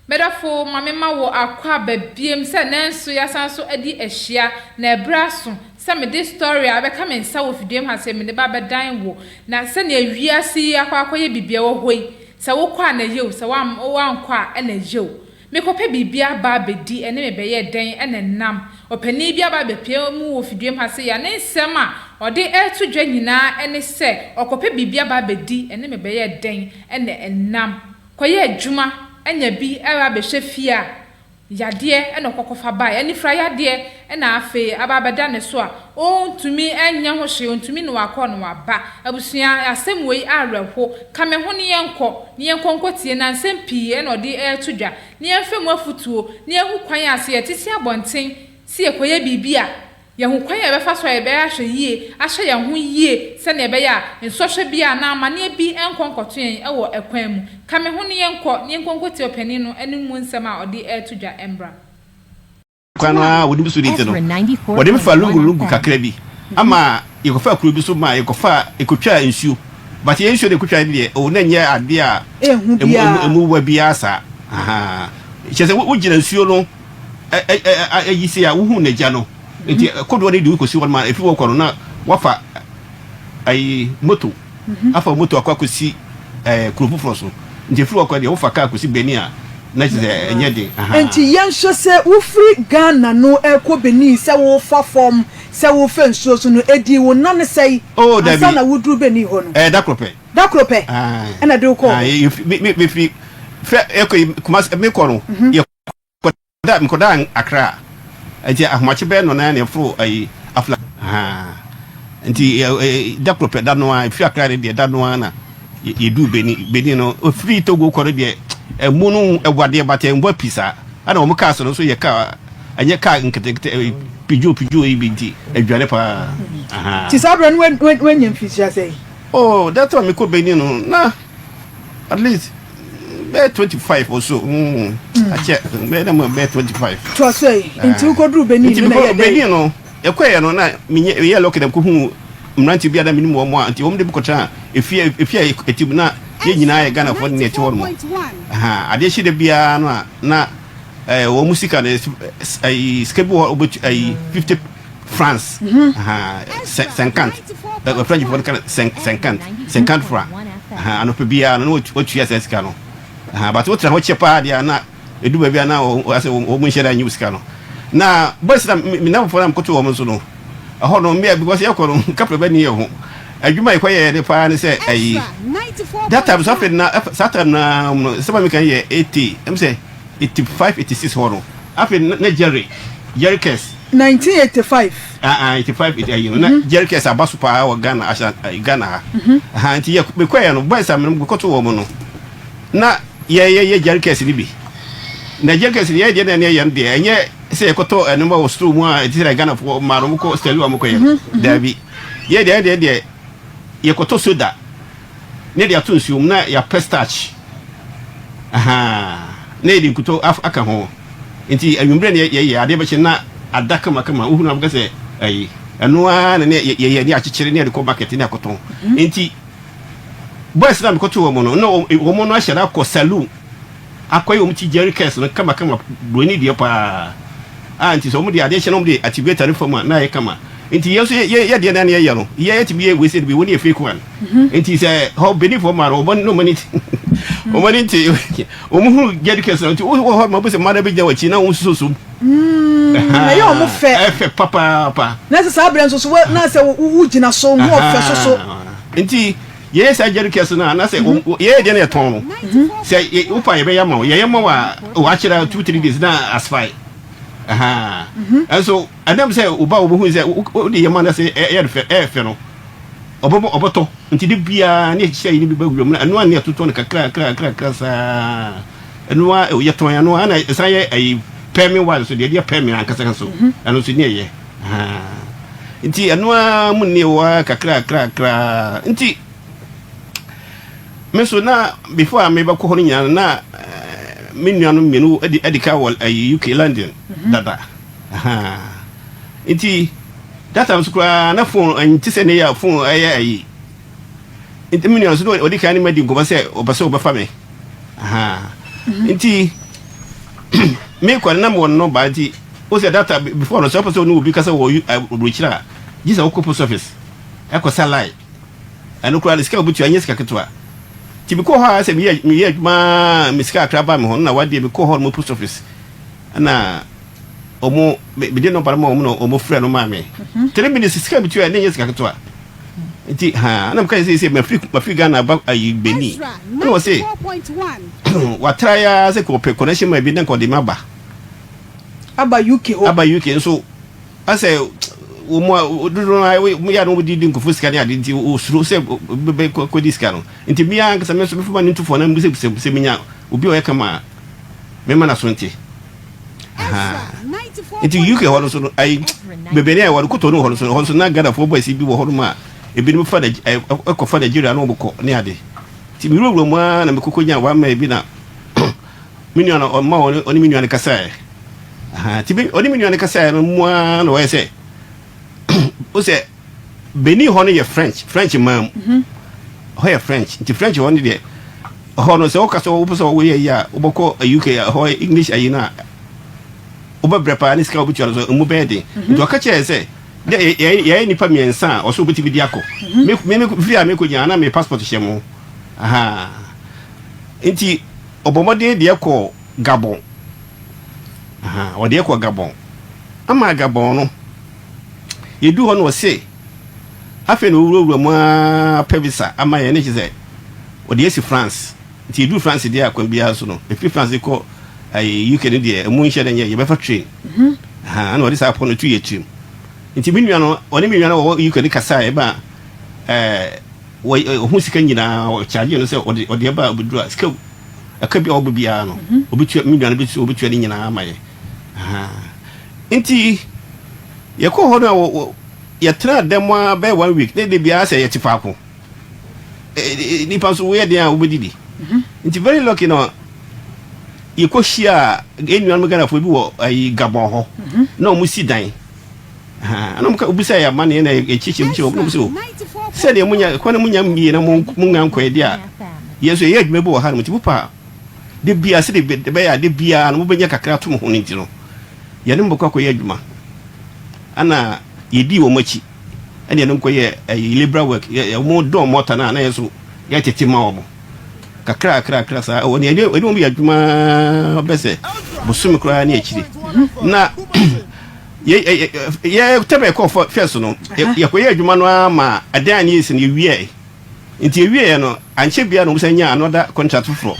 Medɔfo, ma memma wo akwaaba biem sɛ nanso yɛasan so adi ahyia, na ɛberɛ aso sɛ mede story a ɛbɛka me nsa wɔ fiduam ha sɛ mede ba abɛdan wo. Na sɛnea wiase yi akɔ akɔyɛ biribi a ɛwɔ hɔ yi, sɛ wokɔ a na ɛyɛ o, sɛ woankɔ a na ɛyɛ o. Mekɔpɛ biribi aba abɛdi, ɛne me bɛyɛ dɛn na ɛnam. Ɔpanin bi aba abɛpue mu wɔ fiduam ha sei a, ne nsɛm a ɔde reto dwa nyinaa ne sɛ ɔkɔpɛ biribi aba abɛdi, ɛne me bɛyɛ dɛn na ɛnam. Kɔyɛ adwuma anya bi aba abɛhyɛ fie a, yadeɛ na ɔkɔkɔfa baeɛ. Anifira yadeɛ na afei aba abɛda ne so a ɔntumi nyɛ ho hwee, ɔntumi na wakɔ na waba. Abusua, asɛm wei awerɛho. Ka me ho ne yɛnkɔ, ne yɛnkɔ nkɔtie na nsɛm pii na ɔde reto dwa. Ne yɛmfa mu afotuo, na yɛnhu kwan a sɛ yɛtete abɔnten sɛ yɛkɔyɛ biribi a, Yɛahu kwan a yɛbɛfa so a yɛbɛyɛ ahwɛyie ahyɛ yɛn ho yie sɛdeɛ ɛbɛyɛ a nsɔhwɛ bi anaa amaneɛ bi nkɔ nkɔto yɛn wɔ kwan mu. Ka me ho na yɛnkɔ na yɛnkɔ nkɔtie ɔpanin no ne mu nsɛm a ɔde reto dwa mmra. Kwan no ara a wɔde me so nti no, wɔde me faa lungu lungu kakra bi ama yɛkɔfaa kuro bi so ma yɛkɔfaa yɛkɔtwaa nsuo but yɛn nsuo no yɛkɔtwaa no deɛ oh na ɛnyɛ adeɛ a Ɛhu emu emu biara. emu wa biara saa ahaa kyerɛ sɛ wogyina nsuo no ayi sei a wohu n'agya no nti kodoɔ no de wo kɔsi hɔ no ma ɛfiri hɔ kɔ no na wafa ayi moto mhm. afa moto akɔ akɔsi ɛɛ kuro foforɔ so nti ɛfiri hɔ kɔ deɛ wofa kaa kɔsi Benin a na kyerɛ sɛ ɛnyɛ den. Nti yɛnhwɛ sɛ wofiri Ghana no ɛkɔ Benin sɛ wofa fam sɛ wofa nsuo so no ɛdii wo nane sɛe oh, ansa na woduru Benin hɔ no? Ɛɛ da koro pɛ. Da koro pɛ ɛna de wokɔɔ hɔ? Mefiri fɛ ɛkɔ Kumasi mekɔ no mhm. yɛ Kɔda mekɔdaa Accra nti ahomakye bɛyɛ nnɔnan na yɛforo ayi afla ahaa nti da koro pɛ da no ara ɛfiri Accra no deɛ da no ara na yɛduu Benin Benin no ɛfiri Togo kɔ no deɛ ɛmu no ɛwa deɛ but ɛnwa pii saa ɛna wɔn cars no nso yɛ car ɛnyɛ car nketenkete pidjo pidjo yi bi nti ɛdwane paa ahaa. Nti saa berɛ no woanya mfirihyia sɛn? Oh that time mekɔ Benin no na At least bɛyɛ 25 or so. Mm. Akyɛ bɛyɛ dɛ mo bɛyɛ 25. To aso yi. Nti wokɔduru Benin no na yɛ dɛ. Benin no ɛkɔɛ no na menyɛ meyɛ lucky dɛ mekɔhu mmerante bi a na menim wɔn a nti wɔn de me kɔtena efie efie a ɛte mu na yɛn nyinaa yɛ Ghanafoɔ ne ɛte hɔ nom. Aha adeɛ hyɛ da biara no a na ɛɛ wɔn sika no ɛyi sika bi wɔ hɔ wɔbɛtu ɛyi 50 France cinquante French fo no ka cinquante cinquante franc anɔpɛ biara no na watua saa sika no but wotena hɔ kyɛ paa deɛ na ɛdu baabi a na asɛ wɔn nhyɛ da nye sika no na boys na me namfoɔ na mekɔto wɔn nso no ɛhɔ no mmea because yɛkɔ no kapra bɛ ni yɛ ho adwuma yɛkɔ yɛ ne paa ne sɛ ɛyi that time so afei na saa time na no sɛ ma meka yɛ 80 ɛm sɛ 85 86 hɔ no afei na Jerry Jerry Kes 1985. Ah ah 85 80 ayi no na Jerry Kes aba so paa wɔ Ghana ahyɛ eh, Ghana ha. Aha nti yɛ mekɔɛ no boys a mekɔto wɔn no na yɛ yɛ yɛ Jerry Kes no bi. Na Jerry Kes no yɛ deɛ na ɛne yɛ no deɛ ɛnyɛ sɛ yɛkɔtɔ ɛnoma wɔ store mu a ɛte sɛ Ghana foɔ mmaa no wɔkɔ Stanley a wɔkɔyɛ no. Daabi. Yɛ deɛ deɛ deɛ yɛkɔtɔ soda na yɛde ato nsuo mu na yɛapɛ starch ahaa na yɛde nkutoo aka ho nti anwummerɛ na yɛyɛ adeɛ bɛkye na ada kamakama wohunu abɛka sɛ ayi ɛno ara na ne yɛyɛ ne akyekyere ne yɛde kɔ market ne akɔtɔn nti boys na mekɔto wɔn no na wɔn no ahyɛ no akɔ saloon akɔyɛ wɔn ti jerry curls no kamakama buroni deɛ paa a nti sɛ wɔn de adeɛ hyɛ na wɔn de activator no fam a na ayɛ kama nti yɛn nso yɛ yɛ deɛ na yɛyɛ no yɛ yɛtumi yɛ wei sɛ bi wɔn yɛ fake one mhm. nti sɛ hɔ beninfoɔ maa no wɔn no wɔn ani wɔn ani nti wɔn hu jerry curls no nti wɔ hɔ ma bɛ sɛ mmaa no bɛ gyina wɔn akyi na wɔn soso so mm, ɛyɛ wɔn fɛ ɛfɛ papaapa na sɛ saa abirɛ nso so na sɛ wogyina so ho ɔfɛ soso nti. Yɛyɛ saa jerrycans no a na sɛ yɛyɛ deɛ na yɛtɔn no sɛ wopa yɛbɛyɛ ama wo yɛyɛ ma wo a wakyerɛ 2 3 days na asfae ɛnso ɛnam sɛ woba wobɛhu sɛ wode yɛ ma no sɛ ɛyɛ fɛ ɛyɛ fɛ no ɔbɛbɔ ɔbɛtɔ nti de biara ne yɛhyehyɛ yi ne bi ba wuram na ɛno a ne yɛtotɔ no kakra kakra kakra saa ɛno a yɛtɔn ɛno a na ɛsan yɛ ɛyi pɛmi wa nso deɛ ɛdeɛ pɛmi ankasa nso ɛno nso ne yɛyɛ. Nti ɛno ara mu nni hɔ ara kakrakrakra. Nti me nso na before a mebɛkɔ hɔ no nyinaa no na eh, me nuanom mmienu adi adi ka wɔ ayi UK London mhm. dada. Nti that time so koraa na phone nti sɛ ne yɛ phone ɛyɛ ayi. Nti me nua nso na ɔdi kan ne ma di nkɔmɔ sɛ ɔpɛ sɛ ɔbɛfa me. Mhm. Nti. Mekɔ no na mewɔ ne nɔmba nti wo sɛ data before no sɛ wopɛ sɛ wo ne obi kasa wɔ aburokyire a gye sɛ wokɔ post office ɛkɔ sa line. Ɛno koraa no sika a wobetua nyɛ sika ketewa. Nti mekɔɔ hɔ a sɛ meyɛ meyɛ adwuma a me sika kakra baa me hɔ no na wadeɛ mekɔɔ hɔ nom post office ɛna ɔmo mede nɔmba no ma ɔmo na ɔmo frɛ no maa me. 3 minutes sika a metua ne nyɛ sika ketewa. Nti ha na meka sɛ sɛ mafiri mafiri Ghana ba ayi Benin. Ɛna ɔse watra ya sɛ kɔpɛ connection man bi na nka ɔde me aba. Aba UK hɔ. Aba UK nso asɛ wɔn a dodoɔ no ara wɔn yɛ a na wɔde di nkurɔfoɔ sika ne ade nti wɔsuro sɛ bɛbɛ kɔdi sika no nti me ara ankasa me nso mefa m'ani to fam na mebisabisa sɛ menya obi a ɔyɛ kama a mema n'aso nte. Nti UK hɔ no so no ayi baabi a ɛwɔ no Cotonou hɔ no so hɔ nso na Ghanafoɔ boys bi wɔ hɔ nom a ebinom fa ɛkɔfa Nigeria na wɔn kɔ ne ade nti mewurawura mu ara na mekɔkɔ nya one man bi na me nua no ɔma ɔne ɔne me nua no kasaeɛ. Ahaa nti me ɔne me nua no kasaeɛ no mu ara na ɔyɛ sɛ wo sɛ Benin hɔ no yɛ French French man mu mhm. Hɔ yɛ French nti French hɔ no deɛ hɔ no sɛ woka sɛ wopɛ sɛ woyɛ yi a wobɛkɔ UK hɔ English ayi no a wobɛbrɛ paa ne sika wobɛtua no so ɛmu bɛyɛ den mhm. Nti ɔka kyerɛɛ sɛ dɛ yɛyɛ nnipa mmiɛnsa a ɔsɛ wobɛtumi de akɔ mhm. Me firi a mekɔ nyinaa na me passport hyɛ mo. Ahaa nti ɔbɔ mmɔden deɛ kɔ Gabon. Ahaa, ɔde kɔ Gabon. Ama Gabon no, yɛduu hɔ no ɔse, afei na ɔwurawura mu ara pɛ visa ama yɛn, ne kyerɛ sɛ ɔde asi France. Nti yɛduu France deɛ a kwan biara so no, ɛfiri France kɔ ayi UK no deɛ, ɛmu nhyɛ da nyɛ, yɛbɛfa train. Ahaa, ɛna ɔde saa pɔ no to yɛn tirim. Nti me nua no, ɔne me nua no a ɔwɔ UK no kasaeɛ ma ɛɛ, wɔ ɔho sika nyinaa, ɔkyagyee no sɛ ɔde ɔde ɛba a ɔbɛduru a, sika ɛka bi a ɔbɔ biara no obetua, me nua no bɛtua, obetua ne nyinaa ama yɛ. Nti yɛkɔɔ hɔ no a yɛtenaa dɛm a bɛyɛ one week ne de biara sɛ yɛte faako. Nipa nso woyɛ den a wobɛdidi. Nti very lucky no yɛkɔhyia yɛn nuanom Ghanafoɔ bi wɔ ayi Gabon hɔ na wɔn si dan. Na wɔn ka obisa yɛ amaneɛ na yɛkyekyɛ mu kyerɛ wɔn na wɔn sɛ o sɛdeɛ mo nya kwan mo nya mmie na mo mo nya nkɔɛ deɛ a yɛn nso yɛyɛ adwuma bi wɔ ha nom nti mo pa de bia sɛdeɛ ɛbɛyɛ a de biara no mobɛnya kakra ato mo ho no nti no yɛne mo bɛkɔ akɔyɛ adwuma. Ɛna yɛdii wɔn akyi ɛne yɛne kɔyɛ ɛyi labor work, yɛ wɔn dɔn mɔta no a na yɛn nso yɛtete ma wɔn kakra kakra kakra saa. Wɔn yɛne wɔn yɛ adwuma bɛ sɛ bosome koraa ne akyire na yɛ yɛ yɛ tɛmɛ kɔ fɛs no yɛkɔyɛ adwuma no ara ma ɛdan a ne yɛsi no yɛwiɛɛ. Nti yɛwieɛ no ankyɛ biara na wɔn san nyaa another contract foforɔ.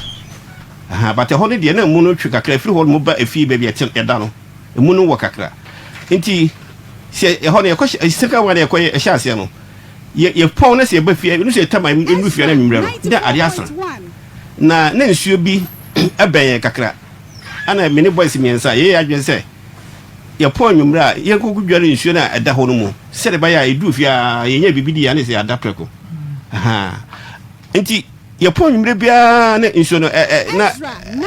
Aha, but ɛhɔ no deɛ na emu no twe kakra ɛfiri hɔ nom ba efie baabi ɛte ɛda no emu no wɔ kakra. Nti sɛ ɛhɔ no yɛkɔ hyɛ second one yɛkɔ yɛ ɛhyɛ aseɛ no yɛ yɛpɔn na sɛ yɛba fie ɛnu sɛ ɛtam a ɛnu fie na anwummerɛ no na adeɛ asa na na nsuo bi ɛbɛn yɛn kakra ɛna me ne boys mmiɛnsa yɛyɛ adwene sɛ yɛpɔn anwummerɛ a, yɛnkɔkɔdware nsuo no a ɛda hɔ no mu sɛdeɛ ɛbɛyɛ a yɛduru fie a yɛnya biribi di a ne sɛ yɛada prɛko. Nti yɛpɔn anwummerɛ biara na nsuo no na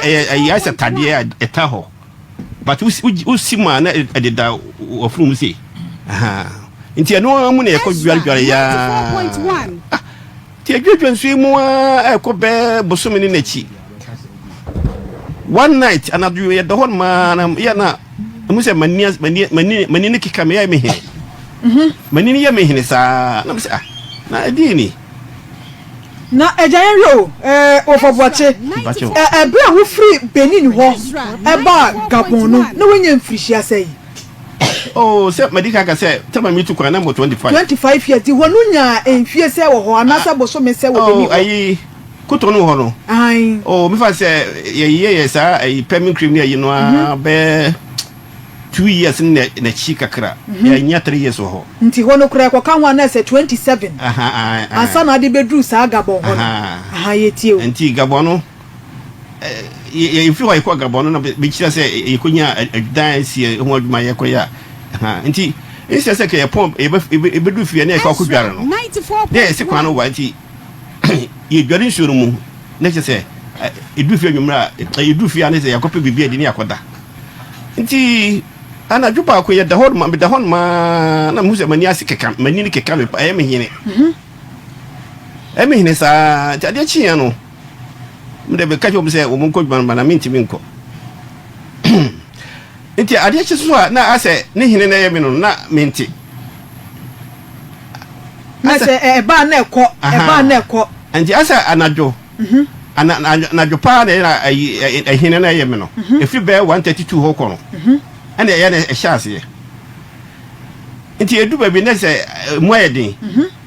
ɛyɛ ɛyɛ sɛ tadeɛ a ɛta hɔ but wosi mu a na ɛdeda wafunu mu sei. Nti ɛno ara mu na yɛkɔ dwaredware yaa. Nti yɛdwadwa nsuo yi mu ara ɛrekɔ bɛɛ bosome ne n'akyi. One night anadwo yɛda hɔ nom ara na yɛ na ɛmu sɛ m'ani m'ani m'ani m'ani no keka me yɛ me hene. Mhm. M'ani no yɛ me hene saa na me sɛ ah na ɛdeɛ ni. Na agya yɛn hwɛ o ɛɛ wɔfa Boakye ɛ ɛberɛ a wofiri Benin hɔ ɛbaa Gabon no na wanya mfirihyia sɛn? Oh, sɛ madi kan ka sɛ tɛma mi tu kwan na mo 25. 25 years di hɔ no nyaa mfie sɛ wɔ hɔ anaasɛ bosome sɛ wɔ Benin hɔ. Oh, ayi Cotonou hɔ no. Ayi. Oh, mefa sɛ yɛyɛ yɛ saa ayi permit cream ne ayi no ara mhm. bɛɛ 2 years ne n'akyi kakra. Mhm. Yɛnya 3 years wɔ hɔ. Nti hɔ no koraa ɛkɔka ho a na ɛsɛ 27. Ansa na ade bɛduru saa Gabon hɔ no. Aha, yɛtie o. Nti Gabon no yɛfiri hɔ a yɛkɔɔ Gabon no na mekyerɛ sɛ yɛkɔnya dan sie ho adwuma yɛkɔyɛ a nti nsɛ sɛ kɛ yɛpɔn yɛbɛdu fie na yɛkɔ akɔdware no na yɛsi kwan no wa nti yɛdware nsuo no mu na kyerɛ sɛ ɛdu fie anwummerɛ a yɛdu fie a ne sɛ yɛakɔpɛ biribi adi ne yɛakɔda. Nti anadwo baako yɛda hɔ noma meda hɔ noma na mehu sɛ m'ani ase keka m'ani no keka me ɛyɛ me hene ɛyɛ me hene saa. Nti adeɛ kyeeɛ no mede meka kyerɛ wɔn sɛ wɔn nkɔ adwuma no ma na mentumi nkɔ. Nti adeɛ kye so a na asɛ ne hene na ɛyɛ me no na mente. Na sɛ ɛbaa na ɛkɔ, ɛbaa na ɛkɔ. Nti asɛ anadwo, anadwo paa na ɛyɛ na ayi ɛhene na ɛyɛ me no. Ɛfiri bɛyɛ 1:32 hɔ kɔ no, ɛna ɛyɛ na ɛhyɛ aseɛ. Nti ɛdu baabi na sɛ mu ayɛ den.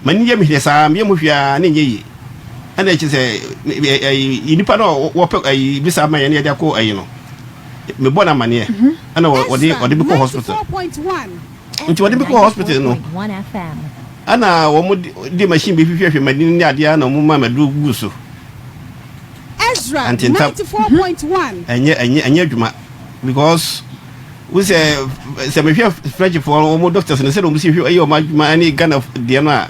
M'ani yɛ me hwɛ saa, meyɛ mu hwɛ ara na ɛnyɛ yie. Ɛna ɛkyɛ sɛ ɛyi nipa no a wɔpɛ ɛyi bisa ama yɛn na yɛde akɔ ɛyi no, mebɔ no amaneɛ ɛna wɔde wɔde me kɔ hospital. Nti wɔde me kɔ hospital no, ɛna wɔn de machine bi hwehwɛhwɛ m'ani ne adeɛ na wɔn ma m'aduro gugu so. Antentam ɛnyɛ ɛnyɛ ɛnyɛ adwuma because. Wo sɛ sɛ mehwɛ French foɔ wɔn doctors no sɛdeɛ wɔn si hwɛ ɛyɛ wɔn adwuma ɛne Ghana deɛ no a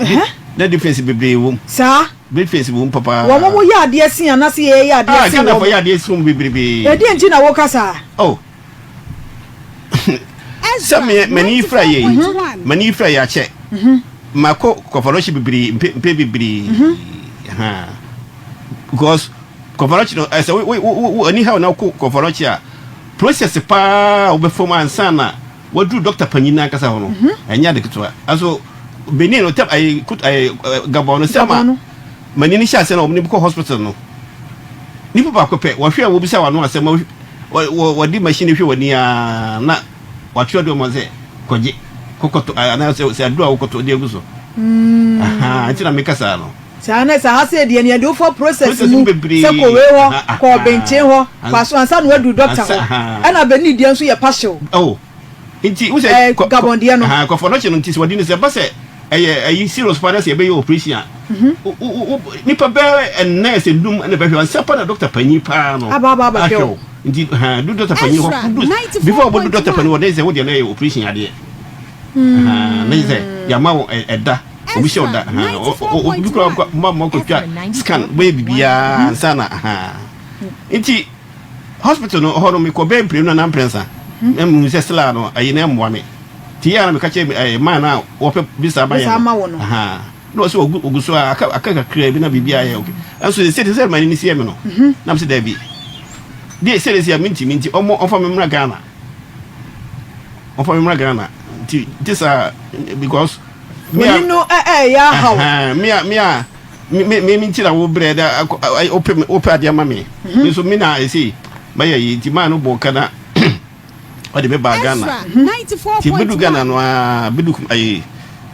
na difference bebree wɔ mu. Saa. Difference wɔ mu papa. Wɔn mo yɛ adeɛ sen anaasɛ yɛ yɛ adeɛ sen wɔn. Ah Ghana foɔ yɛ adeɛ sen wɔn bebrebe. Ɛdeɛ nti na woka saa? Oh. Sɛ me m'ani fira yɛ yi m'ani fira yɛ akyɛ makɔ kɔfɔlɔhye bebree mpe mpe bebree because kɔfɔlɔhye no ɛsɛ wo wo wo ani ha na wokɔ kɔfɔlɔhye a. Process paa a wobɛfa mu ansa na waduru dɔkta panyin no ankasa hɔ no, ɛnyɛ ade ketewa. Nanso Benin no, tɛm ɛyɛ kut ɛyɛ Gabon no, sɛ ma m'ani no hyɛ ase na wɔn de kɔ hospital no, nipa baako pɛ wɔhwɛ a wɔbisa wɔn ano asɛm, wɔ wɔde machine hwɛ wɔn ani ara na wɔatwerɛ de wɔn sɛ kɔgye kɔkɔtɔ anaasɛ sɛ aduru a wokɔtɔ de agu so. Nti na meka saa no. Saa na saa ha sei deɛ neɛ de wofa process mu sɛ kɔ wei hɔ kɔ ɔbenkyen hɔ kɔ aso ansa na waduru doctor hɔ ɛna Benin deɛ nso yɛ partial. Oh nti wo sɛ kɔ Gabon deɛ no. Kɔfɔ no kye no nti sɛ wɔde no sɛ ɛba sɛ ɛyɛ ɛyi serious paa na sɛ yɛbɛyɛ operation a wo nipa bɛɛ ɛnnan sɛ num ɛna bɛhwɛ ansa pa na doctor panyin paa no aba aba abɛhwɛ wo nti du doctor panyin hɔ before wɔbɛdu doctor panyin hɔ de sɛ wo deɛ no ɛyɛ operation adeɛ na sɛ yɛama wo ɛda. Obi hyɛ wo da obi kura ma ma kotwa scan bɛyɛ biribiara ansa na nti hospital no hɔ no mekɔ bɛyɛ mprenu anaa mprɛnsa na mehu sɛ sila no ayi na ɛmmoa me nti yɛ a na meka kyerɛ ɛɛ man no a wɔpɛ bisa ama yɛn no na ɔsɛ ɔgu ɔgu so a aka aka kakra bi na biribiara yɛ okay nso sɛ sɛ ma ne si yɛ me no na mesɛ daabi deɛ sɛ sɛ mentimi nti ɔmmɔ ɔmfa me mmra Ghana ɔmfa me mmra Ghana nti nti saa because W'ani no ɛyɛ ahaw. Me a me a me me me nti na wo brɛ da wopɛ wopɛ adeɛ ama me. Me nso me na ɛsɛ mɛyɛ yi nti maa no bɔ ka na ɔde me baa Ghana. Nti bedu Ghana no a bedu ayi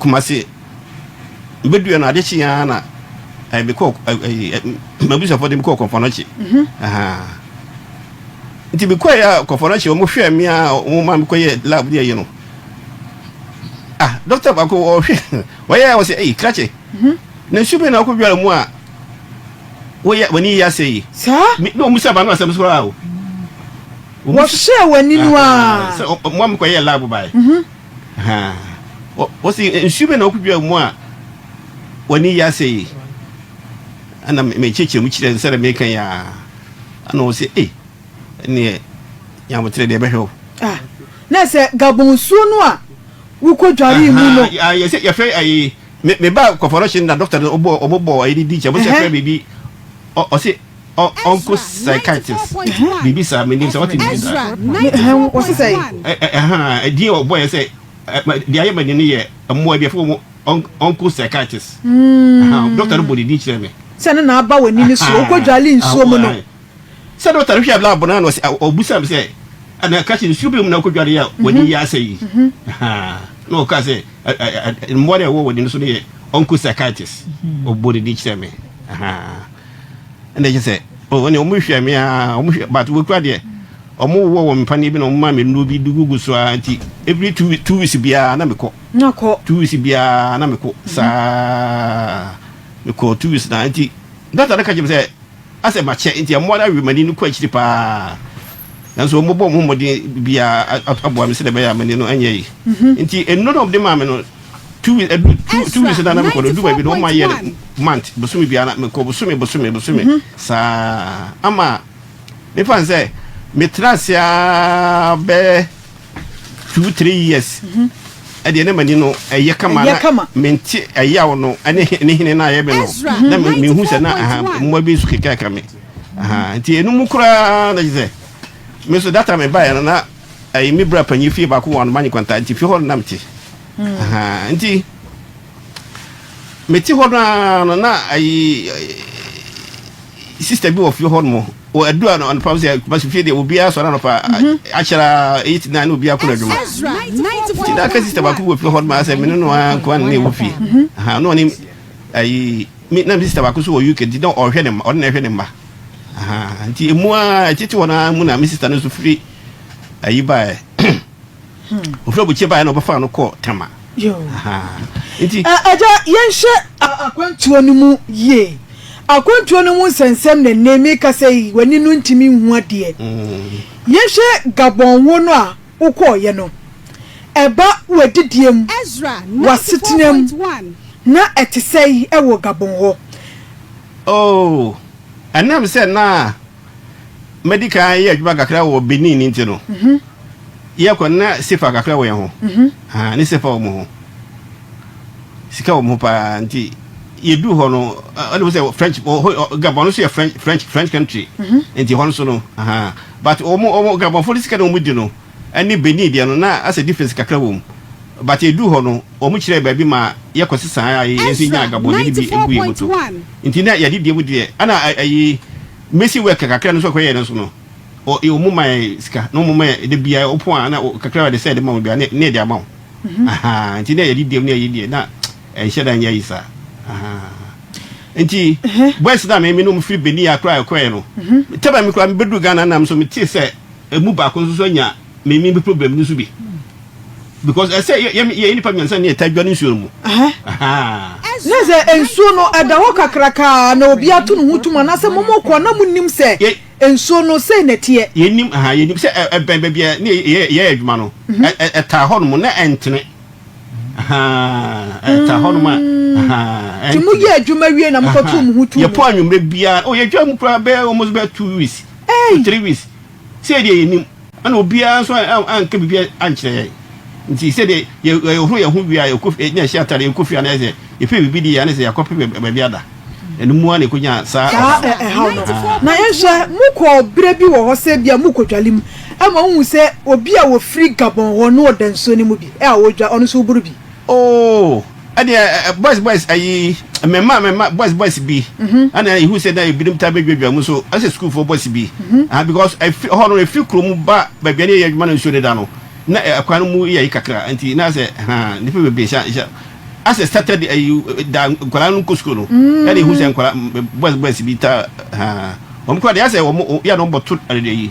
Kumasi bedu yɛ no ade kye ya na ɛɛ mekɔ ɛyi m'abusuafoɔ de mekɔ Kɔnfɔnɔkye. Nti mekɔ yɛ Kɔnfɔnɔkye wɔn hwɛ me a wɔn maa mekɔ yɛ lab ne ɛyi no. Ah, dɔkta baako ɔhwɛ wɔyɛ a wɔsɛ ɛyi krakye na nsuo bɛn na ɔkɔ dware mu a wɔyɛ w'ani yi asɛ yi. Saa. Mi na wɔn sábà no asɛm so koraa o. Wɔhwɛ w'ani no a. Sɛ wɔn a mekɔ yɛ lab bae. Wɔsi nsuo bɛn na ɔkɔ dware mu a w'ani yi asɛ yi ɛna mekyerɛkyerɛ mu kyerɛ nsɛ dɛ meka yi a ɛna wɔsɛ ei. Ɛneɛ nyaboterɛ deɛ ɛbɛhwɛ wo. Ah, na sɛ Gabon nsuo no a wokɔ dwaree mu no. Ahaa, yɛsɛ yɛfrɛ ayi, me me ba kɔfɔrɔhye na doctor no ɔbɔ ɔmo bɔ ayi ne di nkyɛn, ɔmo sɛ yɛfrɛ biribi, ɔ ɔse ɔ oncocytitis, biribi saa, menim sɛ wate biribi saa. Me ɛhɛn wɔse sɛn? Ɛ ɛ ɛhaa, ɛdin a ɔbɔeɛ sɛ ɛ deɛ ayɛ m'ani no yɛ mmoa bi yɛfrɛ wɔn on oncocytitis, ahaa, doctor no bɔ ne din kyerɛɛ me. Sɛ ɛno na aba w'ani no so, wokɔ dware nsuo mu no. Sɛ dɔkta no hwɛɛ lab no a na ɔse ɔbisaa me sɛ ɛna ka kyerɛ nsuo bɛn mu na wokɔdware a w'ani yɛ asɛ yi na ɔkaa sɛ mmoa no a ɛwɔ w'ani no so no yɛ onchocercitis ɔbɔ ne din kyerɛ me ɛna ɛkyɛ sɛ ɔne ɔmo hwɛ me a ɔmo hwɛ but wɔkura deɛ ɔmo wɔ wɔ mpaneɛ bi na ɔmo ma me nnuro bi de gugu so a nti every 2 weeks biara na mekɔ 2 weeks biara na mekɔ saa mekɔ 2 weeks na nti dɔkta no ka kyerɛ me sɛ Asɛ makyɛ nti mmoa no awe m'ani no kɔ akyiri paa. Nanso wɔbɔ wɔn ho mmɔden biara aboa me sɛdeɛ ɛbɛyɛ a m'ani no anyɛ yi. Nti nnuro no a wɔde maa me no, 2 weeks, ɛdu 2 weeks na na mekɔ no, ɛdu baabi no wɔma yɛ no month, bosome biara na mekɔ bosome, bosome, bosome saa ama mefa no sɛ metra ase ara bɛyɛ 2, 3 years ɛdeɛ na m'ani no ɛyɛ kama na mente ɛyaw no ɛne ne hene no ayɛ me no na mehu sɛ na mmoa bi nso kekaka me nti ɛno mu koraa na kyerɛ sɛ me nso data mebaeɛ no na. ɛyi me bra panyin fie baako wɔ Anoma Nkwanta nti fie hɔ no na mete. Ahaa, nti mete hɔ no ara no na ayi sister bi wɔ fie hɔ nom wɔ adu a anɔpa sɛ Kumasi fie deɛ obiara sɔre anɔpa akyɛrɛ a 8 9 na obiara kɔ n'adwuma nti na aka sister baako wɔ fie hɔ nom asɛ me ne no ara nkoa na ɛwɔ fie. Ahaa, na ɔne ayi me na me sister baako nso wɔ UK nti na ɔhwɛ ne mma ɔne na ɛhwɛ ne mma. Ahaa, nti emu ara ɛtete hɔ no ara mu na me sister no nso firi ayi baeɛ. Ofiri abukyie baeɛ na ɔbɛfaa no kɔɔ Tema. Nti. Agya, yɛnhwɛ akwantuo no mu yie. Akwantuo no mu nsɛnsɛm na nnɛ mekasa yi w'ani no ntumi nhu adeɛ. Yɛnhwɛ Gabon wo no a wokɔeɛ no, ɛba w'adidie mu, w'asetena mu, na ɛte sɛn wɔ Gabon hɔ? Oh, ɛnam sɛ na madi kan ayɛ adwuma kakra wɔ Benin nti no, yɛkɔ no na sefa kakra wɔ yɛn ho. Ne sefa wɔ mo ho. Sika wɔ mo ho paa nti yɛduu hɔ no, ɔne mo sɛ French, Gabon no nso yɛ French, French, French country. Nti hɔ nso no, but wɔn, wɔn Gabonfoɔ no sika na wɔn di no, ɛne Benin deɛ no, na asɛ difference kakra wɔ mu. But yɛduu hɔ no, wɔn kyerɛɛ baabi ma yɛkɔ sesaa a yɛn nso nyaa Gabon deɛ no bi gu yɛn moto. Nti na yɛde deɛ mu deɛ, ɛna ayi, Mesi work kakra no nso ɔkɔyɛɛ no nso no, ɔ ɔmo ma yɛ sika na ɔmo ma yɛ da biara ɔpɔn a na kakra a ɔde sɛ ɛde ma wo biara ne ne yɛde ama wo. Ahaa nti na yɛde deɛ mu ne yɛde deɛ na ɛnhyɛ da nyɛ ayi saa. Ahaa nti boys na me me ne ɔmo firi Benin akora a ɛkɔɛ no, tɛm a me koraa me bɛduru Ghana nam so me tee sɛ emu baako nso so anya me me problem no nso bi. Because ɛsɛ yɛ yɛ yɛ nipa mmiɛnsa ne yɛtaa dwa ne nsuo no mu. Na sɛ nsuo no ɛda hɔ kakrakaa na obi ato ne ho tum anaasɛ mo mo kɔ na mo nim sɛ nsuo no sei na ɛteɛ. Yɛnim aha yɛnim sɛ ɛbɛn baabi a ne yɛ yɛ adwuma no ɛtaa hɔ nom na ɛntene ɛtaa hɔ nom a ɛntene. Ti mo yɛ adwuma wie na mo kɔ to mo ho tum. Yɛpɔ anwummerɛ biara o yɛdwa mu koraa bɛyɛ almost bɛyɛ 2 weeks 3 weeks sɛ deɛ yɛnim. Ɛna obiara nso anka biribi ankyerɛ yɛn. Nti sɛdeɛ yɛhohoro yɛn ho wie a, yɛkɔ fie, na yɛhyɛ atade, yɛkɔ fie a, na yɛ sɛ yɛpɛ biribi di a, na sɛ yɛakɔpɛ baabi ada. Ɛno mu ara na yɛkɔnyaa saa Saa ɔhaw ɛhaw no. Na yɛnhwɛ, mokɔɔ berɛ bi wɔ hɔ sɛ ebia mokɔdwale mu, ɛma wohu sɛ obi a ɔfiri Gabon hɔ no ɔda nsuo no mu bi a ɔredwa, ɔno nso woboro bi? Oh, ɛdeɛ boys boys ayi mmɛma mmɛma boys boys bi ɛna ehu sɛ na ebinom taa bɛdwadwa mu nso ɛsɛ sukuufoɔ boys bi ah because efi hɔ no efi kurom ba baabi a ne yɛ adwuma no nsuo no da no na ɛkwan no mu yɛ yi kakra nti na sɛ ha nipa bebree hyɛ hyɛ asɛ Saturday ayi da nkwadaa no nkɔ sukuu no ɛna ehu sɛ nkwadaa boys boys bi taa ha wɔn kora deɛ asɛ wɔn yɛ na wɔn bɔto ɛde yi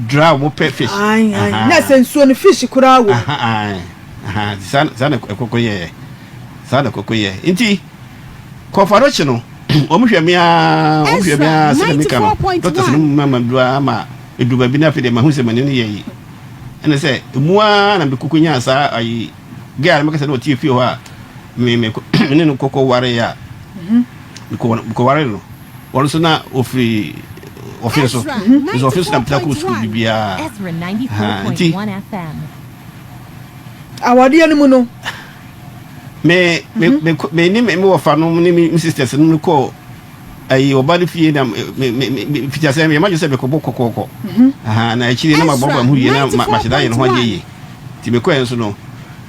dra wɔn pɛ fish. Na sɛ nsuo no fish koraa wɔ mu. Ahaa, nti saa saa na ɛkɔkɔ yɛɛ. Saa na ɛkɔkɔ yɛɛ. Nti, kɔfa no kye no, wɔn hwɛ me ara, wɔn hwɛ me ara sɛdeɛ meka no, doctors no ma ma duru ara ma ɛduru baabi no afei deɛ mahu sɛ m'ani no yɛ yi. Ɛna sɛ, emu ara na mekɔkɔ nyaa saa ayi, girl a meka sɛ na ɔte fie hɔ a, me me me ne no kɔkɔ wareeɛ a, mekɔ mekɔwaree no. Ɔno nso na ɔfiri ɔfe so. Nso ɔfe so na metena kɔɔ sukuu biribiara. Ahaa, nti. Awadeɛ no mu no. Me me me me ne me wɔfa nom ne me sisters nom kɔɔ ayi ɔba no fie na me me me fiti asɛ me madwe sɛ mekɔbɔ kɔkɔɔkɔ aha na akyire na mabɔ ba mu yie na mahyɛ da yɛ ne ho adeɛ yie nti mekɔɛ nso no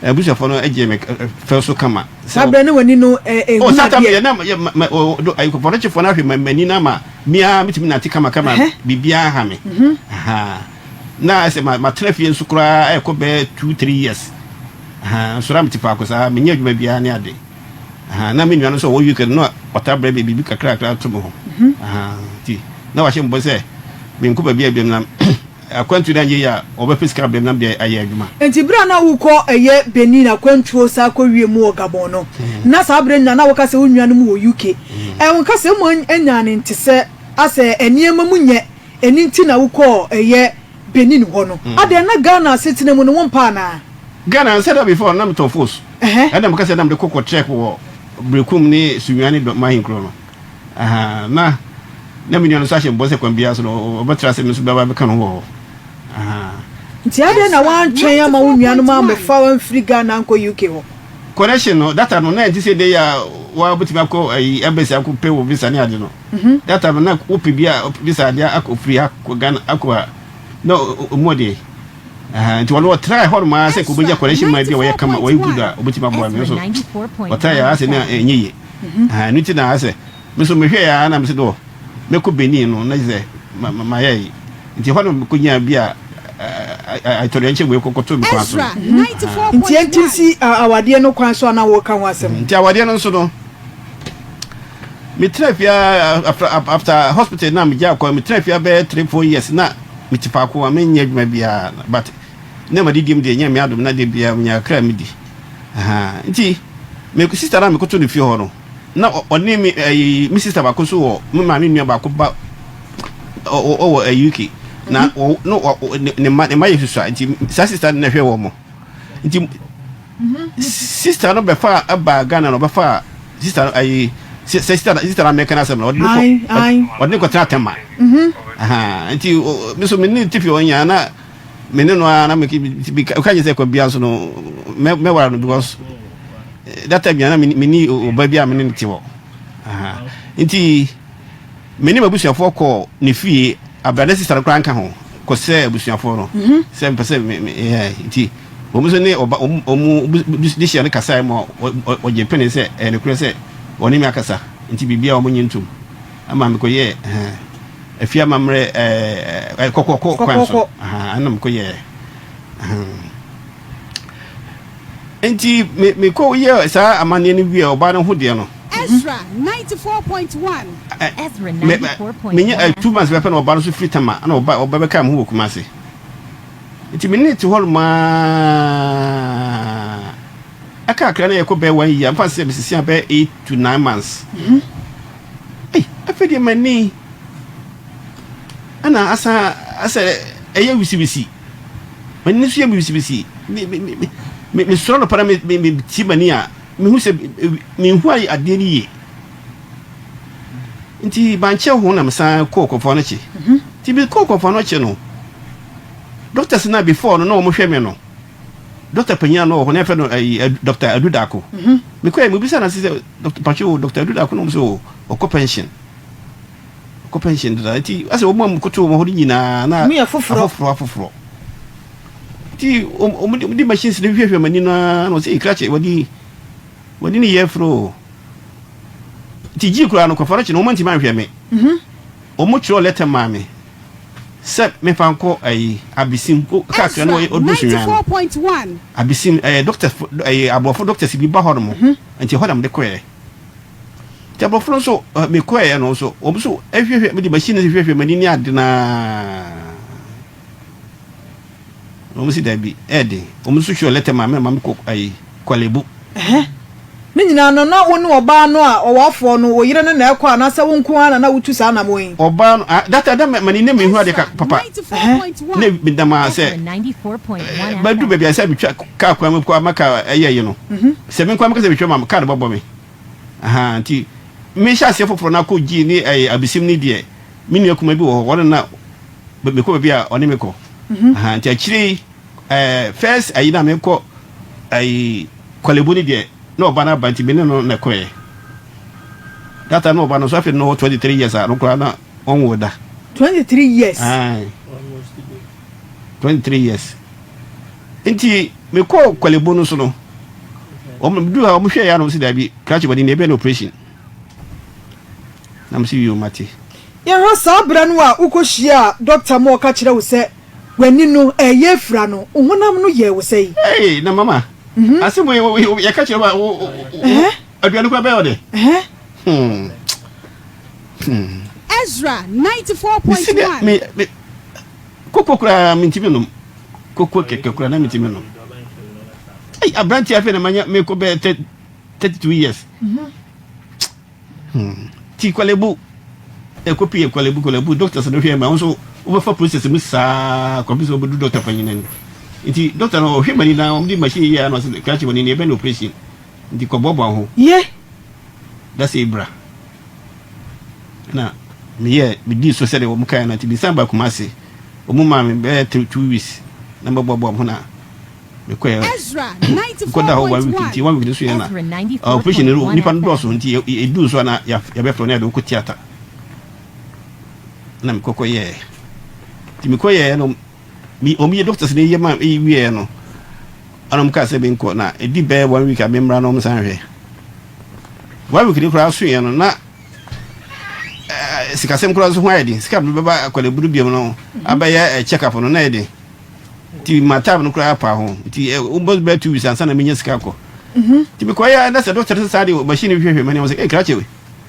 abusuafoɔ no gye me fɛ so kama sɛ abrɛ ne w'ani no ɛhu adeɛ sata meɛ na pɔrɔkyefoɔ no ahwɛ m'ani no ama mea metumi nante kama kama biribiara ha me aha Na sɛ matena fie nso koraa ɛkɔ bɛyɛ 2, 3 years nso na mete faako saa, menyɛ adwuma biara ne ade. Na me nua no nso ɔwɔ UK no na ɔtaa brɛ me biribi kakrakra to me ho. Nti na wahyɛ me bɔ sɛ menkɔ baabi a biam na akwantu no anyɛ yie a ɔbɛpɛ sika abrɛ me na mede ayɛ adwuma. Nti berɛ a na wokɔ ɛyɛ Benin akwantuo saa kɔ wie mu wɔ Gabon no, na saa berɛ nyinaa na woka sɛ wo nuanom wɔ UK. Ɛnka sɛ moannya no ntesɛ asɛ nneɛma mu nyɛ Ɛno nti na wokɔɔ ɛyɛ Benin hɔ no. Adɛn na Ghana asetena mu no wompɛ anaa? Ghana ansa da before na metɔn fos. Ɛna meka sɛ na mede kɔ kɔ trek wɔ Berekum ne Sunyani Dɔm ahenkuro no. Ahaa na na me nua no nso ahyɛ me bɔ sɛ kwan biara so no ɔbɛtra ase me nso bɛba bɛka ne ho wɔ hɔ. Ahaa. Nti adɛn na woantwɛn ama wo nuanom ammɛfa wo amfiri Ghana ankɔ UK hɔ? Connection no data no na ɛnte sɛ dei a wobɛtumi akɔ ayi embassy akɔ pɛ wo visa ne ade no. That time na wopɛ bi a visa adeɛ akɔ firi ha kɔ Ghana akɔ a na ɔmu ɔdeɛ. Nti ɔno ɔtrae hɔ nom ara sɛ nka ɔbɛnya connection man bi a ɔyɛ kama, ɔyɛ good a ɔbɛtumi aboa me nso ɔtrae ara sɛ na ɛnyɛ yie. Ɛno nti na asɛ me nso mehwɛɛ ara na mesɛ dɔ mɛkɔ Benin no na kyerɛ sɛ mayɛ yi. Nti hɔ na mekɔnyaa bi a atɔreɛnkyɛm wei kɔkɔto me kwan so no. Nti ɛnti nsi awadeɛ no kwan so a na woreka ho asɛm. Nti awadeɛ no nso no Metenaa fie ara after after hospital na megyaa kɔ metenaa fie bɛyɛ 3 4 years na mete faako a menyɛ adwuma biara but na madidi mu deɛ nyɛ me adom na deɛ biara menya kakra a medi ahaa nti me sister na mekoto ne fie hɔ no na ɔne me ɛyi me sister baako nso wɔ me maame nua baako ba ɔwɔ UK na no ne mma ne mma yɛ susua nti saa sister no na ɛhwɛ wɔn mo nti Sister no bɛfaa ɛbaa Ghana no ɔbɛfaa sister no ayi sɛ sister sister na mɛka n'asɛm no ɔde ne kɔ ɔde ne kɔtena Tema nti me so me ne tifi ɔnya na me ne no ara na me ka nyɛ sɛ kɔ bia nso no mɛwara no because that time na me ni ɔba bi a me ne no te hɔ nti Me ne m'abusuafoɔ kɔɔ ne fie, aberɛ a na sista no koraa nka ho, kɔsrɛɛ abusuafoɔ no sɛ mepɛ sɛ me me ɛɛ nti wɔn nso ne ɔba wɔn wɔn dehyia no kasaeɛ ma ɔgye pene sɛ ɛyɛ nokorɛ sɛ wɔne me akasa nti biribiara wɔn nye ntom ama mekɔyɛɛ ɛɛ afie amammerɛ ɛɛ kɔkɔkɔ kwan so ɛna mekɔyɛɛ Enti me mekɔ yɛ saa amanneɛ no wie ɔbaa no ho deɛ no. Ezra 94.1. Ezra Me 94.1 menya 2 months FM. bɛpɛ na ɔbaa no nso firi Tama na ɔba ɔba bɛkaa me ho wɔ Kumasi. Nti me ne no te hɔ nom ara. Ɛka kakra na yɛkɔ bɛyɛ one year, mfa sɛ mesisi a bɛyɛ 8 to 9 months. Ei, afei deɛ m'ani ɛna asan asɛ ɛyɛ wisiwisi. M'ani so yɛ me wisiwisi. Me me me me mesɔre anɔpa na me me metie m'ani a, mehu sɛ menhu adeɛ no yie. Nti mankyɛ ho na mesan kɔɔ kɔmfoɔ no akyi. Nti mekɔɔ kɔmfoɔ no akyi no, doctors no a before no na wɔhwɛ me no, doctor panyin a na ɔwɔ hɔ na yɛfrɛ no ɛyi Doctor Adu Darko. Mekɔɛ mebisa no ase sɛ Doctor Patwo Doctor Adu Darko na wɔn sɛ ɔkɔ pension. Ɔkɔ pension dada nti asɛ wɔn a wɔkoto wɔn hɔ no nyinaa na Wɔn yɛ foforɔ. afoforɔ afoforɔ nti wɔn de wɔn de machines no hwehwɛ wɔn ani no ara na wɔsɛ krakye wɔde wɔde ne yɛ afuro o nti gyi koraa no kɔfa no kye no wɔn ntumi anhwɛ me wɔn twerɛ lɛtɛ maa me sɛ mefa nkɔ ayi abesim kakra no Ezra ɔduru sunwan no 94.1. abesim ɛyɛ doctors ɛyɛ aborɔfo doctors bi ba hɔ nom nti ɛhɔ na mede kɔɛ. Nti aborɔfo no nso mekɔeɛ no nso wɔn nso hwehwɛ mede machine no hwehwɛ m'ani ne ade no ara na wɔn si dabi ɛɛden wɔn nso hwɛ lɛtɛ maa me ma mekɔ ayi Korle-Bu. Ɛhɛ ne nyinaa no na wo ne ɔbaa no a ɔwɔfoɔ no wo yere no na ɛkɔ anaasɛ wo nko ara na na wotu saa anammɔn yi? Ɔbaa no ah that time na m'ani na menhu adeɛ ka papa Ɛhɛ. na medam ara sɛ madu baabi a sɛ metwa kaa kwan mu kɔ ama kaa ɛyɛ yi no sɛ me nko ara meka sɛ metwa ma kaa no bɛbɔ me. Ahaa nti mehyɛ aseɛ foforɔ no akɔ gyii ne ɛyɛ abesim ne deɛ me nua kuma bi wɔ hɔ ɔno na mekɔ baabi a ɔne me kɔ ahaa nti akyire yi ɛɛ first ayi na mekɔ ayi kwalebu ne deɛ na ɔba no aba nti me ne no na ɛkɔɛ that time na ɔba no so afei no wɔ 23 years a no koraa na ɔnwo da 23 years ae 23 years Nti mekɔɔ Korle-Bu no so no, wɔn duru ha wɔn hwɛɛ ya na wɔn si daabi krakye bɔde na ɛbɛn no operation. Na mo si yoo mate. Yɛhwɛ saa berɛ no a wokɔhyiaa dɔkta ma ɔka kyerɛ wo sɛ w'ani no ɛreyɛ afira no, wo honam no yɛɛ wo sɛn? Hey, na mama, asɛm wei yɛka kyerɛ wo a, wo, wo, aduane koraa bɛyɛ wo dɛ. Hmm. Hmm. Ezra 94.1. Me, me, koko koraa mentumi nom. Koko kɛkɛ koraa na mentumi nom. Ei, aberanteɛ afei na manya mekɔ bɛyɛ 32 years. Hmm. Ti Korle-Bu ɛkɔ pii Korle-Bu Korle-Bu doctors no hwɛ ma wo nso wobɛfa process mu saa kɔpem sɛ wobɛdu doctor panyin no nti doctor no ɔhwɛ m'ani na wɔde machine yɛ ano sɛ krakye w'ani no yɛbɛ no operation nti kɔboaboa ho Ye. da sɛ bra na meyɛ medii so sɛdeɛ wɔn kae no nti mesan ba Kumasi Wɔn maa me bɛyɛ 2 weeks na mɛboaboa me ho na mekɔɛ Ezra mekɔda hɔ one week 94.1. nti one week no so yɛ na Ezra operation no 94.1 nipa no FM. dɔɔso nti ɛduu so a na yɛabɛfrɛ na yɛde wokɔ theatre na mekɔkɔ yɛɛ nti mekɔyɛɛ no. Me wɔn yɛ doctors no yɛ ma me wieɛ no ɛna wɔn kaa sɛ menkɔ na ɛdi bɛyɛ one week a memmra na wɔn san hwɛ. One week no koraa soeɛ no na ɛɛ sikasɛm koraa nso ho ayɛ den sika mi bɛba akɔlɛburu biom no abɛyɛ eh, check up no na ɛyɛ den nti ma time no koraa pa ho nti eh, wobɔ bɛyɛ 2 weeks ansa na menya sika kɔ mhm. nti mekɔyɛ na sɛ doctor no sɛ saa de machine hwehwɛ m'ani sɛ krakye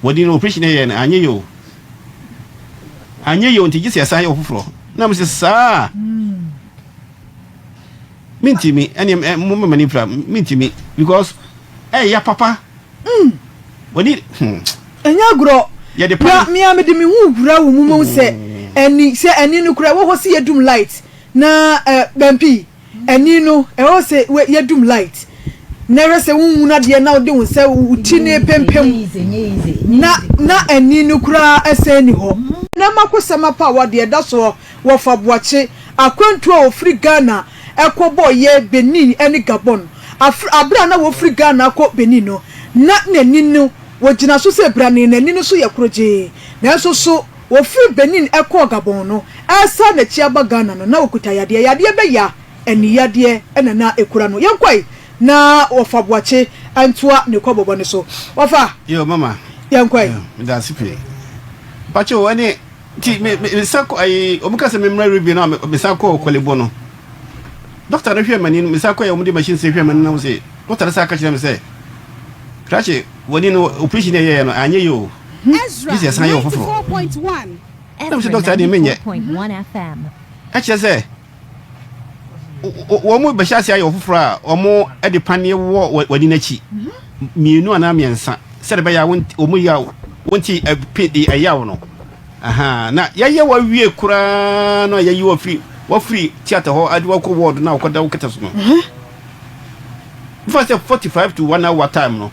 wɔde no operation yɛ no anyɛ yɛ o anyɛ yɛ o nti gye sɛ ɛsan yɛ foforɔ na mesɛ saa mentimi ɛne mo mani pra mentimi because ɛyɛ papa W'ani hmm. Ɛnyɛ agorɔ. Yɛde pa. Na me a mede me ho wura wo mu mahu sɛ ɛni sɛ ɛni no kura ɛwɔ hɔ sɛ yɛdum light na ɛ bɛmpi ɛni no ɛwɔ sɛ yɛdum light na ɛhwɛ sɛ wonhunu adeɛ na wode wo nsa wo ti ne pempem na na ɛni no koraa ɛsɛn ni hɔ. Na makosɛm apa a wɔde ɛda soɔ wɔ Faboakye akwantuo a wɔfiri Ghana kɔbɔɔ yɛ Benin ne Gabon. Afr Bere a na wɔfiri Ghana akɔ Benin no, na n'ani no wɔgyina so sɛ brane, n'ani no so yɛ korogyee. Nanso so wɔfiri Benin kɔɔ Gabon no, ɛresan n'akyi aba Ghana no, na ɔkuta yadeɛ. Yadeɛ bɛya, aniyadeɛ na na ɛkura no. Yɛnkɔe na Wɔfa Boakye ntoa ne kɔbɔbɔ no so. Wɔfa! Yo, mama. Yɛnkɔe. Yo, meda ase pii. Mpakyɛw, ɛne Nti me me me san kɔ ayi wɔn ka sɛ me mmra review na me san kɔ Korle-Bu no doctor no hwɛ m'ani no me san kɔ yɛ wɔn de machine sɛ hwɛ m'ani na wɔn sɛ doctor no san ka kyerɛ me sɛ krakye w'ani no operation yɛ yɛ no anyɛ yɛ o gye sɛ ɛsan yɛ wɔ foforɔ na me sɛ doctor deɛ menyɛ ɛkyerɛ sɛ wɔn bɛhyɛ ase ayɛ ɔfoforɔ a wɔn de paneɛ wɔ w'ani n'akyi mmienu anaa mmiɛnsa sɛde bɛyɛ a wɔn yɛ a wɔn ti ɛyaw no na yɛyɛ wɔawie koraa no a yɛyi wɔfiri wɔfiri theatre hɔ ade wɔkɔ ward na wɔkɔda wo kɛtɛ so no nfa sɛ 45 to one hour time no.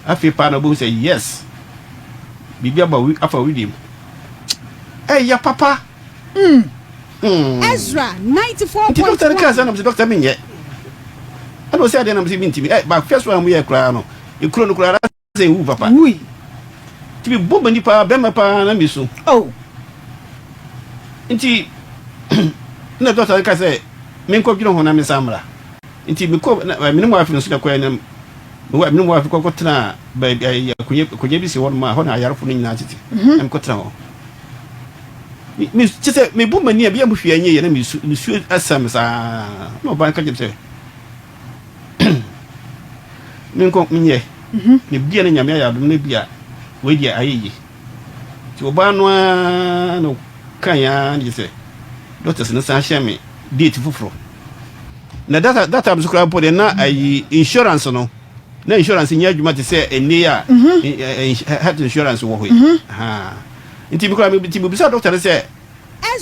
Afei paa na wobɛhu sɛ yes, biribi aba wo afa wo wedeɛ mu. Ɛyɛ papa. Mm. Ezra 94.1. Nti dɔkta no kaa sɛ nam sɛ dɔkta menyɛ. Ɛna ɔsɛ adeɛ nam sɛ mentimi. Ɛ ba first one mu yɛ koraa no, ekuro no koraa na sɛ ewu papa. Wui. Nti mebɔ m'ani paa bɛrima paa na mesu. Oh. Nti na dɔkta no ka sɛ menkɔdwene ho na mensan mmra. Nti mekɔ na me ne mo afe no nso na kɔɛ na me me ne mo afe kɔkɔ tena baabi ayi akonnwa akonnwa bi si hɔ nom a hɔ na ayarefo no nyinaa tete na mekɔ tena hɔ me me kyɛ sɛ mebu m'ani a bia mo hwee anyɛ yɛ na mesu nsuo asam me saa na ɔbaa no ka kyerɛ me sɛ menkɔ menyɛ na bia na nyame ayɛ adom na bia wei deɛ ayɛ yie nti ɔbaa no ara na ɔkae ara ne kyɛ sɛ doctors no san hyɛ me date foforɔ Na that that time so koraa mpo deɛ na ayi insurance no na insurance nyɛ adwuma te sɛ ɛnne yi a mhm. health insurance wɔ hɔ yi mhm. nti mi koraa mi ti mi bisa doctor no sɛ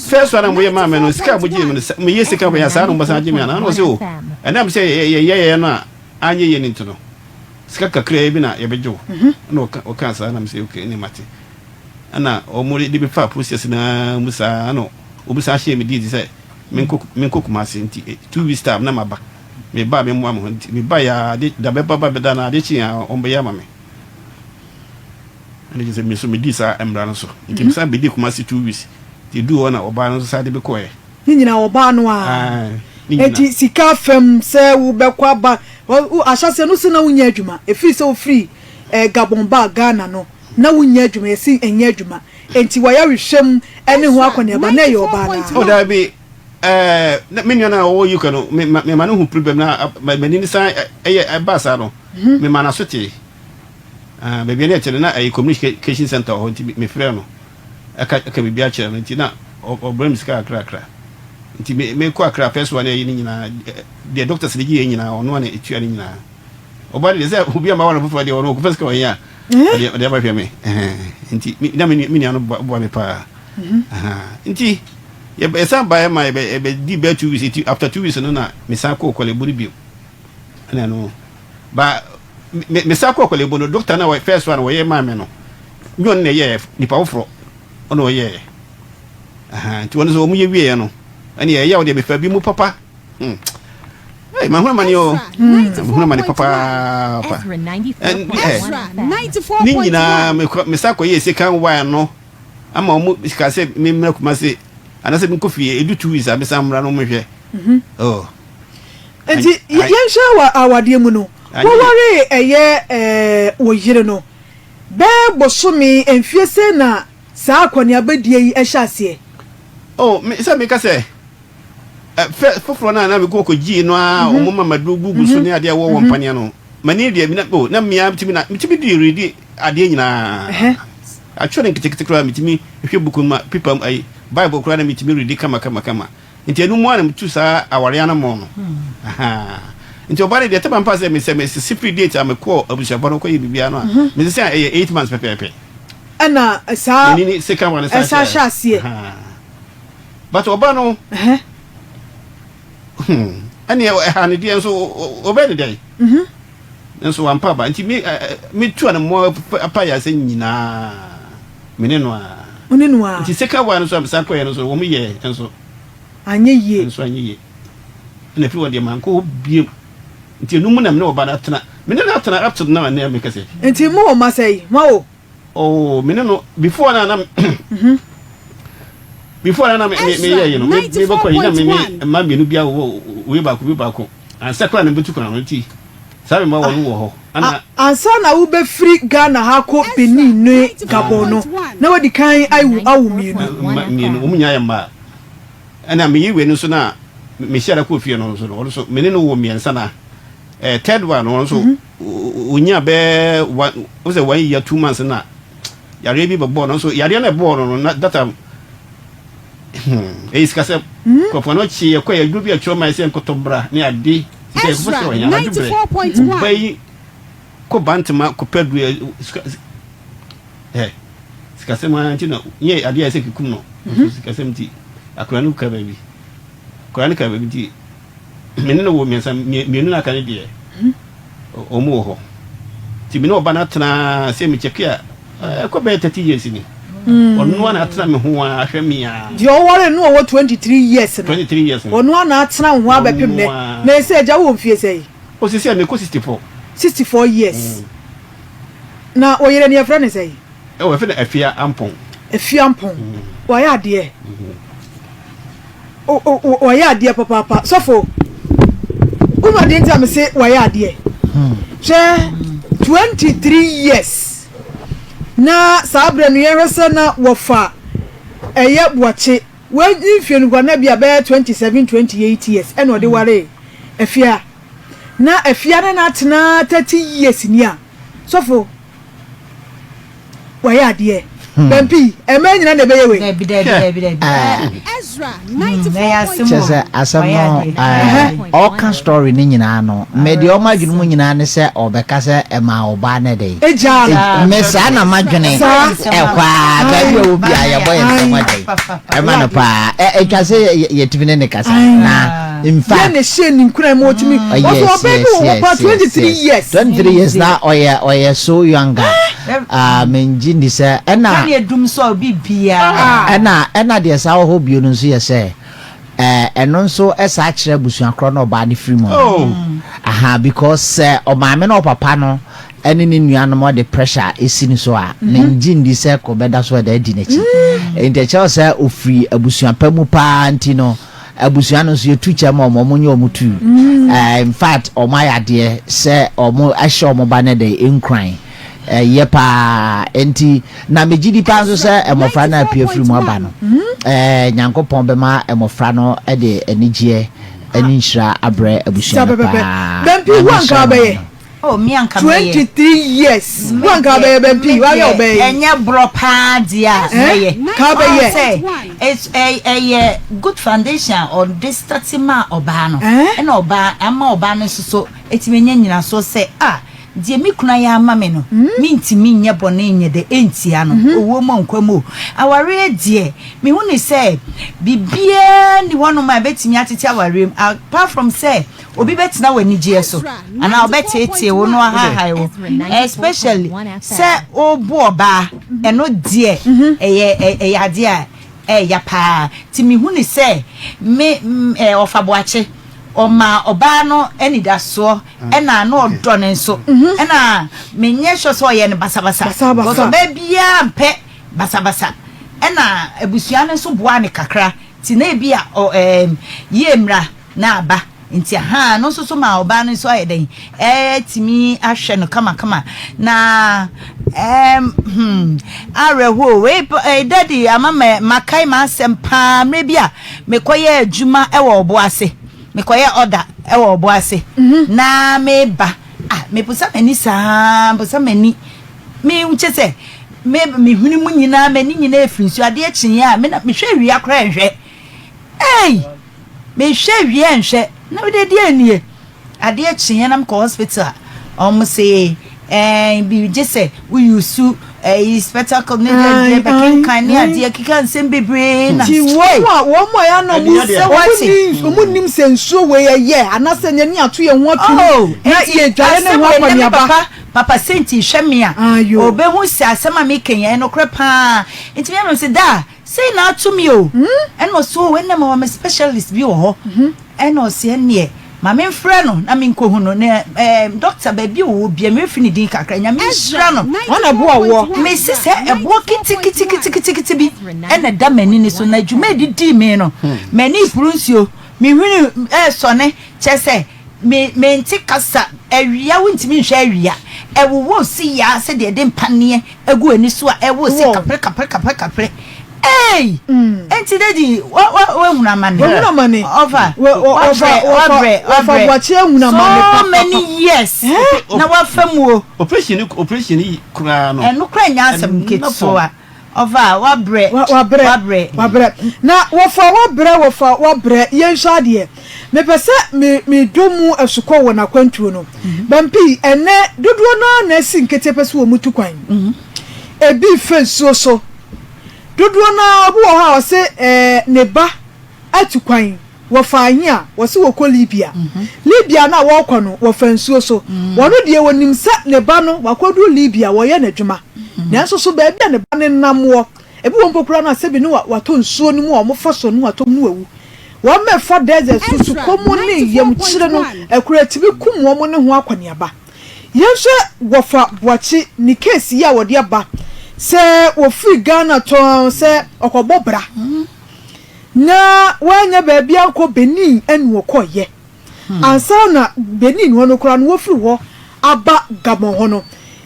first one a mo yɛ maa mi no sika a mo gye mi no mi yɛ sika bɛyɛ saa na mo san gye mi ana ɛna ɔsɛ o ɛnam sɛ yɛ yɛ yɛ no a anyɛ yɛ ne nti no sika kakraa bi na yɛbɛgye wo mhm. ɛna ɔka ɔka saa na mi sɛ okay ɛne mate ɛna wɔn de bi fa process naa mu saa ɛna wɔn san hyɛ mi di sɛ. Menkɔ menkɔ Kumasi nti 2 weeks time na maba. Meba a memmoa me ho nti meba yɛ a ade da bɛba ba bɛda no ade kye a wɔbɛyɛ ama me. Ɛna kyerɛ sɛ me nso medii saa mmara no so. Nti mesan bɛdii Kumasi 2 weeks. Nti ɛduu hɔ na ɔbaa no nso san de me kɔeɛ. Ne nyinaa ɔbaa no ara. Ae, ne nyinaa. Enti sika fam sɛ wobɛkɔ aba, ahyɛaseɛ no wose na wonyɛ adwuma, ɛfiri sɛ wofiri Gabon baa Ghana no na wonyɛ adwuma, yɛse ɛnyɛ adwuma. Enti w'ayarehwɛ mu ne ho Ezra akɔneaba, na ɛyɛ ɔbaa no ara. Oh, daabi. Ɛɛ, na me nua no a ɔwɔ UK no, me ma mema no hu problem na m'ani no san ɛyɛ ɛbaa saa no, mema no aso tee. Ah, baabi a na ɛte no, na ɛyɛ communication center wɔ hɔ, nti mefrɛɛ no, ɛka ɛka biribi akyerɛ no, nti na ɔbrɛ me sika kakrakra. Nti me mekɔ Accra first one ɛyi no nyinaa, deɛ doctors no gye yɛ nyinaa, ɔno a na ɛtua no nyinaa. Ɔba no deɛ sɛ obi ama wa no foforɔ deɛ ɔno ɔkɔpɛ sika wɔ he a ɔde ɔde aba hwɛ me nti na me nua no boa me paa nti yɛsan baeɛ ma yɛbɛdi bɛɛ 2 weeks nti after 2 weeks no na mesan kɔɔ Korle Bu no bio ɛna no ba mesan kɔɔ Korle Bu no doctor na first one wɔyɛ maa me no nyɛ ɔno na ɛyɛɛ nipa foforɔ ɔna ɔyɛɛ nti wɔn nso wɔn yɛ wieɛ no ɛne ɛyɛ wo deɛ mefa bi mu papa. Hmm. Hey, mahunu amane o. Mahunu amane papaapa. Ne nyinaa mesa kɔyɛ second wire no ama wɔn ka sɛ memmra Kumasi. Anaasɛ menkɔ fie, ɛdu 2 weeks a mesan mmra no mohwɛ. Oh. Nti yɛnhwɛ wɔ awadeɛ mu no, wowaree ɛyɛ ɛɛ wo yere no bɛɛ bosome mfie sɛn na saa akɔneabadie yi hyɛ aseɛ? Oh, me, sɛ meka sɛ ɛ, fɛ foforɔ no a na mekɔ kɔgyii no a, wɔn ma maduro gugu so ne adeɛ a ɛwɔ wɔn mpaneɛ no, m'ani deɛ, na, oh, na mmea metumi na metumi di redi adeɛ nyinaa. Atwerɛ no nketenkete koraa metumi hwɛ book no ma paper mu ayi Bible koraa na metumi redi kama kama kama. Nti ɛno mu ara na metu saa awareɛ anammɔn no. Ahaa. Nti ɔbaa no deɛ ɛtɛba mpa sɛ mesɛ mesese firi date a mekɔɔ abusuafoɔ no kɔyɛ biribiara no a, mesese a ɛyɛ 8 months pɛpɛɛpɛ. Ɛna saa M'ani ne second one no san ɛsan hyɛ aseɛ. Ahaa. But ɔba no, ɛneɛ ɛha ne deɛ nso ɔbɛyɛ ne dɛn? Nanso wampa aba. Nti me metu anammɔn apa yɛ asɛ nyinaa me ne no a. Wo ne no a. Nti second one no nso a mesan kɔeɛ no nso wɔn yɛɛ nso. Anyɛ yie. Nso anyɛ yie. Ɛna firi hɔ deɛ mankɔ hɔ bio. Nti ɛno mu na me ne ɔba no atena. Me ne no atena up to now ɛnɛ a meka sɛ. Nti mowɔ mma sɛn? Moawo? Oh, me ne no before na na before na na me me yɛ yi no me me bɛkɔ yi na me ne mma mmienu bi awɔ wei baako wei baako ansa koraa na metu kwan no nti saa me mma wɔ no wɔ hɔ ana. Ansa na wobɛfiri Ghana ha akɔ Benin ne Gabon no, na wadi kan awo awo mmienu. Mma mmienu, wɔn nyinaa yɛ mmaa. Ɛna me yere wei no nso na mehyia no kɔɔ fie no nso no, ɔno nso me ne no wɔ mmiɛnsa na eh, third one no ɔno nso Ɔnyaa bɛyɛ one wo sɛ one year 2 months na yareɛ bi bɛbɔɔ no nso yareɛ no ɛbɔɔ no no na that time ɛyɛ sikasɛm nkurɔfoɔ no kye yɛkɔ yɛ aduro bi atwerɛ ma sɛ nkɔtɔ bra ne ade sika yɛkɔfɔ sɛ ɔhia anadwo berɛ ba yi kɔ bantama kɔpɛ aduro sika ɛ sikasɛm ara nti na nyɛ adeɛ a ɛsɛ kikum no nso sikasɛm nti akora no ka baabi akora no ka baabi nti Me ne no wɔ mmiɛnsa, mmienu no aka no deɛ, wɔn wɔ hɔ. Nti me ne ɔba no atena sɛ mekyɛke a, ɛkɔ bɛyɛ 30 years ni. Ɔno ara na atena me ho a, ahwɛ me a. Deɛ ɔware no ɔwɔ 23 years no. 23 years no. Ɔno ara na atena wo ho abɛpem nnɛ. Na ɛsɛ agya wowɔ mfie sɛn? O sisi a mekɔ 64. 64 years. Na wo yere no yɛfrɛ no sɛn? Ɛwɔ yɛfrɛ no Afia Ampong. Afia Ampong. Wayɛ adeɛ. Wayɛ adeɛ papaapa. Sɔfo, wonu adeɛ nti a mese wayɛ adeɛ? Hwɛ, 23 years na saa berɛ no yɛhwɛ sɛ na wɔfa ɛyɛ boakye wei ne mfie no kora na bi a bɛyɛ 27 28 years ɛna ɔde waree Afia. Na Afia ne no atena 30 years ni a, sɔfo, Wayɛ adeɛ. Bɛmpi, ɛmɛ nyina na ɛbɛyɛ wei. Dabi dabi dabi dabi. Ɛyɛ asɛm Kyɛ sɛ asɛm Wayɛ no adeɛ. ɛɛ ɔka story no nyinaa no me deɛ ɔma adwene mu nyinaa ne sɛ ɔbɛka sɛ ɛmaa ɔbaa no dɛn. Egyaa no. Me saa na madwene Saa. ɛhɔ a baabi a ɔwɔ biara yɛbɔ yɛn nsam adɛn ɛma no paa ɛ ɛtwa sɛ yɛtumi ne ne kasa na in Deɛ fact na ɛhyɛ ne nkuran ma ɔtumi. Oh, Ɔsɛ yes, ɔbaa bi yes, wɔ hɔ yes, paa yes, 23 yes. years. 23 years na ɔyɛ ɔyɛ so younger. Ah, mengye ndi sɛ ɛna Kane edum sɛ obi biara. ɛna ɛna deɛ saa wɔ hɔ bio no nso yɛ sɛ ɛɛ ɛno nso ɛsaa kyerɛ abusua korɔ na ɔbaa no firi mu no. Oh. Aha because sɛ ɔmaame na ɔpapa no ɛne ne nuanom ɔde pressure esi ne so a, mengye ndi sɛ kɔ bɛda so ɛda adi n'akyi. Nti ɛkyerɛ sɛ ofiri abusua pa mu paa nti no. Abusua no nso yɛtu kyɛ ma wɔn, wɔn nyɛ wɔn tu. Eh, in fact, wɔn ayɛ adeɛ sɛ wɔn ahyɛ wɔn ba no dɛ nkuran. Ɛyɛ paa. Nti, na megye di paa nso sɛ mmɔfra no apue afiri mu aba no, eh, Nyankopɔn bɛma mmɔfra no de anigyeɛ ne nhyira abrɛ abusua no paa. Bɛmpi, Nyame wo anka nhyira wobɛyɛ? no. Oh, me anka mɛyɛ. 23 years. Wo anka bɛyɛ bɛn pii. Wayɛ ɔbɛyɛ yi. Ɛnyɛ borɔ paa deɛ a mɛyɛ. Ka bɛyɛ. Sɛ ɛyɛ good foundation a ɔde start ma ɔbaa no. Ɛna ɔbaa ama ɔbaa no nso so ɛtumi anya nyinasoɔ sɛ ah deɛ me kunu ayɛ ama me no mentumi nyɛ bɔne nyɛ dɛ ɛntia no. Owuo mu nkwa mu o. Awareɛ deɛ mehu ne sɛ biribiara nni hɔnom a ɛbɛtumi atete awareɛ mu apart from sɛ Obi bɛtena w'anigyeɛ so anaa ɔbɛteetee wo na wahaahae wo, especially sɛ wobo ɔbaa, ɛno deɛ ɛyɛ ɛyɛ adeɛ a ɛɛya paa. Nti mehu no sɛ me ɔfa boakye, ɔmaa ɔbaa no anidasoɔ ɛna na ɔdɔ no nso, ɛna menyɛ sure sɛ ɔyɛ no basabasa, because ɔbaa biara mpɛ basabasa, ɛna abusua no nso boaa no kakra. Nti na ebi a ɔ ɛɛm yie mmra na aba. Nti ahaa ɛno nso so ma ɔbaa no nso ayɛ dɛn ɛtumi ahwɛ no kamakama na ɛɛm hmm awerɛhoɔ wei ɛɛ daddy ama mɛ makae m'asɛm paa mmerɛ bi a mekɔyɛ adwuma ɛwɔ ɔbo ase mekɔyɛ ɔda ɛwɔ ɔbo ase mhm. na meba ah meposa m'ani saa meposa m'ani me kyɛ sɛ me mehwene mu nyinaa m'ani nyinaa efiri nsuo adeɛ kyeeɛ a me na mehwɛ awia koraa nhwɛ ei. Mehwɛ wie nhwɛ na mede deɛ nie. Adeɛ kyeeɛ na mekɔ hospital a wɔn se ɛɛ bi gye sɛ wo use ɛyi spectacle ne deɛ deɛ bɛkenkan ne adeɛ keka nsɛm bebree na. Nti wɔn a wɔn a yɛn na wɔn wɔn nim sɛ nsuo wei ɛyɛ anaasɛ nea ne ato yɛn ho atum oh, na yɛ dware ne ho akɔneaba. Papa papa senti hwɛ me a obehu sɛ asɛm a meka yi ɛyɛ nokorɛ paa nti mi ama sɛ daa. Sei na ato me o. Ɛna ɔse oh ɛnna mewɔ me specialist bi wɔ hɔ. Ɛna ɔse ɛnneɛ ma memfrɛ no na menkɔhu no. Na ɛɛ doctor baabi a ɔwɔ bia merefiri ne din kakra Nyame nhyira no. Ɔna ɛboa woɔ. Mese sɛ ɛboɔ keteketeketekete bi ɛna ɛda m'ani no so na dwuma a ɛde dii me no m'ani repuru nsuo, me hwene ɛresɔne kyerɛ sɛ me mente kasa awia wontumi nhwɛ awia ɛwowɔ si yaa sɛdeɛ ɛde mpaneɛ agu ani so a ɛwɔ si kapre kapre kapre kapre ei enti daddy wa wa wahunu amane wahunu amane ɔfa wabrɛ wabrɛ wabrɛ wabrɛ ahunu amane so many years na wafa mu o operation operation yi koraa no ɛno koraa nyɛ asɛm nketewa. Ɔfa wabrɛ wabrɛ wabrɛ. Wabrɛ na wɔfa wabrɛ wɔfa wabrɛ yɛnhwɛ adeɛ mepɛ sɛ me medɔ mu asukɔ wɔ n'akwantuo no Bampii ɛnɛ dodoɔ no ara na asi nkete pɛ sɛ wɔn tu kwan ebi fa nsuo so dodoɔ no ara obi wɔ hɔ a ɔse ɛɛ ne ba atu kwan Wɔfaa he a, wɔse wɔkɔ Libia. Libia no a wɔɔkɔ no, wɔfa nsuo so. Wɔno deɛ wɔnim sɛ ne ba no wakɔduru Libia, wɔɔyɛ n'adwuma. Nanso so baabi a ne ba no nam wɔ, ebi wɔ mpo koraa no a sɛbi ne watɔ nsuo no mu a wɔfa so no watɔ mu no wawu. Wɔn a ɛfa desert so, sukɔm ne yamkyere no, ɛkoraa tumi kum wɔn ne ho akɔneaba. Yɛnhwɛ Wɔfa Boakye ne case yi a wɔde aba sɛ wɔfiri Ghana tɔnn sɛ ɔkɔbɔ bra. Na wannya baabi ankɔ Benin ɛna ɔkɔeɛ. Ansa na Benin hɔ no koraa no wɔfiri hɔ aba Gabon hɔ no.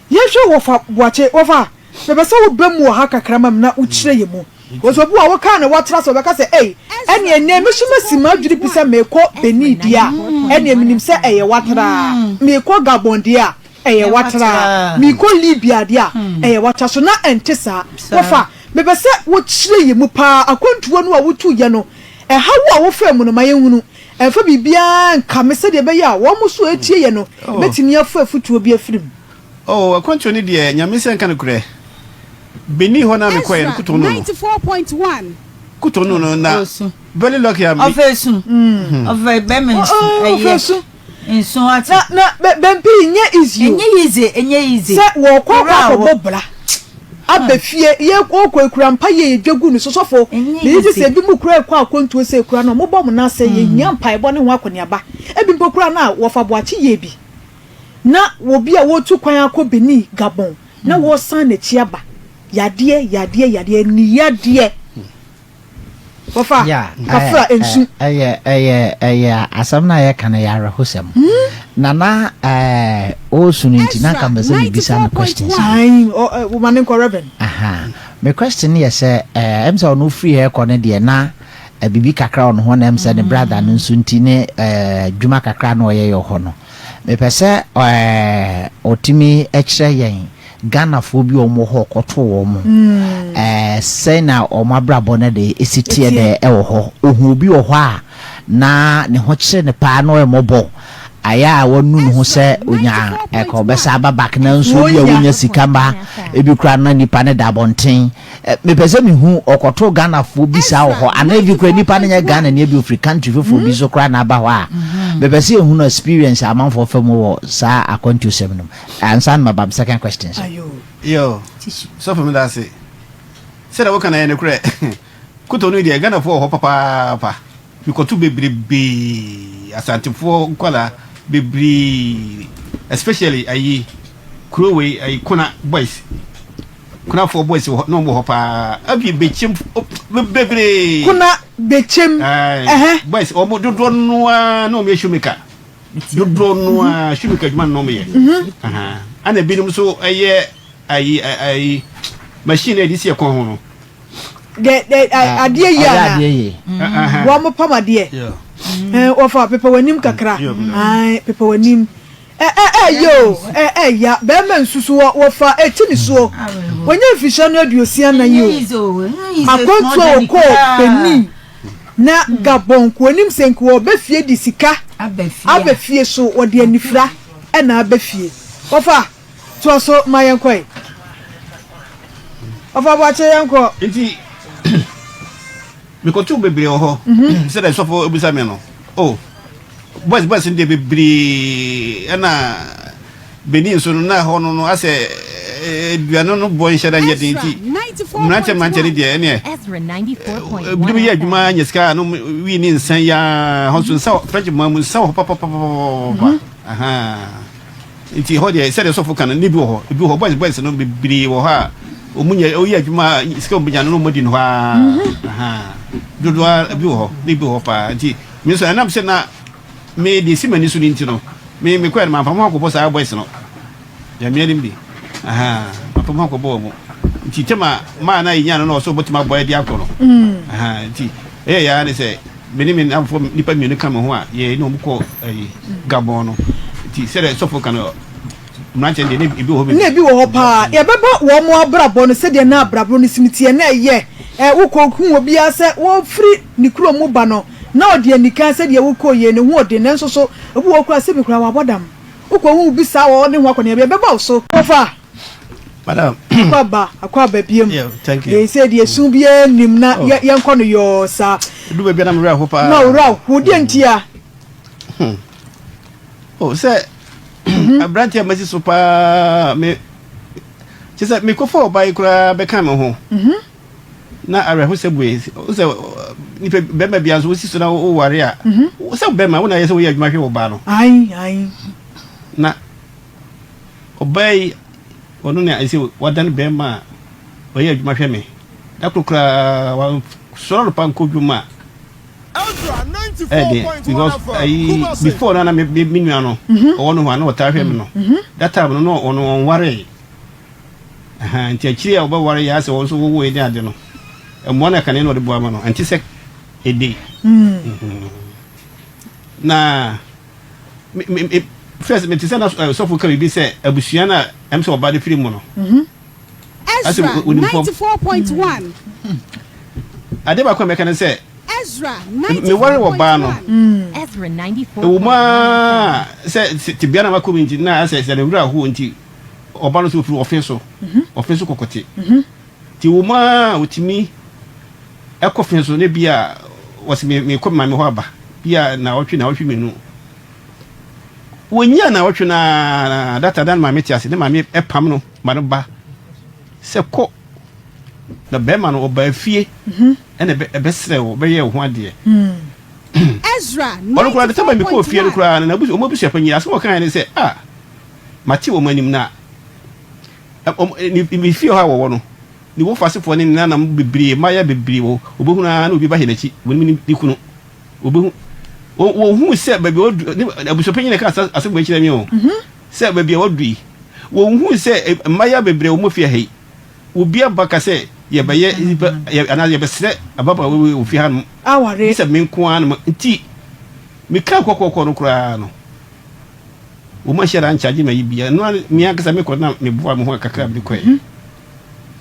Yɛnhwɛ Wɔfa Boakye. Wɔfa, mepɛ sɛ woba mu wɔ ha kakra ma me na wokyerɛ yɛn mu. Because obi wɔ hɔ a wokaa na watra ase a ɔbɛka sɛ ei, ɛneɛ nnɛ me nso masi m'adwene pi sɛ merekɔ Benin deɛ a, ɛneɛ menim sɛ ɛyɛ watra. Merekɔ Gabon deɛ a, ɛyɛ watra. Merekɔ Libya deɛ a, ɛyɛ watra. So na ɛnte saa? Wɔfa, Mepɛ sɛ wokyerɛ yɛn mu paa akwantuo no a wotuiɛ no, ɛhaw a wofaa mu no, ma yɛnhunu. Ɛmfa biribiara nkame sɛdeɛ ɛbɛyɛ a wɔn nso a ɛretie yɛn no bɛtumi afa afotuo bi afiri mu. Oh, akwantuo no deɛ, Nyame sɛ nka nokorɛ. Benin hɔ no a mekɔeɛ no, Ezra Cotonou no. 94.1. Cotonou no, na Osu. very lucky a me. Ɔfɛ esu. Ɔfɛ bɛma nsu. Ɔfɛ Ɛyɛ. esu. Nsu ate. Na na bɛ bɛmpi nyɛ easy o. Ɛnyɛ easy, ɛnyɛ easy. Sɛ wɔkɔ akɔ Owura akɔbɔ wɔ. bra aba fie yɛ wɔkɔ ekura mpa yɛ yɛdwa gu no so sɔfo. Ɛnyɛ Meyɛ gye easy. sɛ ebi mu kura ekɔ akɔntuo sɛ ekura no ɔmo bɔ ɔmo nan sɛ yɛhia mpaebɔ ne ho akɔneaba. Ebi mpo kura no a wɔfa boakye yɛ bi na obi a wɔtu kwan akɔ Benin, Gabon na wɔsan n'akyi aba. Yadeɛ yadeɛ yadeɛ aniyadeɛ. Wɔfa Yeah, kafra ɛyɛ, nsu. ɛyɛ, ɛyɛ, ɛyɛ asɛm no a yɛka no ɛyɛ awerɛhosɛm. Na na ɛɛ ɔresu no nti na Ezra nka mepɛ sɛ mebisa no questions bi. Ae, ɔ, ɛ, wo ma no nkɔ Reverend. Aha. Me question no yɛ sɛ, ɛɛ, ɛm sɛ ɔno firi ha rekɔ no deɛ na ɛ, biribi kakra wɔ ne ho na ɛm sɛ ne brother no nso nti ne ɛɛ adwuma kakra na ɔyɛ yɛ wɔ hɔ no. Mepɛ sɛ ɛɛ ɔtumi kyerɛ yɛn Ghanafoɔ bi a wɔn wɔ hɔ ɔkɔtoo wɔn ɛɛ sɛn na wɔn abrabɔ no de esi teɛ dɛ ɛwɔ hɔ. Ohun obi wɔ hɔ a na ne ho kyere no paa na ɔyɛ mmɔbɔ ayɛ a wanu ne ho sɛ onya ɛka ɔbɛsa aba back nanso obi a wonya sika ma ebi koraa na nipa no da abɔnten. Mepɛ sɛ mehu ɔkɔtoo Ghanafoɔ bi saa wɔ hɔ anaa ebi koraa nipa no nyɛ Ghanani ebi ofiri country foforɔ bi so koraa na aba hɔ a mepɛ sɛ yɛhunu experience a amanfoɔ fa mu wɔ saa akwantuosɛm no mu. Ansa na maba me second question so. Yo, sɔfo meda ase. Sɛdeɛ woka no ɛyɛ nokorɛ. Kotonu deɛ Ghanafoɔ wɔ hɔ papaapa. Mekɔto bebrebee, Asantefoɔ nkwadaa bebree especially ayi kuro wei ayi Kona boys. Kunafoɔ boys wɔ hɔ na wɔn wɔ hɔ paa. Abi bekyem bebree. Kuna. Bɛkyɛm. Ɛɛ boys wɔn dodoɔ no ara na wɔn yɛ shoemaker. Dodoɔ no ara shoemaker adwuma na wɔn yɛ. Ɛna ebinom nso yɛ ayi ayi machine a yɛde si ɛkɔn ho no. Dɛ dɛ adeɛ yie ana? Wɔn mo pam adeɛ. Wɔfa pepa w'anim kakra. Pepa w'anim. Ɛ ɛ ɛyɛ o, ɛ ɛya, bɛɛma nsu so wɔ wɔfa ɛti ne soɔ, wanya mfirihyia no 64 yi o, akwantuo a wɔkɔɔ Benin na Gabon nko onim sɛ nka wɔba fie de sika aba fie so wɔde anifira na aba fie. Wɔfa, toa so ma yɛnkɔ ɛ. Wɔfa Boakye yɛnkɔ. Nti mekɔtoo bebree wɔ hɔ sɛdeɛ sɔfo bisa me no oh. Boys boys no deɛ bebree ɛna Benin nso no na ɛhɔ no no asɛ aduane no bɔ nhyɛ da nyɛ den nti mmeranteɛ mmeranteɛ no deɛ ɛneɛ ebinom yɛ adwuma nya sika no wii ne nsa yi ara hɔ nso nsa French man mu nsa wɔ hɔ papapapapa nti hɔ deɛ sɛdeɛ sɔfo ka no ne bi wɔ hɔ ebi wɔ hɔ boys boys no bebree wɔ hɔ a wɔn nyɛ wɔyɛ adwuma sika wɔn bɛnya no na wɔn adi no hɔ ara dodoɔ ebi wɔ hɔ ne bi wɔ hɔ paa nti. Me nso, ɛnam sɛ na me deɛ ɛsi m'ani so no nti no, me mekɔɛ no mamfa me ho ankɔbɔ saa boys no. Nyame anim ni. Ahaa, mamfa me ho ankɔbɔ wɔn. Nti tɛm a maa na yɛnya no na ɔsɛ ɔbɛtumi aboa yɛde akɔ no. Ahaa, nti ɛyɛ yɛ ara ne sɛ me ne me nnamfoɔ nnipa mmienu ka me ho a yɛ ne wɔn kɔ ɛyi Gabon no. Nti sɛdeɛ sɔfo ka no, mmeranteɛ no deɛ na ebi wɔ hɔ Na ebi wɔ hɔ paa. Yɛbɛba wɔn abrabɔ no sɛdeɛ na abrabɔ no si teɛ na ɛyɛ. Ɛ, wokɔhu obiara sɛ wɔfiri ne kurom mu ba no, na ɔde anikan sɛdeɛ wokɔɔ yei no ho ɔden, nanso so ebi wɔ hɔ koraa sɛbi koraa wabɔ dam. Wokɔhu obi saa wɔ ne ho akɔneaba, ɛbɛba wo so. Wɔfa Madam. Akɔ aba, akɔ aba biom. Yeah, thank you. Yei sɛ deɛ esu biara nnim na oh. yɛnkɔ no yɔɔ saa. Edu baabi a na me werɛ aho paa. Na wo werɛ aho, deɛ ntia? Oh, sɛ aberanteɛ a masi so paa me kyɛ sɛ mekɔfa ɔbaa yi koraa bɛka me ho. Na awerɛhosɛm wei, wo sɛ nipa bɛrima bia nso wosi so na woware a, sɛ bɛrima wo na yɛ sɛ woyɛ adwuma hwɛ wo ba no. Ayi ayi. Na ɔbaa yi ɔno na ɛsɛ wadan bɛrima a ɔyɛ adwuma hwɛ me. Da koro koraa wasɔre anɔpa nkɔ dwuma a ɛyɛ den because ayi before no na me me nua no ɔwɔ no hɔ a na ɔtaa hwɛ me no. That time no na ɔno ɔnwaree. Ahaa, nti akyiri a wɔbɛware yɛ asɛ wɔn nso wowoe ne ade no, mmoa no a kane na ɔde boa ma no, ɛnte sɛ ɛdɛ yi. Na me, me, me, first mete sɛ na eh, sɔfo ka biribi sɛ abusua no a ɛm sɛ ɔba no firi mu no. Asɛ Ezra onim fam. 94.1. Adeɛ baako a mɛka ne sɛ, Ezra meware ɔbaa no, 94.1. ɛwɔ mu ara sɛ tebea na makɔ mu nti na asɛ sɛ ne werɛ ahoɔ nti Ɔba no nso ofiri ɔfe so, ɔfe so kɔkɔte. Nti wɔ mu ara otumi kɔ fe so na bi a wɔsi me mekɔ me maame hɔ aba bi a naawɔtwe naawɔtwe mmienu. Wɔnyaa naawɔtwe no ara data na ne maame te ase ne maame pam no ma no ba sɛ kɔ na bɛrima no ɔbaa fie ɛna ɛbɛsrɛ wo bɛyɛ wo ho adeɛ. Ezra Ɔno koraa de sɛ mekɔɔ fie no 94.1. koraa no na wɔn abusuapanyin asɛm a ɔkaeɛ ne sɛ ah Mate wɔn anim na wɔn, ne fie hɔ a wɔwɔ no, ne wɔfasefoɔ ne ne nananom bebree, mmayewa bebree wɔ hɔ. Wɔbɛhunu ara na obi ba hyɛ n'akyi, wɔnim ne, ne kunu. Wɔbɛhu, wɔhuu sɛ baabi a wɔadu, ne abusuapanyin na ɛka asɛm wei kyerɛ me o, sɛ baabi a wɔadu yi, wɔhuu sɛ mmayewa bebree wɔ wɔn fie ha yi, obi aba ka sɛ yɛbɛyɛ nipa, yɛ, anaa yɛbɛsrɛ ababaawa wei wɔ fie ha nom, Aware. gye sɛ me nko ara na ma, nti, mekaa kɔkɔɔkɔ no koraa no, Wɔn anhyɛ da ankyagye me ayi biara. Ɛno ara me ankasa mekɔ na meboa me ho kakra a mede kɔe. Mhm.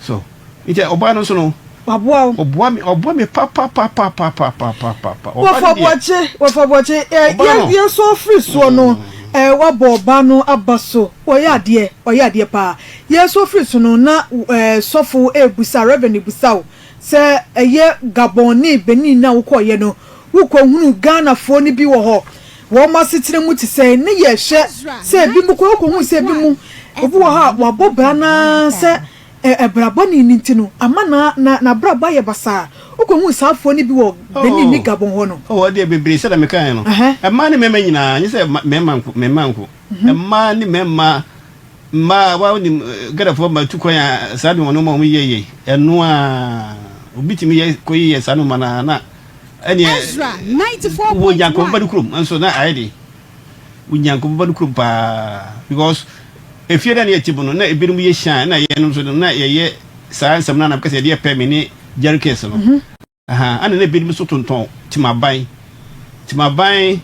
So nti ɔbaa no nso no. Waboa wo. Ɔboa me ɔboa me papapapapapapapa. Wɔfa boakye wɔfa boakye ɛ yɛ yɛ so firi soɔ no ɛ wabɔ ɔbaa no aba so ɔyɛ adeɛ ɔyɛ adeɛ paa yɛ so firi so no na ɛ sɔfo ɛɛbusa reverend ɛbusa wo sɛ ɛyɛ Gabon ne Benin na wokɔɔyɛ no wokɔ hunu Ghanafoɔ no bi wɔ hɔ Wɔn asetena mu te sɛn? Ne yɛ hwɛ sɛ ebinom koraa wokohu sɛ ebinom, obi wɔ hɔ a wabɔ bra no ara sɛ ɛ bra bɔne no nti no ama na na n'abrabɔ ayɛ basaa. Wokohu saa afoɔ no bi wɔ Benin ne Gabon hɔ no. Oh, ɛdeɛ bebree sɛdeɛ mekaeɛ no. Mmaa ne mmarima nyinaa, nyɛ sɛ mmarima nko, mmarima nko. Mmaa ne mmarima, mmaa, wonim Ghanafoɔ mmaa tu kwan a saa nnoɔma nnoɔma a wɔyɛ yɛ, ɛno ara, obi tumi yɛ kɔyɛ saa nnoɔma no ara na. Ɛneɛ wɔ nya nkɔmɔ ba no kurom nso na ayɛ den. Wonya nkɔmɔ ba no kurom paa because efie na ne yɛte mu no na ebinom yɛ hyɛn na yɛnom nso no na yɛyɛ saa nsɛm no anam kɛsɛ yɛde yɛ pɛ me ne jerrycans no. Mhm. Aha, ɛna na ebinom nso tontɔn timaban. Timaban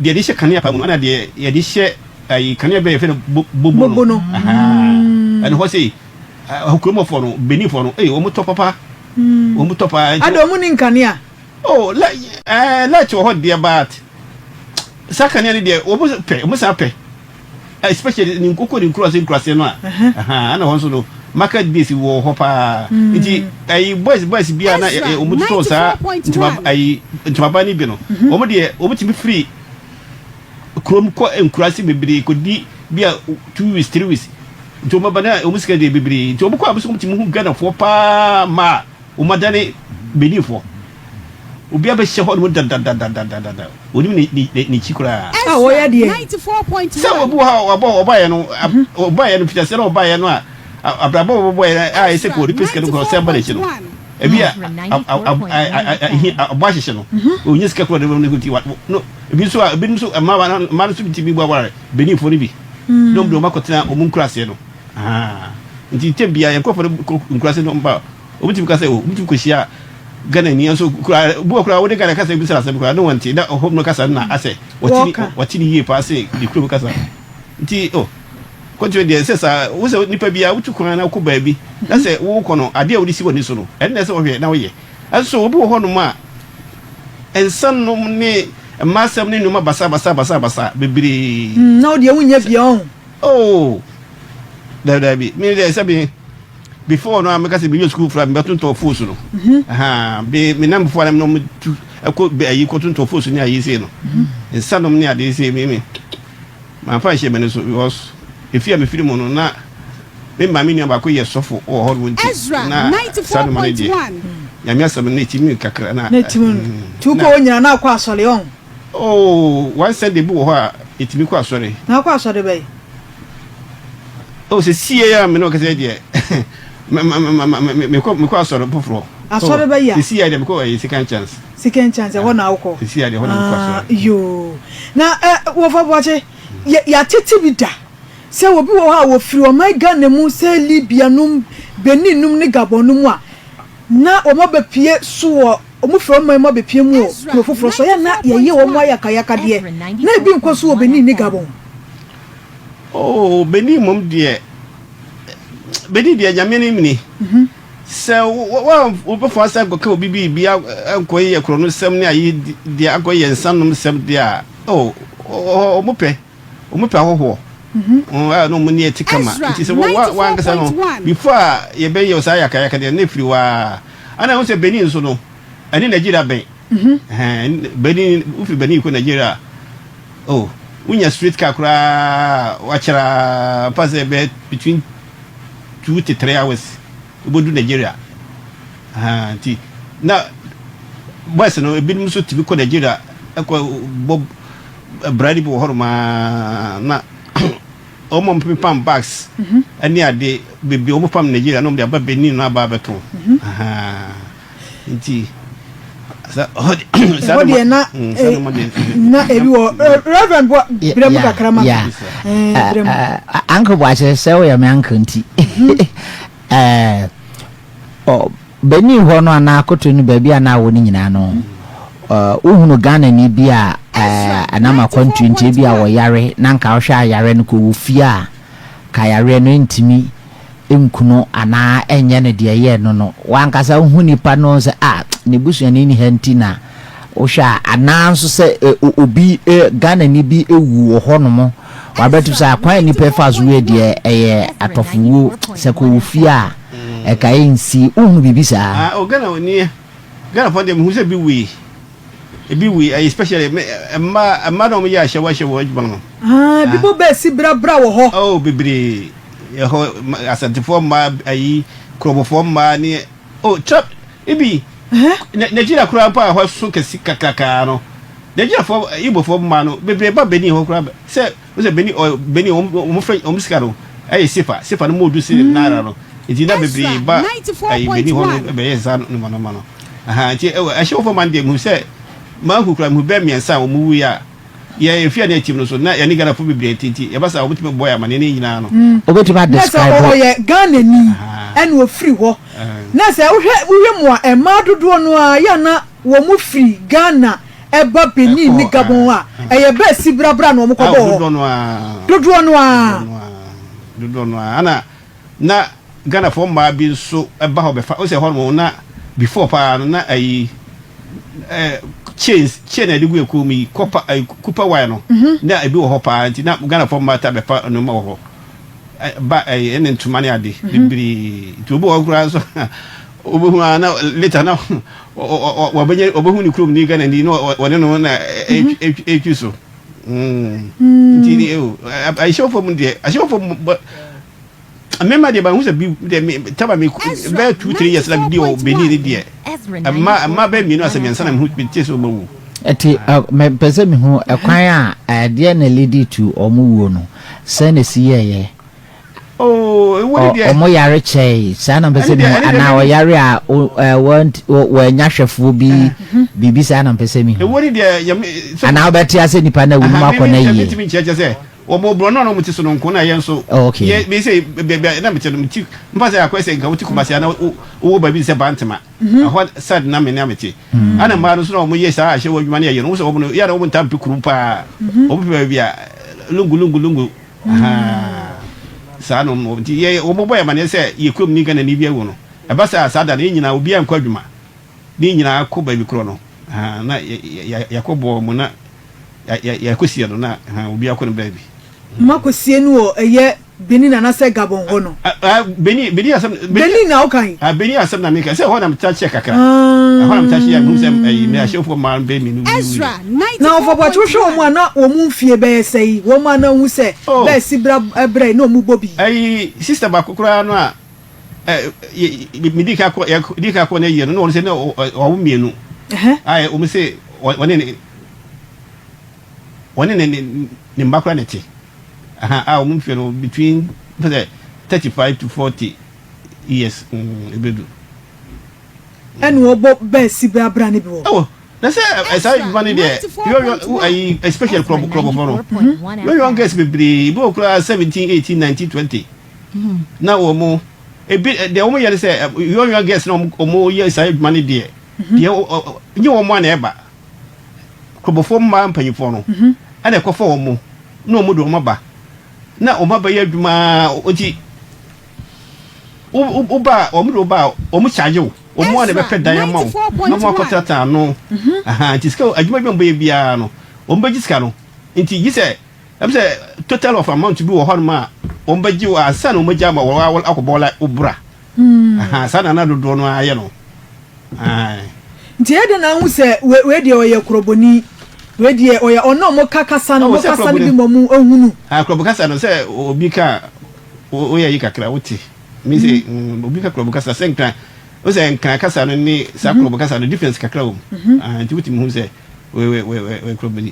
deɛ yɛde hyɛ kanea pa mu no ɛna deɛ yɛde hyɛ ayi kanea bɛyɛ fɛ no bobo no. Bobo no. Aha. Mm. Ɛna hɔ sei ɛhɔ kuromɔfoɔ no Beninfoɔ no ee wɔn tɔ papa. Mm. Wɔn tɔ paa. Ada wɔn ni nkanea. Oh lɛ ɛɛ light wɔ hɔ deɛ but saa kanea no deɛ wɔn pɛ wɔn san pɛ especially ne nkoko ne nkurase nkurase no a ɛna hɔ nso no market days wɔ hɔ paa mm. nti ɛyi boys boys bi a na wɔn totɔ saa ntoma ɛyi ntomaba no bi no mhm. wɔn deɛ wɔn tumi firi kurom kɔ nkurase bebree kɔ di bi a 2 weeks 3 weeks nti wɔn ba na wɔn sika deɛ bebree nti wɔn kɔ a wɔn tumi hu Ghanafoɔ paa maa. Wɔn adane Beninfoɔ. Obi abɛhyɛ hɔ nom dadadadadada. Onim ne ne ne ne kyi koraa. A wɔyɛ deɛ. Sɛ obi wɔ hɔ a wabɔ ɔbaeɛ no ɔbaeɛ no mfitiaseɛ no ɔbaeɛ no a abrabɔ a wɔbɔeɛ no a ɛsɛ kɔ ɔde pɛ sika no kɔ ɔsɛ ba n'akyi no ebi a abɔ ahyehye no ɔnya sika koraa de no nti no ebi nso a ebinom nso mmaa mmaa no nso tumi bu aware Beninfoɔ no bi na wɔn de wɔn akɔtena wɔn nkuraseɛ no nti ntɛm biara yɛn nkurɔfoɔ no kɔ nkuraseɛ no ba Obi tumi ka sɛ o, obi tumi kɔhyia Ghanani nso koraa, obi wɔ koraa wode Ghana kasa bisa no asɛm koraa ne wɔnte, na ɔhɔ no kasa no na asɛ wɔte ne wɔte ne yie paa sen ne kurom kasa. Nti o, kɔntire deɛ sɛ saa, wo sɛ nipa biara wotu kwan na wokɔ baabi na sɛ wokɔ no adeɛ a wode si w'ani so no, ɛno na ɛsɛ wɔhwɛ na woyɛ. Ɛnso obi wɔ hɔnom a nsa nom ne mmaa asɛm ne nneɛma basa basa basa basa bebree. Na wo deɛ wonyɛ bia ɔho. Oh, dabi dabi, me deɛ sɛ me before no a meka sɛ meyɛ sukuu fura mebɛtontɔn fos no mhm. me me nam before na me tu ɛkɔ ayi kɔtontɔn fos ne ayi sei no mhm. nsa nom ne adeɛ sei me me mamfa nhyɛ m'ani so because efi a mefiri mu no na me maame nua baako yɛ sɔfo wɔ hɔ nom nti na saa noma no deɛ nyame asɛm no na ɛtumi kakra na na ɛtumi nti wokɔ hɔ nyina na akɔ asɔre ɔn oh one Sunday bi wɔ hɔ a ɛtumi kɔ asɔre na akɔ asɔre bɛyɛ Oh sesie a me ne wo kasa yi deɛ mekɔ mekɔ asɔre foforɔ. Asɔre bɛyɛ a. Sesie a deɛ mekɔ ɛyɛ second chance. Second chance ɛhɔ na wokɔ. Sesie a deɛ ɛhɔ na mekɔ asɔre. Ah yoo na ɛ wɔfa boakye yɛ yɛatete bi da sɛ obi wɔ hɔ a wɔfiri ɔman Ghana mu sɛ Libya nom Benin nom ne Gabon nom a na wɔn abɛpue so wɔ wɔn firi ɔman mu abɛpue mu wɔ kuro foforɔ so ɛyɛ na yɛyɛ wɔn ayakayakadeɛ na ebi nkɔ so wɔ Benin ne Gabon. Oh Benin mmom deɛ Benin deɛ nyame no mini mhm. sɛ wobɛfa sɛ nkɔka obi biribi nkɔyɛ korɔ no sɛm ne ayi deɛ akɔyɛ nsa nom sɛm deɛ a oh ɔmo pɛ ɔmo pɛ ahɔhoɔ mhm. oh, a na ɔmo ne ɛte kama nti sɛ wankasa no before a yɛbɛyɛ saa yakayaka deɛ ne firi waa ana ɛho sɛ Benin nso no ɛne Nigeria bɛn mhm. Benin wofiri Benin kɔ Nigeria Oh wonya straight car koraa wakyɛr aa mfa sɛ ɛbɛyɛ between 2 to 3 hours wobɛdu Nigeria ahaa nti na boys no ebinom nso tumi kɔ Nigeria ɛkɔ bɔ bra no bi wɔ hɔnom aa na wɔn a wɔpempam bags ɛne ade bebree wɔn pam Nigeria na wɔn de aba Benin na aba abɛtɔn ahaa. Nti ɛhɔ deɛ na na ebi wɔ reverend bɔ brɛ mu kakra ma brɛ mu. Uncle Boakye sɛ woyɛ me uncle nti Benin hɔ no anaa Koto no baabi a na awɔ no nyinaa no wohunu Ghanani bi a ɛnam akwantuo nti ebi a wɔyare na nka wohwɛ ayare no kɔ wɔ fie a ka yareɛ no ntumi nku no anaa ɛnyɛ no deɛ ɛyɛɛ no no, w'ankasa wohu nipa no sɛ ah ne busuani ni ha nti na wohwɛ a, anaa nso sɛ obi Ghanani bi wu wɔ hɔ nom, wabɛto sɛ akwan a nipa fa so wei deɛ ɛyɛ atɔfowuo, sɛ kɔ wɔ fie a ɛka ɛnsi, wohunu biribi saa? Ah, oh, Ghana ni, Ghana fɔ deɛ mehu sɛ bi wui. Ebi wui ɛyi especially me mmaa mmaa na wɔn yɛ ahyɛwɔ ahyɛwɔ adwuma no. Ah, ebi bɔ bɛɛ si bra bra wɔ hɔ. Oh bebree ɛhɔ asantefoɔ mmaa ayi kurɔbɔfoɔ mmaa ne oh tra ebi Nigeria koraa mpo a ɛhɔ so kɛse kakrakaa no Nigeriafoɔ Igbofoɔ mmaa no bebree ba Benin hɔ koraa sɛ wosɛ Benin ɔ Benin wɔn wɔn fɛ wɔn sika no ɛyɛ sefa sefa no mu odu sene naira no nti na bebree ba ɛyi Benin hɔ no bɛyɛ saa nneɛma nneɛma no. Aha, nti ɛwɔ ahyɛwofo man deɛ mehu sɛ mahu koraa mehu bɛɛ mmiɛnsa a wɔn wuiɛ a yɛ efi a ne akyim no so na yɛne Ghanafo bebree nti nti yɛba saa wɔtumi bɔ yɛ amaneɛ ne nyinaa no. Wobɛtumi a Na sɛ describe. ɔyɛ Ghanani ɛna ɔfiri hɔ na sɛ wohwɛ wohwɛ mu a mmaa dodoɔ no ara yɛ a na wɔn firi Ghana ɛba Benin ne Gabon a ɛyɛ bɛɛ si brabra na wɔn kɔbɔɔ hɔ Dodoɔ no ara. dodoɔ no ara. Dodoɔ no ara ɛna na Ghanafoɔ mmaa bi nso ba hɔ bɛfa, wosɛ hɔ nom na before paa no na ayi eh, chains, chain a yɛde gu ɛkɔn mu yi, copper, ayi, copper wire no, mhm. na ebi wɔ hɔ paa nti na Ghanafoɔ mmaa ta bɛfa nneɛma wɔ hɔ ba ɛyi ɛne ntoma ne ade mhm. bebree nti obi wɔ hɔ koraa nso wobɛhu a na later na wɔbɛnyɛ wɔbɛhu ne kurom ni Ghana ni na wɔne no na ɛtwi mhm. so mm. nti ahyɛwfoɔ mu deɛ ahyɛwfoɔ mu Mmarima deɛ mahu sɛ bi deɛ me taba me bɛyɛ 2 3 years na bi wɔ Benin ne deɛ mma mma bɛyɛ mmienu asɛ mmiɛnsa na mehu mete sɛ wɔn awu. Ɛti mepɛ sɛ mehu ɛkwan a ɛdeɛ na lead to wɔn wuo no sɛn na ɛsi yɛɛyɛ. Oh, ewu ne deɛ. Wɔn yare kyɛe saa na mpɛ sɛ mehu anaa ɔyare a wɔanya hwɛfoɔ bi biribi saa na mpɛ sɛ mehu. Ewu ne deɛ nyame. Anaa wobɛte ase nipa no awu no mu akɔ no ayie. Mentumi nkyerɛkyerɛ sɛ Wɔbɔ borɔno a na wɔte so no nko na yɛn nso Oh, okay. yɛ me sɛ baabi a na mete no mete mfa sɛ akɔyɛ sɛ nka wote Kumasi a na wowɔ baabi te sɛ Bantama Mhm. ɛhɔ side na me na mete ana mmaa no nso na wɔyɛ saa ahyɛ wɔ adwuma no yɛyɛ no wo sɛ wɔn no yɛ na wɔn ntaa mpɛ kurom paa wɔn pɛ baabi a lungu lungu lungu ahaa saa na wɔn nti yɛ wɔn bɔ yɛ amaneɛ sɛ yɛ kurom ni Ghana ni bi awu no ɛba saa saa da no yɛn nyinaa obiara nkɔ adwuma ne nyinaa kɔ baabi korɔ no ahaa na yɛ yɛ yɛkɔ bɔ wɔn na Yɛakɔsie no na obi akɔ no baabi. Moakɔsie no wɔ ɛyɛ Benin anaasɛ Gabon hɔ no? Benin, Benin asɛm. Benin na woka yi? Benin asɛm na meka. Sɛ ɛhɔ na metra kyɛ kakra. Ɛhɔ na metra kyɛ mehu sɛ ɛyi me ahyɛfoɔ mmaa no bɛyɛ mmienu bi wuiɛ. Na ɔfɔbɔakye wohwɛ wɔn a na wɔn mfie bɛyɛ sɛ yi, wɔn a na wohu sɛ bɛɛ si bra brɛ na wɔn bɔ bi. Ɛyi sister baako koraa no a medi ka kɔ yɛ di ka kɔ na yie no na wɔn sɛ na ɔwɔ mmienu. A wɔn sɛ wɔne ne wɔne ne ne mma koraa na ɛte aha a wɔn mfeɛ no between mpɛ sɛ 35 to 40 years ebedu. Ɛna wɔbɔ bɛɛ si bɛ abira ne bi wɔ. Ɛwɔ na sɛ ɛsaa adwuma no deɛ yɔyɔ ayi especially kurɔbɔ kurɔbɔfoɔ no yɔyɔ girls bebree ebi wɔ koraa 17 18 19 20 na wɔn ebi deɛ wɔn yɛ ne sɛ yɔyɔ girls na wɔn yɛ saa adwuma no deɛ deɛ nye wɔn a na ɛba. Kurobɔfoɔ mmaa mpanyinfoɔ no ɛna ɛkɔfa wɔn na wɔn de wɔn aba na wɔn abɛyɛ adwuma nti woba a wɔn de woba a wɔn kyagye wo wɔn a na ɛbɛpɛ dan ama wo na wɔn akɔtenatena ano nti sika adwuma bi a wɔn bɛyɛ biara no wɔn bɛgye sika no nti gye sɛ ɛm sɛ total of amount bi wɔ hɔnom a wɔn bɛgye wo ansa na wɔn agya ama wɔn akɔbɔ la obura saa na na dodoɔ no ayɛ no. Ae. Nti ɛyɛ dɛn na ahu sɛ wei deɛ ɔyɛ korɔbɔni, wei deɛ ɔyɛ ɔno a wɔka kasa no, wɔka kasa no bi ma wɔn ahunu. Ah, korɔbɔ kasa no sɛ obi ka a, woyɛ yi kakra wote. Me sɛ mm, obi ka korɔbɔ kasa sɛ nkran, wo sɛ nkran kasa no ne saa mhm. korɔbɔ kasa no difference kakra wɔ mu. Mhm. Ah, nti wotumi hu sɛ wei wei wei wei korɔbɔni.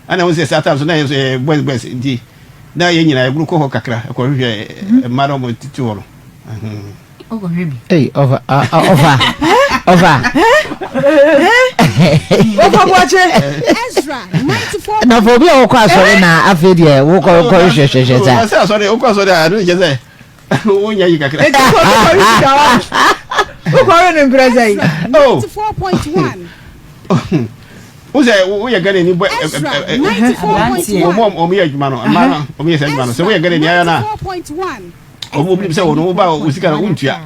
Ɛna wo sɛ saa time so na yɛn nso yɛ boys boys nti na yɛn nyinaa yɛgoro kɔ hɔ kakra ɛkɔhwehwɛ mhm. mmaa na wɔn tete hɔ no. Hey, ɔfa ɔfa ɔfa. Ɔfa buakye. Na fɔ obi a wɔkɔ asɔre na afei deɛ wokɔ kɔ hwehwɛhwehwɛ sa. Sɛ asɔre wokɔ asɔre a ɛno nkyɛ sɛ wonya yi kakra. Eti kɔ kɔ yi sika wa. Wokɔ yɛ ne mprɛ sɛ yi. Oh. Wo sɛ woyɛ Ghana ni bɔ wɔn wɔn yɛ adwuma no mmaa no wɔn yɛ sɛ adwuma no sɛ woyɛ Ghana ni ayɛ na. Wɔn obi nim sɛ wɔn woba wo sika no wontua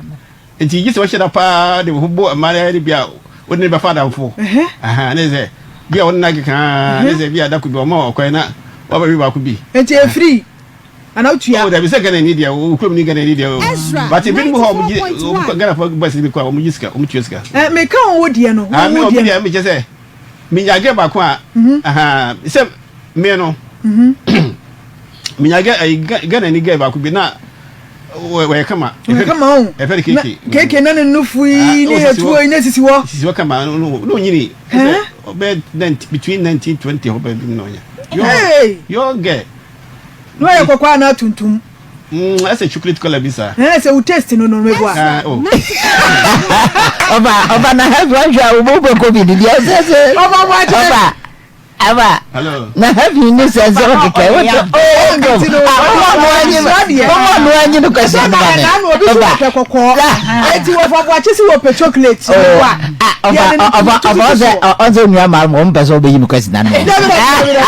nti gye sɛ wɔhyɛ da paa de wo ho bɔ mmaa no bi a wode ne bɛfa adamfo ne sɛ bi a wɔne no akeka ne sɛ bi a dako bi ɔma ɔkwan na waba bi baako bi. Nti efiri ana otua. Oh dabi sɛ Ghana ni deɛ wo kurom ni Ghana ni deɛ o but ebinom hɔ wɔn gye wɔn Ghana fo bɔs bi kɔ a wɔn gye sika wɔn tua sika. Ɛ meka wɔn wo deɛ no. Ah me obi deɛ mekyɛ sɛ menya gɛ baako a sɛ me no. Menya gɛ ɛyi Ghana ni gɛ baako bi na wɔyɛ kama. Wɔyɛ kama o. Ɛfɛ de keke. Keke na ne nufu yi ne etuo yi ne sisi hɔ. Sisi hɔ kama no no onyini. Ɔbɛ between 19 20 hɔ baabi na ɔnya. Young girl. Na ɔyɛ kɔkɔɔ anaa tuntum. Ɛsɛ chocolate colour bi saa. Ɛɛ sɛ wo taste no no meboa. Ah, oh. Ɔba ɔba na heavy ɔhwɛ a wo bɛ kɔ bi ni deɛ ɔsɛ sɛ. Ɔba bɔ akyɛ. Ɔba aba Hello. na heavy ni sɛ sɛ ɔkekɛ wotu oh ndom ah ɔmɔ ɔno anyi no ɔmɔ ɔno anyi no kwasi Ɛsɛ no na ma mi na na obi so ɔba wɔpɛ kɔkɔɔ. Eti wɔfa boakye si wɔpɛ chocolate. oh Meboa. ah ɔba Deɛ ne ɔba to ɔba so ɔsɛ so. ɔsɛ onua maa mo ɔmo pɛ sɛ ɔbɛyi mi kwasi na no. Dabi dabi dabi dabi.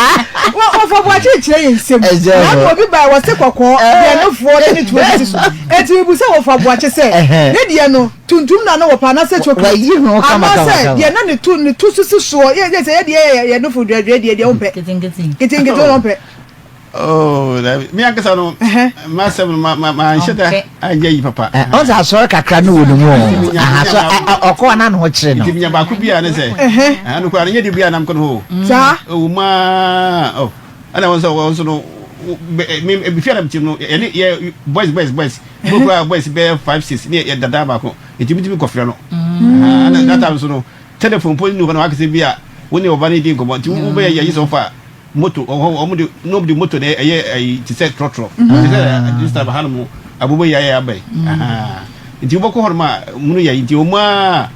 Wɔfa boakye kyerɛ yɛn nsam. Ɛsɛ Na na o. obi baa wɔse kɔkɔɔ deɛ ne foɔ de ne tuo sisi so. Eti mibu sɛ wɔfa boakye sɛ ne deɛ no tuntum na na wɔpɛ anaasɛ chocolate. Wayi ho kama kama Anaasɛ kama. deɛ na ne to ne to sisi soɔ yɛ yɛ sɛ yɛ deɛ yɛ yɛ nofo dwɛdwɛ deɛ deɛ wompɛ. Nketenkete. Nketenkete wo na wompɛ. Oh, dabi. Me ankasa no, m'asɛm no, ma ma ma nhyɛ da anyɛ yi papa. Ɔn sɛ asɔre kakra no wɔ ne mu o. Aha so ɔkɔ na ne ho kyerɛ no. Nti menya baako bi a ne sɛ, ɛno koraa no nyɛ de bi a nam kɔ no hɔ o. Saa. Ɛwɔ mu aa, oh, ɛna wɔn sɛ wɔn nso no, me me fi anam tim no, yɛne yɛ boys boys boys, mo koraa boys bɛyɛ 5 6 ne yɛ dada baako, nti mi ti mi kɔfrɛ no. Ɛna that time so no, telephone po ni hɔ na wakasɛ bi a, wo ne ɔba ne di nkɔmɔ, nti wo bɛyɛ yɛ yi sɛ ɔfa moto ɔhɔ wɔn de na wɔn de moto na ɛyɛ ɛyi te sɛ trɔtrɔ te sɛ this time ha nom abobo yi ayɛ aba yi nti wobɛkɔ hɔ nom a munu yɛ nti wɔn a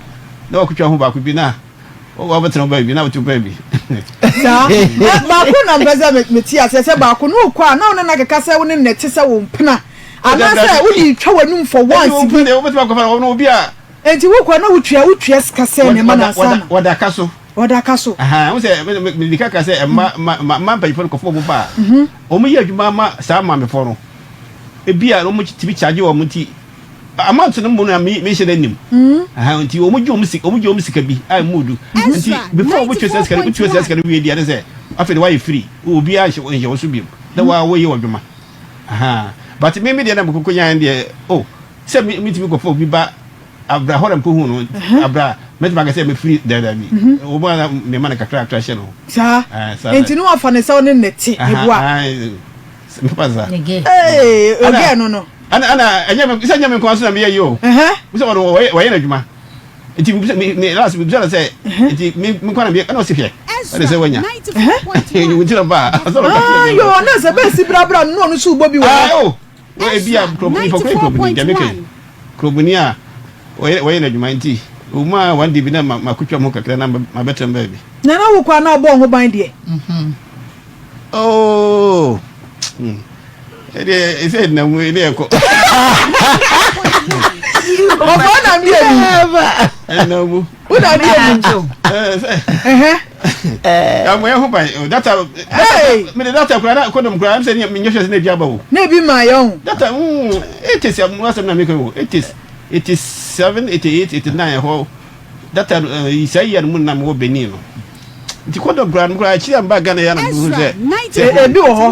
na wakotwa ho baako bi na wabɛtena wo baabi na wote baabi. Saa baako na mpɛ sɛ mete aseɛ sɛ baako no wokɔ a na wo ne no akeka sɛ wo ne no te sɛ wo mpena anaasɛ wode twa w'anum for once bi. Wobɛtumi akɔfa no obi a. Nti wokɔ a na wotua wotua sika sɛ ne ma no ansa na. Wɔda ka so. Wɔda ka so. Ahaa, wohu sɛ me, me, medi kan ka sɛ mma, mma, mma, mma mpanyinfoɔ no kɔfa wɔn ba a, wɔn yɛ adwuma ma saa maamefoɔ no. Ebi a wɔn tumi charge wɔn nti, amount no mu na me, me nhyɛ da nim. Ahaa, nti wɔn gye wɔn sika, wɔn gye wɔn sika bi a emu du. Nti before wɔn tua saa sika no, wotua saa sika no wie deɛ ne sɛ, afei de wɔayɛ free, obiara nhyɛ, nhyɛ wɔn so biom, na wɔa wɔyɛ wɔn adwuma. Ahaa, but me, me deɛ na mekɔkɔ nyaeɛ deɛ, oh, sɛ me, metumi kɔfa obi ba. Abra hɔ na mekɔhuu no, abra mɛtumi aka sɛ mefiri daadaa bi. Wɔn a mema no kakra kakra hyɛ no. Saa. Nti ne wafa ne sɛ ɔne ne te meboa. Mefa saa. Ee, ogɛɛ no no. Ana ana ɛnyɛ me sɛ ɛnyɛ me nko ara so na meyɛ yi o. Sɛ ɔno wɔyɛ wɔyɛ n'adwuma. Nti me me me last mebisa no sɛ nti me me nko ara na meyɛ ɛna ɔsi hwɛ ɛna sɛ wanya. Nti na ba asɛ ɔka kyerɛ me. Yo na sɛ bɛsi brabra no na ɔno nso bɔ bi wɔ hɔ. Wɔ ebia kurom nipa koro yɛ kuromni deɛ meka yi kuromni a wɔyɛ wɔyɛ n'adwuma nti wɔn a wɔn de bi na ma makotwa ho kakra na mabɛtena baabi. Na na wokɔ a na ɔbɔ ho ban deɛ. Oh, ɛdeɛ ɛsɛ ɛdina mu ɛdeɛ ɛkɔ. Ɔfɔ na mi yɛ mi. Ɛdina mu. Wo na mi yɛ mi. Ɛmɔ yɛ ho ban data mede data kura na kɔdɔm kura ɛm sɛ menyɛ hwɛ sɛ na ebi aba o. Na ebi ma yɛ o. Data eighties mu asɛm na meka o 80s 87 88 89 ɛhɔ data saa yia no mu na mewɔ Benin no nti kɔdɔm kura no kura akyiri a mba Ghana yɛ na mehu sɛ ebi wɔ hɔ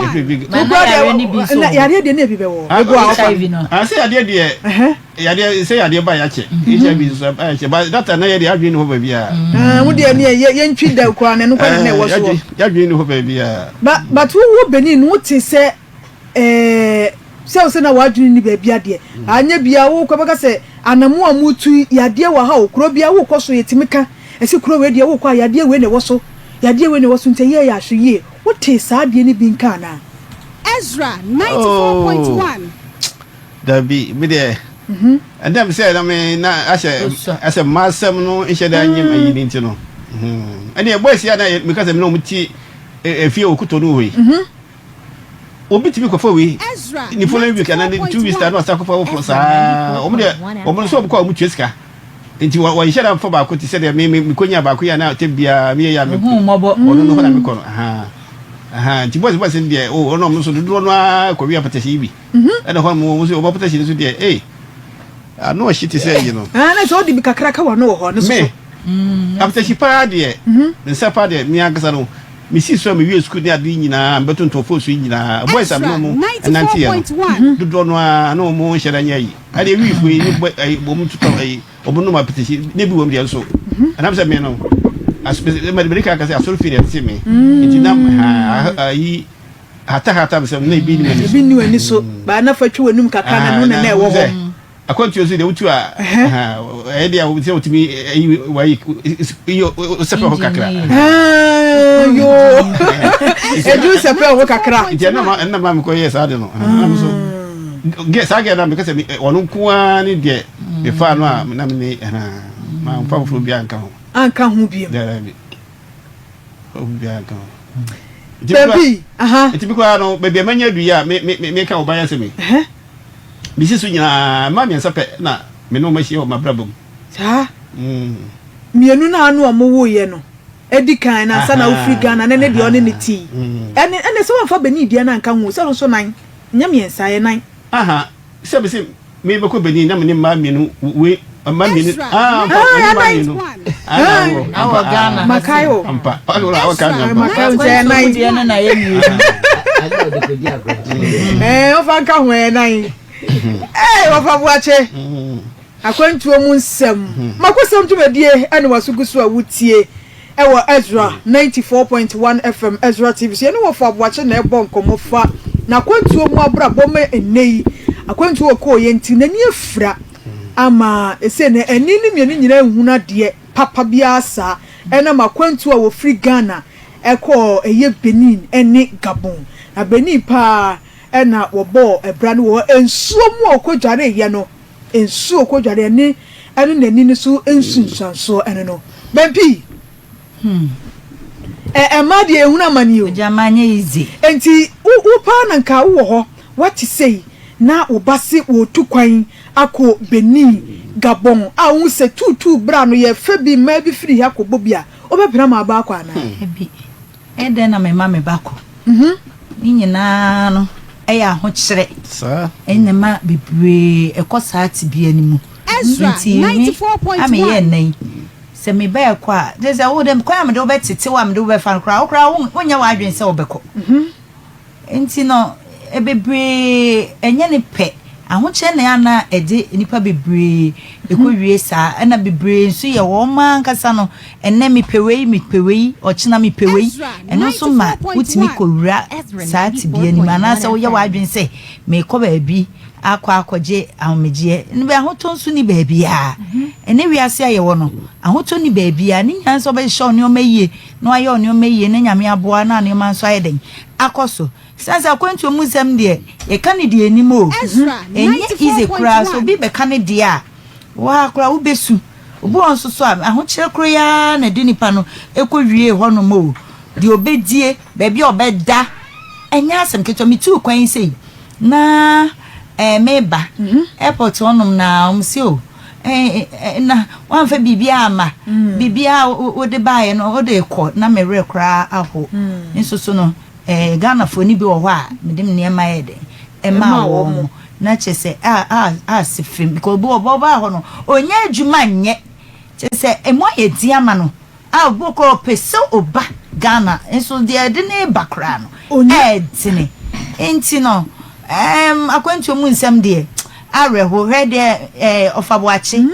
wokura deɛ yareɛ deɛ na ebi bɛ wɔ ebi wɔ hɔ sɛ yadeɛ deɛ Yadeɛ sɛ yadeɛ ba yɛakyɛ HIV nso ba yɛakyɛ ba data na yɛde adwene ni hɔ baabi a. Wo deɛ ne yɛ yɛntwi da koraa na ɛno kora na ɛwɔ soɔ. Yɛadwene ni hɔ baabi a. Ba but wo wɔ Benin no wote sɛ ɛɛ sɛ wo sɛ na w'adwene ni baabi adeɛ anyɛ bia wo kɔ bɛka sɛ anamu a mutu yadeɛ wɔ ha o kuro bia wo kɔ so yɛtumi ka ɛsɛ kuro wei deɛ wo kɔ a yadeɛ wei na ɛwɔ so yadeɛ wei na ɛwɔ so nti ɛyɛ yɛ ahwɛ yie wote saa adeɛ no bi nka anaa. Ezra 94.1. Dabi, me deɛ, ɛnam sɛ na me na asɛ asɛ mmaasɛm no nhyɛ da nyɛ ayi ne nti no, ɛnneɛ boys yi a na meka sɛ me na wɔn ti efie wɔ Kotonu hɔ yi, obi tumi kɔfa wei ne following week anaa ne 2 weeks na ɔsan kɔfa foforɔ saa, wɔn deɛ wɔn nso wɔn kɔ a wɔn tua sika nti wɔn nhyɛ da nfa baako te sɛ deɛ me me mekɔnya baako yi a na tɛm biara meyɛ yɛ a me ɔno no hɔ na mekɔ no, ahan nti boys boys no deɛ o ɔno ɔmo nso dodoɔ no ara kɔwe apɛtɛhyɛ yi bi. Ɛna hɔ nom wɔn nso wɔn apɛtɛhyɛ no nso deɛ ee ano ɔhye te sɛ yi no. Ɛɛ na sɛ ɔde bi kakra ka w'ano wɔ hɔ no so. Me apɛtɛhye paa deɛ nsa paa deɛ me ankasa no me si so a me wie sukuu ne ade nyinaa me bɛtontɔn fon so yi nyinaa boys a me ne wɔn nante yɛ no dodoɔ no ara na wɔn nhyɛ da nyɛ ayi ɛdeɛ wiifo yi ne bɔ ɛyi wɔn totɔ ɛyi wɔn nom apɛtɛhye ne bi wɔm deɛ nso ɛnam sɛ me no as mɛ mɛ de ka kasa asɔre fie deɛ ɛte me nti nam ha ayi. Hatahata me sɛ na ebi nni m'ani so. Ebi nni w'ani so. Baa na fa twi w'anum kakra na ɛno na na ɛwɔ hɔ. Akwantuo nso deɛ wotu a ɛyɛ deɛ sɛ wotumi ayi wayi yi sɛpɛ ho kakra. Yoo edu sɛpɛ ho kakra. Nti ɛna ma ɛna ma mekɔ yɛ saa de no. Ɛna so. Gɛ saa gɛ na meka sɛ ɔno nko ara ne deɛ mefaa no a na me ne mamfa foforɔ biara nka ho. Anka ho bio. Daabi. Foforɔ biara nka ho. Baabi, aha. Nti bi koraa no, baabi a manya adu yi a me me meka ɔbaa yi asɛm yi. Mesi so nyinaa, mmaa mmiɛnsa pɛ na me ne wɔn ahyia wɔ m'abrabɔ mu. Saa? Mmienu no a ne wɔn woeɛ no adi kan no ansa na wofiri Ghana no ne deɛ ɔne no te yi. Ɛne ɛne sɛ woamfa Benin deɛ no anka ho o, sɛ ɔno nso nan, nyɛ mmiɛnsa, ɛyɛ nan. Aha, sɛ mese mebɛkɔ Benin na me ne mmaa mmienu wei, mmaa mmienu, Ezra, ah, ampa, me ne mmaa mmienu. Ah, na wɔ, ampa, Awɔ Ghana ah, ha Makae sei. o. ampa, ɔno na ɔka no ampa. Makae o, nti ɛyɛ Akwantuo mu nan. deɛ no na ɛyɛ mmienu. Ɛɛ, wɔfa nka ho ɛyɛ nan. Ɛɛ, wɔfa Boakye. Akwantuo mu nsɛm. Makosɛm dwumadie ne w'aso gu so a wotie wɔ Ezra 94.1 FM Ezra TV so. Yɛne Wɔfo Aboakye na ɛrebɔ nkɔmmɔ fa n'akwantuo mu abrabɔ ma ɛnnɛ yi. Akwantuo a ɔkɔeɛ nti n'ani afira ama ɛsei no ani no mmienu nyinaa nhunu adeɛ papa biara saa ɛnam akwantuo a wɔfiri Ghana kɔɔ ɛyɛ Benin ne Gabon. Na Benin paa na wɔbɔɔ bra no wɔ hɔ. Nsuo mu a wɔkɔdwareeɛ no Nsuo kɔdwareɛ ne ɛne n'ani no so nsunsuansoɔ ɛno no. Bɛmpi! Hmm. Ɛ mmaa deɛ yɛhunu amane o. Gyama nyɛ easy. Enti wo wo paa na nka wowɔ hɔ woate sei na wo ba se wɔretu kwan akɔ Benin, Gabon a wohu sɛ tuutuu bra no yɛfɛ bi mmaa bi firi ha kɔbɔ bi a wobɛpene ama aba akɔ anaa? Dabi. Ɛyɛ dɛn na mema me ba kɔ? Ne nyinaa no yɛ ahokyerɛ na ɛma bebree kɔ saa tebea no mu. Nti me a meyɛ nnɛ yi, sɛ me ba rekɔ a, kyerɛ sɛ wo de kwan a mede wo bɛtete wo a mede wo bɛfa no koraa, wo koraa wonyɛ w'adwene sɛ wobɛkɔ. Enti no, bebree ɛnyɛ ne pɛ. Ahokyerɛ na na ɛde nnipa bebree kɔwie saa. Ɛna bebree nso yɛ wɔn ankasa no, ɛnnɛ mepɛ wei, mepɛ wei, ɔkyena mepɛ wei. Ɛno nso ma wotumi kɔwura saa tebea no mu. Anaasɛ woyɛ w'adwene sɛ merekɔ baabi akɔ akɔgye ahomegyeɛ. Ɛno bɛ ahotɔ nso nni baabiara. Ɛnnɛ wiase a yɛwɔ no, ahotɔ nni baabiara. Ne nyinaa ne sɛ wobɛhyehyɛ wo nneɛma yie na wayɛ wo nneɛma yie na Nyame aboa na nneɛma nso ayɛ dɛn akɔ so. Sane sɛ akwantuo mu nsɛm deɛ yɛka ne deɛ anim o, ɛnyɛ easy koraa sɛ obi bɛka ne deɛ a waa koraa wobɛsu. Obi wɔ hɔ nso so a ahokyerɛ koro yi ara na ɛde nipa no kɔ wie hɔnom o, deɛ ɔbɛdie, baabi a ɔbɛda, ɛnyɛ asɛm ketewa. Metuu kwan yi sei na eh, meba airport hɔnom na wɔn se o, eh, na woamfa biribiara amma, biribiara wode baeɛ no wode rekɔ na me werɛ koraa aho. Nso so no, eh, Ghanafoɔ no bi wɔ hɔ a mede me nneɛma yɛ dɛn ɛmaa wɔn na kyerɛ sɛ a a ase fam because obi wɔ ɔbaa hɔ no ɔnyɛ adwuma nyɛ kyerɛ sɛ ɛmu ayɛ den ama no a obi wɔ koraa ɔpɛ sɛ ɔba Ghana nso deɛ ɛde ne ba koraa no ɛɛdene nti no ɛɛm akwantuo mu nsɛm deɛ awerɛho hwɛ deɛ ɛɛ ɔfaboakye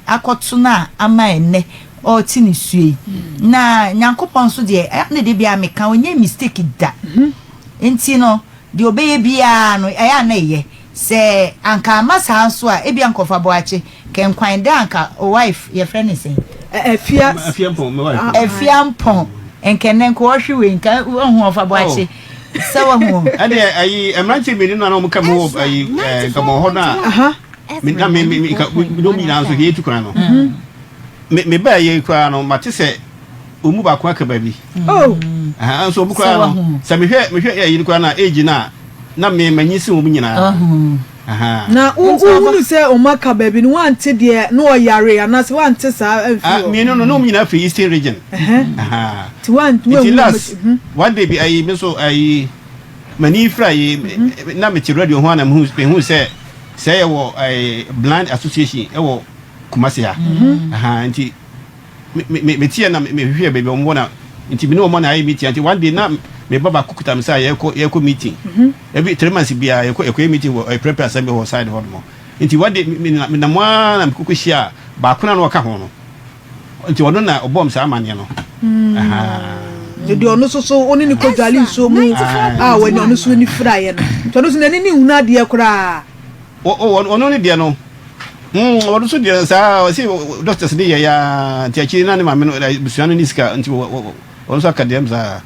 akɔto no a ama ɛnnɛ ɔrete ne suo yi na Nyankopɔn nso deɛ ɛyɛ ne de biara meka ɔnyɛ mistake da nti no deɛ ɔbɛyɛ biara no ɛyɛ a na ɛyɛ sɛ anka ama saa nso a ebia anka ɔfaboakye kɛnkwan da anka o wife yɛfrɛ ne sɛn Afia Afia Mpɔn me wife Afia Mpɔn nka ɛnɛ nka ɔhwe wei nka wahu ɔfaboakye sɛ wahu ɛdeɛ ayi mmeranteɛ mmienu no a na wɔn ka mu wɔ ayi ɛɛ nkabɔn hɔ no a me na me me me nka me ne wɔn nyinaa nso yɛtu kwan no. Me me baa yei koraa no mate sɛ wɔn mu baako aka baabi. Oh. Ɛhɛn nso wɔn koraa no sɛ mehwɛ mehwɛ ɛyi no koraa na age no a na me manyi sen wɔn nyinaa. Ɛhɛn. Na wo wohunu sɛ wɔn aka baabi no woante deɛ na ɔyare anaasɛ woante saa amfiri Ah, hɔ? mmienu no na wɔn nyinaa firi Eastern region. Ɛhɛn. Ɛhɛn. Nti woan Nti woanhu wɔn last akyi. Mhm. one day bi ayi me nso ayi m'ani fira yi na mete radio ho a na mehu mehu sɛ sɛ yɛwɔ ɛɛ blind association ɛwɔ Kumasi ha. Ahaa nti me me me teɛ na me hwehwɛ baabi a wɔn wɔ na nti me ne wɔn na ayɛ meeting nti one day na me ba baako kuta me sɛ yɛkɔ yɛkɔ meeting every 3 months biara yɛkɔ yɛkɔ yɛ meeting wɔ ɛpɛrɛpɛrɛ asɛm bi wɔ side hɔ nom nti one day me me nam ara na me koko hyia baako na na ɔka ho no nti ɔno na ɔbɔɔ me saa amaneɛ no. Ahaa. Deɛ ɔno nso so wo ne no kɔdwale nsuo mu a wɔne ɔno nso ani firaeɛ no nti ɔno nso n'ani ne nhunu adeɛ koraa. Ɔno ne deɛ no mm ɔno nso deɛ saa ɔsi doctors ne yɛ ya nti akyiri na ne maame no abusua no ne sika nti ɔno nso aka deɛ saa.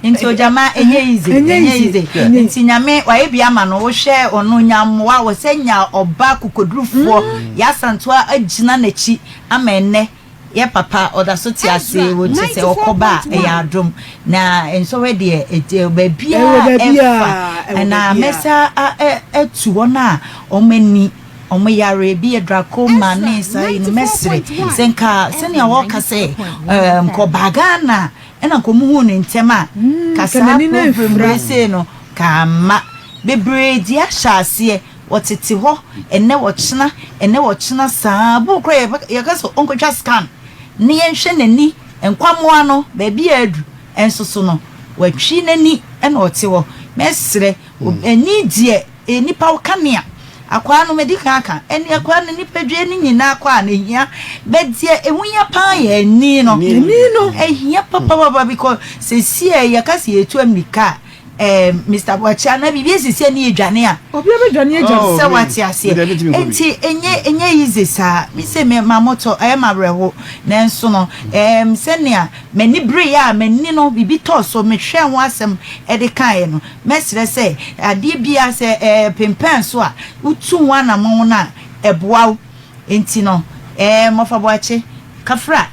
Nti ogyama ɛnyɛ easy, ɛnyɛ easy. Nti Nyame wayɛ bi ama no, wohwɛ ɔno nya mmoa, wɔ sɛ nya ɔba kokodurufoɔ, Yaa Asantewaa agyina n'akyi ama ɛnnɛ yɛ papa ɔda so te ase, wɔ kyerɛ sɛ ɔkɔba a ɛyɛ adom. Na nsɔhwɛ deɛ ɛdeɛ baabiara ɛfa, na mɛsa atu wɔn a wɔn ani wɔn yare, ebi yɛ glaucoma ne saa yi no, mɛsrɛ sɛ nka sɛnea wɔka sɛ nka ɔbaa Ghana Ɛna nka ɔmo huu no ntɛm a ka saa program wei sei no ka amma. Bebree deɛ ahyɛ aseɛ wɔtete hɔ ɛnɛ ɔkyena ɛnɛ ɔkyena saa boo koraa yɛka sɛ ɔnkɔtwa scan ne yɛnhwɛ n'ani nkwamoa no baabi a adu nso so no watwi n'ani ɛna ɔte hɔ. Mɛsrɛ ani deɛ Ɛyɛ nipa wo kanea. Akwaa no madi kan aka, ɛne akwaa no nipadua no nyinaa kɔ a na ɛhia, but deɛ ɛho hia paa yɛ ani no. Ani no. Ɛhia papapapa because sɛsi a yɛka sɛ yɛtu amirika a, eh, Mister Boakye anaa biribi asisi a ne yɛdwane a. Obiara bɛdwane agya no. Oh, Sɛ me, wate me aseɛ. deɛ mentumi nkɔ bi. Nti ɛnyɛ, ɛnyɛ easy saa. Me se me, ma motɔ, ɛyɛ me awerɛho. Nanso no, ɛɛm, sɛnea m'ani bereeɛ a m'ani no biribi tɔɔ so, mehwɛɛ ho asɛm de kaeɛ no, Mɛsrɛ sɛ adeɛ biara sɛ ɛrepempɛn so a, wotu ho anamɔn no a, ɛboa wo. Enti no, ɛɛ Mmɔfra Boakye, Kafra,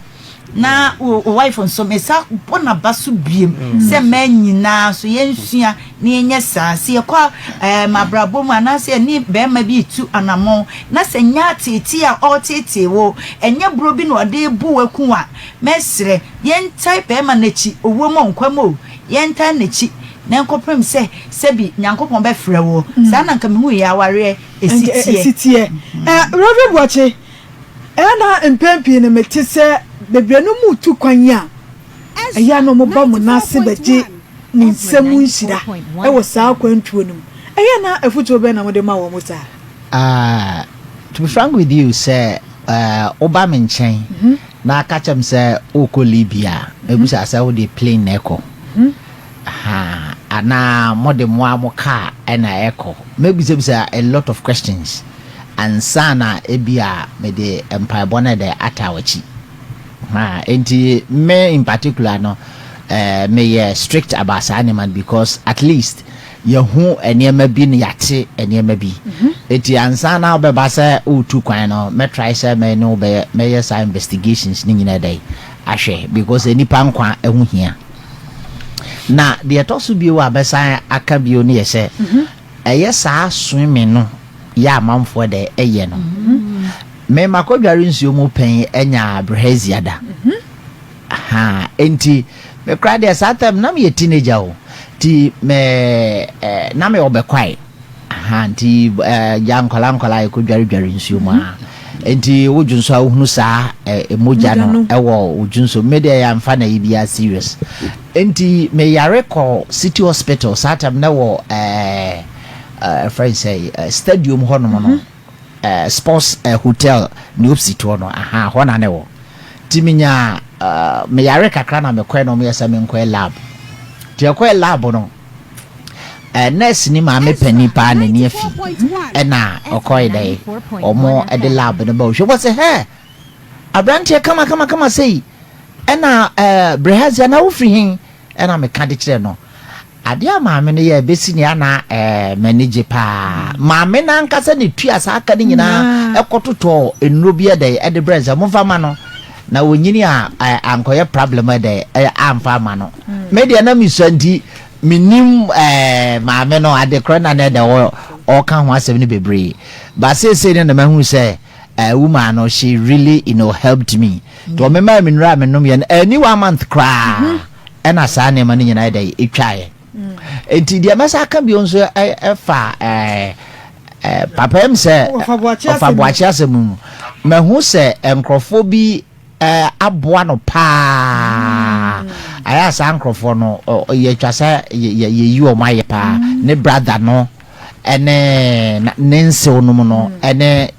na wo wo wife nso, mesa bɔ n'aba so biem sɛ mmaa nyinaa nso yɛnsua na yɛnyɛ saa. Sɛ yɛkɔ ɛɛm abrabɔ mu anaasɛ yɛne barima bi retu anamɔn na sɛ nyɛ ateetee a ɔreteetee wo, ɛnyɛ borɔ bi na ɔde rebo wo aku wo a, mɛsrɛ yɛntae barima no akyi, owuo mu o, nkwa mu o, yɛntae n'akyi. Na ɛnkɔpem sɛ sɛbi Nyankopɔn bɛfrɛ woɔ. Saa na nka mehu yɛ awareɛ ɛsi teɛ. Ɛsi teɛ. Rev. Boakye, ɛyɛ na mpɛn pii no mete sɛ bebree no mu tu kwan a, ɛyɛ a na wɔba mo nan ase bɛgye mo nsa mu nhyira wɔ saa akwantuo no mu. Ɛyɛ na afutuo bɛn na mode ma wɔn saa? Ah, to be frank with you, sɛ woba me nkyɛn na ka kyerɛ me sɛ worekɔ Libya a, mɛbisa sɛ wode plane na ɛkɔ? Ahaa, anaa mode mo ara mo car na ɛkɔ? Mɛbisabisa a lot of questions ansa na ebia mede mpaebɔ no ɛdɛ ataa w'akyi. Ahaa, enti me in particular no, eh, meyɛ strict about saa nneɛma no because at least yɛahu nneɛma bi na yɛate nneɛma bi. Enti ansa na wobɛba sɛ woretu kwan no, mɛtry sɛ me ne wo bɛyɛ, mɛyɛ saa investigations no nyinaa ɛdɛn ahwɛ because nnipa nkwa ho hia. Na deɛ ɛtɔ so bio a mɛsan aka bio no yɛ sɛ, ɛyɛ saa swimming no yɛ amanfoɔ dɛ ɛyɛ no. Me makɔdware nsuo mu pɛn anya bilharzia da. Ahaa, enti me koraa deɛ saa time na meyɛ teenager o, nti me eh, na mewɔ bɛkwae. Ahaa, nti eh, gya nkwadaa nkwadaa yɛkɔ dware dware nsuo mu a. Nti wo dwonso a wohunu saa eh, mogya no ɛwɔ wo dwonso. Me deɛ yɛamfa na yi biara serious. Nti me yare kɔ city hospital saa time na wɔ eh, eh, friend sɛ eh, stadium hɔ nom no. Eh, sports eh, hotel ne opposite hɔ no, ahaa, hɔ na ne wɔ. Nti menya eh, me yare kakra na mekɔɛ na wɔyɛ sɛ menkɔɛ lab. Nti ɛkɔɛ lab no, eh, nurse ni maame panin paa n'ani afi ɛna ɔkɔɛ dɛ wɔn de lab no ba ohwɛ wɔ sɛ hɛ aberanteɛ kama kama kama sei ɛna eh, brehazia na wofiri hen ɛna meka de kyerɛ no. Adeɛ a maame no yɛɛ bɛsi nea na m'ani gye paa. Maame no ankasa na ɛtua saa ka no nyinaa kɔtotɔɔ nnuro bi ɛdɛn de brɛɛ no sɛ momfa ma no na ɔnyini a ankɔyɛ problem ɛdɛn amfa ama no. Me deɛ na mesua nti mennim maame no adekorɔ na na ɛdɛ ɔka ho asɛm no bebree. But seesei no na mahunu sɛ woman no she really you know helped me. Nti ɔmemaa me nnuro a menomyɛ no anni one month koraa. Ɛna saa nneɛma no nyinaa dɛ ɛtwaeɛ. Nti deɛ mɛsa aka bio nso ɛfa ɛɛ papa m sɛ ɔfa boakye asɛm mu mahu sɛ nkurɔfoɔ bi aboa no paa ayɛ a saa nkurɔfoɔ no yɛtwa sɛ yɛyi wɔn ayɛ paa ne brother no ɛne ne nsew no mu no ɛne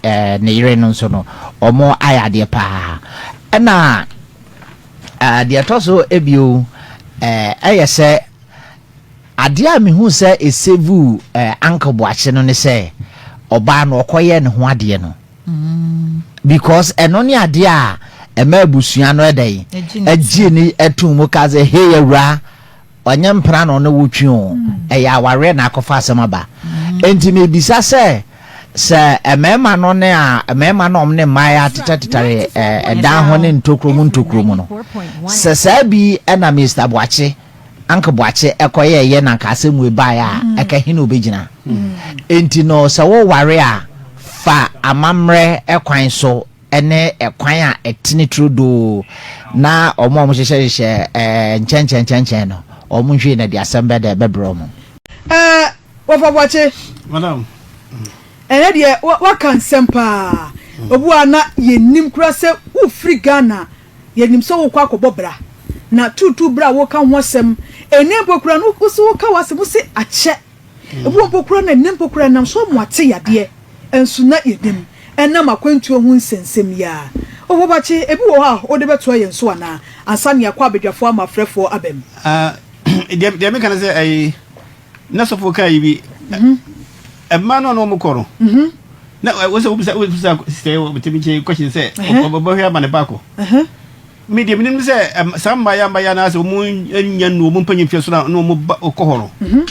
ne yere no nso no wɔn ayɛ adeɛ paa ɛna Deɛ ɛtɔ so bio, ɛyɛ sɛ adeɛ a mehu sɛ ɛsɛvu Uncle Boakye no ne sɛ ɔbaa no ɔkɔyɛɛ ne ho adeɛ no. Because ɛno ne adeɛ a ɛma abusua no ɛdɛn ɛgye ne ɛtum mu ka sɛ hei awura. Ɔnyɛ mpena na ɔne wo twe o, ɛyɛ awareɛ na akɔfa asɛm aba. Enti mebisa sɛ, sɛ mmarima no ne a mmarima no a wɔn ne mmaa atetɛtetare ɛdan ho ne ntokuro mu ntokuro mu no, sɛ saa bi na Mister Boakye, Uncle Boakye ɛkɔyɛɛyɛ na anka asɛm wei baeɛ a, ɛka he na ɔbɛgyina? Enti no sɛ woware a, fa amammerɛ kwan so ne ɛkwan a ɛtene turodoo na wɔn a wɔhyehyɛhyehyɛ ɛɛ nkyɛnkyɛn nkyɛnkyɛn no, wɔn nhwee na ɛde asɛm bɛ dɛ bɛbrɛ wɔn. Ɛɛ Wɔfa Boakye. Madam. Ɛnɛ deɛ waka nsɛm paa. Obi wɔ ha na yɛnnim koraa sɛ wofiri Ghana, yɛnim sɛ wokɔ akɔbɔ bra. Na tuutuu bra a woka ho asɛm, ɛnɛ mpo koraa no wose woka w'asɛm wose akyɛ. Ebi wɔ mpo koraa na ɛnnɛ mpo koraa ɛnam so ama wɔate yadeɛ nso na yɛnim ɛnam akwantuo ho nsɛnsɛm yi ara. Ɔfɔbakye, ebi wɔ hɔ a wode bɛtoa yɛn so anaa ansa na yɛakɔ abadwafoɔ ama afrɛfoɔ aba mu? Ah, deɛ deɛ meka ne sɛ ɛyi na sɔfo kaa yi bi mmaa no a na wɔn kɔ no na wosɛ wobisa wobisa sɛ wɔtumi nkyɛn question sɛ ɔbɛhwɛ ama ne ba akɔ. Me deɛ menim ne sɛ saa mmayewa mmayewa no ara sɛ wɔn nya nu wɔn mpanyin mfeɛ so na na wɔn ba kɔ hɔ no mhm.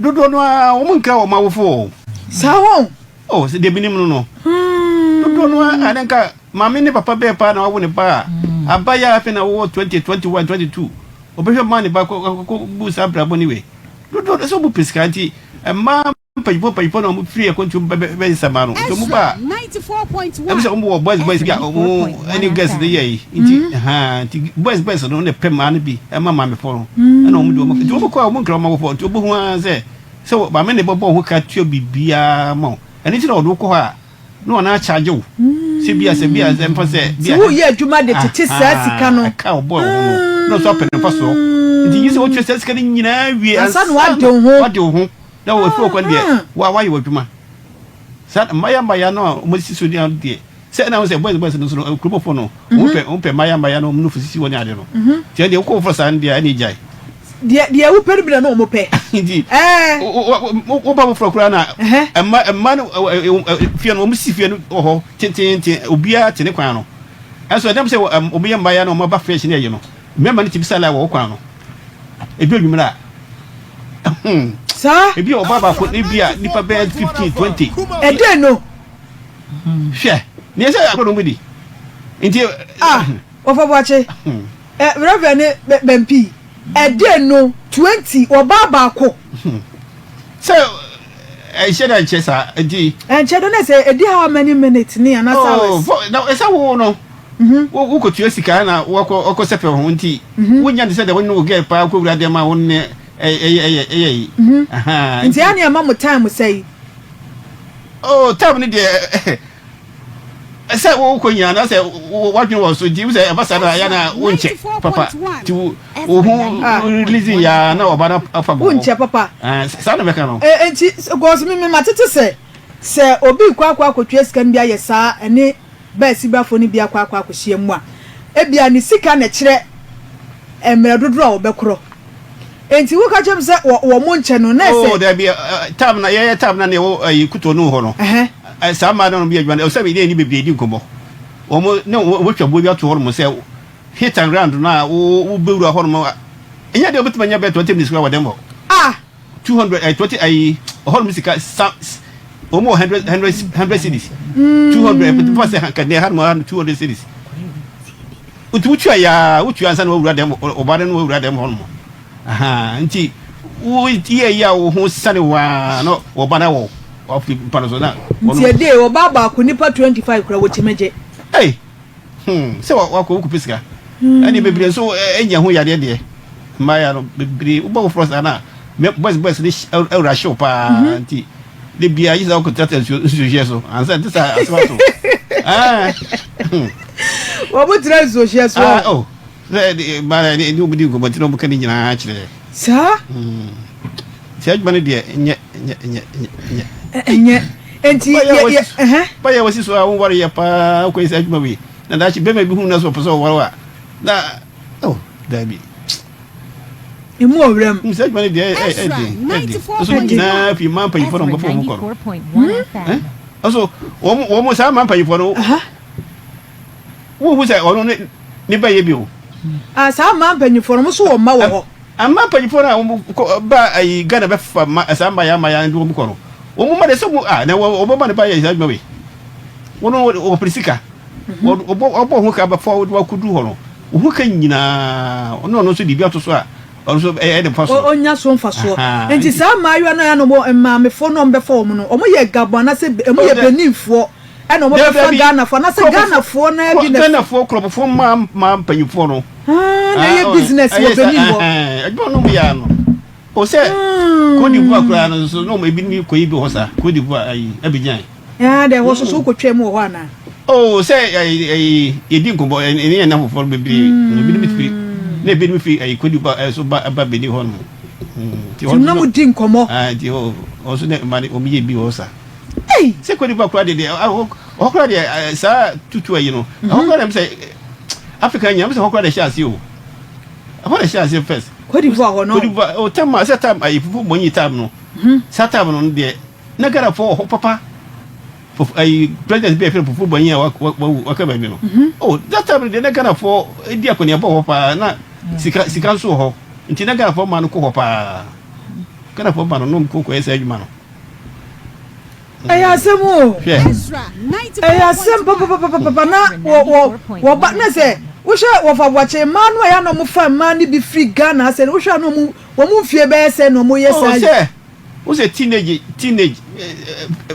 dodoɔ no ara wɔn nkra wɔn awofo o. Saa hɔ. O sɛ deɛ menim no no hmm. dodoɔ no ara ɛnɛ nka maame ne papa bɛɛ paa na wawo ne ba a hmm. abayewa afei na wɔwɔ 20 21 22 ɔbɛhwɛ maa ne ba kɔ kɔ bu saa abrabɔ ne wei dodoɔ no sɛ wɔn pɛ sika nti mmaa Mpanyinfoɔ mpanyinfoɔ na wɔn firi akwantuo mu bɛ bɛ nsɛmma no nti wɔn ba a ɛbi sɛ wɔn wɔ boys boys bi a wɔn ɛne girls no yɛ yi nti haa nti boys boys no na pɛ mmaa no bi ɛma maamefoɔ no ɛna wɔn de wɔn nti wɔn kɔ a wɔn nkira wɔn awofoɔ nti wɔn hu ara sɛ sɛ maame ne bɛbɔ ho ka tua biribiara ma wo ɛno nti na wɔde kɔ hɔ a na wɔn akyagye wo sɛ bi a sɛ bi a sɛ mfa sɛ bi a sɛ woyɛ adwuma de tete saa sika no ɛka ɔbɔ ɛwɔ ho no na ɔsɔ apɛ ne mfa soɔ nti yi sɛ wɔtua saa sika no nyinaa wie ansa na wade wo ho wade wo ho Na wɔ afuo kwan deɛ wa wayɛ w'adwuma. Saa mmaya mmaya no a wɔn sisi so deɛ deɛ sɛ ɛna wɔn sɛ boys boys no so no kuromfoɔ no wɔn pɛ wɔn pɛ mmaya mmaya no wɔn nufu sisi wɔn ne ade no. Tiɛ deɛ wokɔ foforɔ saa no deɛ ɛna egyae. Deɛ deɛ wopɛ no bi na na wɔn pɛ. Nti wo ba foforɔ koraa na mma mma no fie no wɔn si fie no wɔ hɔ tententen obiara te ne kwan no. Ɛnso ɛdam sɛ wɔn yɛ mmaya no wɔn aba fresh ne ɛyɛ no mmarima no ti bisa la wɔ wo kwan no. Ebi onwummerɛ a. Hmm. Saa. Ebi ɔbaa baako ebi a nipa bɛyɛ 15 20. Ɛdɛn no. Hwɛ nea ɛsɛ agorɔ na wɔn di nti. Ah wɔfa buakye ɛ reverend ne bɛmpi ɛdɛn no 20 ɔbaa baako. Sɛ ɛnhyɛ da nkyɛ saa nti. Ɛnkyɛ da na sɛ ɛdi how many minutes ni anaasɛ hours. Oh na ɛsɛ wo no. Wo wokɔtua sika na wɔkɔ wɔkɔ sɛpɛ ho nti wonya ne sɛ deɛ wo ne wo girl paa kɔ wura dɛm a wo ne ɛyɛ ɛyɛ ɛyɛ yi. Nti ɛne ɛma mo time sɛyi. Oh time no deɛ sɛ wokɔ nyinaa na sɛ wadwene wɔ so nti sɛ ɛba saa na ɛyɛ na wonkyɛ papa nti wo ho release ya na ɔba no afa bɔ wonkyɛ papa saa na mɛka no. Nti because me me matete sɛ sɛ obi kɔ akɔ akɔtua sika no bi ayɛ saa ɛne baa sibrafo no bi akɔ akɔ akɔhyia mu a, ebia ne sika na ɛkyerɛ mmerɛ dodoɔ a wɔbɛkorɔ. Enti woka kyerɛ me sɛ wɔ wɔn nkyɛ no, na ɛsɛ. Oh, dabi, tam na yɛyɛ tam na nea ɛwɔ ɛyi kutɔ no hɔ no. Saa mmaa no bi adwuma no, ɛwɔ sɛ yɛne bebree di nkɔmmɔ. Wɔn ne wɔtwa buo bi ato hɔ nom sɛ hit and round no a wobɛwura hɔ nom a, ɛnyɛ deɛ wobɛtumi anya bɛyɛ 20 minutes koraa wɔ dɛm hɔ. Ah! 200 eh, 20 ayi ɔhɔ nom sika sa wɔn wɔ 100 100 100 cedis. 200 mm. fa sɛ hanka deɛ ha nom ha 200 cedis. Nti wotua yaa wotua ansa na wawura dɛm ɔba no na wawura dɛm hɔ nom. Aha nti wo yɛ yi a wo ho sane waa na ɔba na wɔ wafiri mpa no so na. Nti ɛde ɔbaa baako nipa 25 kura wɔtumi gye. Ei hmm sɛ wakɔ wokɔpɛ sika ɛne bebree nso anya ho yadeɛ deɛ mmayewa no bebree wobɔ foforɔ saa na boys boys ne awura hyew paa nti de bia yi sɛ wokɔtratra nsuo nsuohyeɛ so ansa nte sɛ asɛm ato wɔn mo tra nsuohyeɛ so ah oh sɛ mmaa ne ne wɔn di nkɔmmɔ nti na wɔn ka ne nyinaa kyerɛ saa sɛ adwuma no deɛ nyɛ nyɛ nyɛ nyɛ nyɛ nti yɛ yɛ ɛhɛn. Bɛyɛ wɔsi so a wɔn ware yɛ paa kɔ sɛ adwuma wei na daakye bɛrima bi hu na so ɔpɛ sɛ ɔware a na oh daabi. Emu ɔwerɛ mu. Sɛ adwuma no deɛ ɛden ɛden nso ne nyinaa fi mmaa mpanyinfoɔ na wɔn bɛfɔ wɔn kɔ no. Nso wɔn wɔn saa mmaa mpanyinfoɔ no wohu sɛ ɔno ne ne ba yɛ bi o. Ah saa mmaa mpanyinfoɔ no wɔn nso wɔ mma wɔ hɔ. Mmaa mpanyinfoɔ no a wɔn kɔ ba ayi Ghana bɛfa ma saa mmayewa mmayewa no de wɔn kɔ no, wɔn mma de sɛ wɔn a na wɔn wɔn ba ne ba yɛ saa adwuma wei. Wɔn wɔpere sika. Wɔn wɔbɔ wɔbɔ ho ka bɛfa wɔde wakɔduru hɔ no, wɔn ho ka nyinaa ɔno ɔno nso de bi ato so a ɔno nso ɛyɛ ne mfasoɔ. Ɔnya so mfasoɔ. Nti saa mmaayewa no a na wɔn mmaamefoɔ no a wɔbɛfa wɔn no, wɔyɛ Gabon anaasɛ wɔn yɛ Beninfoɔ ɛna wɔbɛfa Ghanafoɔ anaasɛ Ghanafoɔ no ara bi na. Ghanafoɔ kurɔfoɔ mmaa mmaa mpanyinfoɔ no. Na ɛyɛ business wɔ Benin hɔ. Adwuma no mu yɛ ano. O sɛ Cote d'Ivoire koraa no nso na wɔn ebinom kɔ yi bi wɔ hɔ saa Cote d'Ivoire ayi Abidjan. Ɛɛ dɛ hɔ soso wokɔ twam wɔ hɔ anaa? Oh sɛ ɛyi ɛyi yɛdi nkɔmɔ ɛne yɛn nnamfofoɔ no bebree ebinom firi na ebinom firi ɛyi Cote d'Ivoire ɛso ba ɛba Benin hɔ nom. Nti hɔ na mo di nkɔmɔ. Ɛɛ nti hɔ hɔ nso na mma no wɔn yɛ bi wɔ hɔ saa. Ei sɛ Cote d'Ivoire koraa deɛ deɛ ɛhɔ hɔ koraa deɛ saa tutu ayi no ɛhɔ koraa deɛ sɛ Africa nyinaa sɛ hɔ koraa deɛ ɛhyɛ aseɛ o ɛhɔ na ɛhyɛ aseɛ first. Cote d'Ivoire hɔ no. Cote d'Ivoire o tam a sɛ tam ayi fufu bɔnyi tam no saa tam no deɛ. Na Ghana foɔ wɔ hɔ papa fof ayi president bi a yɛfrɛ no Fufu Bonyi a wawu waka baabi no mhm. oh that time deɛ na Ghana foɔ di akɔneaba wɔ hɔ paa na sika sika nso wɔ hɔ nti na Ghana foɔ ma no kɔ hɔ paa Ghana foɔ ma no nom kɔ kɔyɛ saa adwuma no. Ɛyɛ asɛm o ɛyɛ asɛm papapapapa na wɔ wɔ wɔba na sɛ wohwɛ wɔfa wɔkye mmaa no a yɛ na wɔfa mmaa no bi firi Ghana asɛ no wohwɛ a na wɔn wɔn mfie bɛyɛ sɛ na wɔyɛ oh, saa yi. Wo sɛ teenage teenage